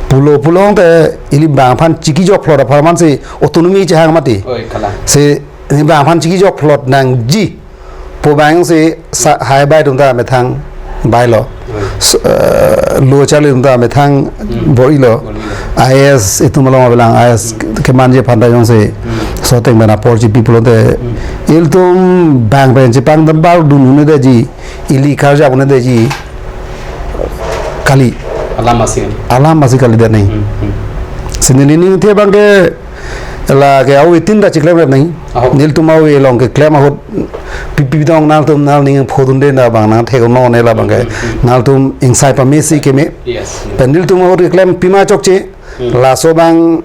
Pulo pulote ili bang aphan chikijok phlot apharman si autonomy chehang mati. Oi, kalang. Si ne bang aphan chikijok phlot nangji pu bang si sa-, hai bai atum ta methang bailo. Hmm. S-, eh, lo charli atum ta methang, hmm, bor-ilo. Bor-ilo. I A S itum along avelang, I A S, hmm, kemanji aphan ta jongsi, hmm, soteng pen apor chipi pulote, hmm, ilitum bang pen chepangdam bar dun un-edetji, ili karjap un-edetji kali. Alam asi. Alam asi kalidet nang. Hmm, hmm. Si neli ningthe bang ke lake ave tin ta cheklemret nang. Ahok. Nelitum ave along keklem ahut pipi tong nangtum nangning phodunde na bang nangthek non ne labang ke. Hmm, hmm, hmm. Nangtum ingsai pamesi keme. Yes. Pen nelitum ahut keklem pima chokche. Hmm. Laso bang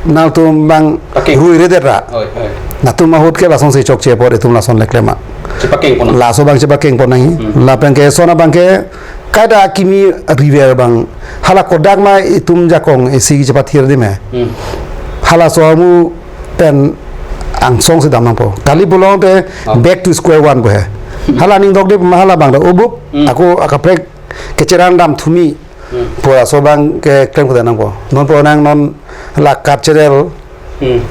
Nangtum bang Pakeng. Rui redet ra. Oi, oi. Nangtum ahut ke lasonsi chokche apot itum lason le klem ma. Chepakeng pon. Laso abang chepakeng pon nangji. Hmm. Lapen ke son abang ke kaita kimi river abang. Hala kodak ma itum jakong isi chepathir di me. Hmm. Halaso amu pen angsong si dam nangpo. Kali pulote Oh. Back to square one pu he. Hala ning dok di ma hala abang ta ubup. Hmm. Ako akaprek kecherang dam thumi. Hmm. Pu laso abang ke klem kuda nangpo. Non po nang non la kat channel. Hmm.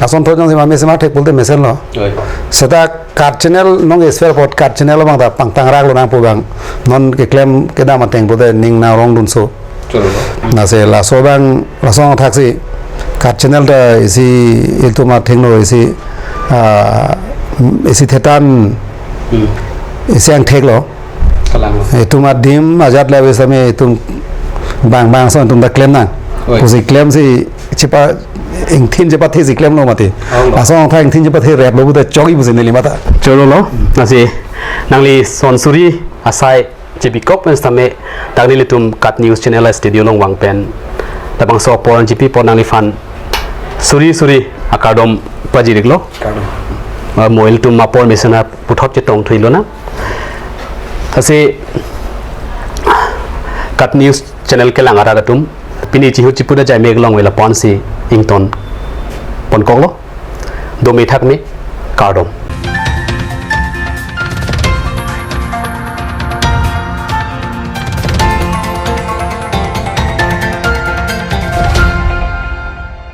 Ason thot jongsi ma mesen ma thek pulote mesen lo. Oi. Seta kat channel nong isper apot kat channel abang ta pangtang rak lo nangpo abang. Non keklem kedam ateng pulote ning nang rong dunso. Choro. Lasi laso abang laso athaksi kat channel ta isi itum athengno isi, ah, isi thetan Hmm. isi angthek lo. Kalang lo. Itum adim ajat le ave sami itum bang bang ason itum ta klem nang. Oi. Pusi klemsi chepa ingthin chepathesi klem lo mati. Oh, lo. Ason thang ingthin chepathe rep lo puta chokji pusi neli mata. Choro lo. Lasi nangli son suri asai chepikok pen sitame dak nelitum Kat News Channel a studio along vang pen labangso apor chipi apot nangliphan suri suri akardom pajir iklo. Kardom. Ah, mo ilitum apor mesen aputhot chetong thuilo na. Lasi Kat News Channel kelang arat atum pini chihu chipuda jai mek long vela ponsi ington ponkoklo. Dome thakme, kardom.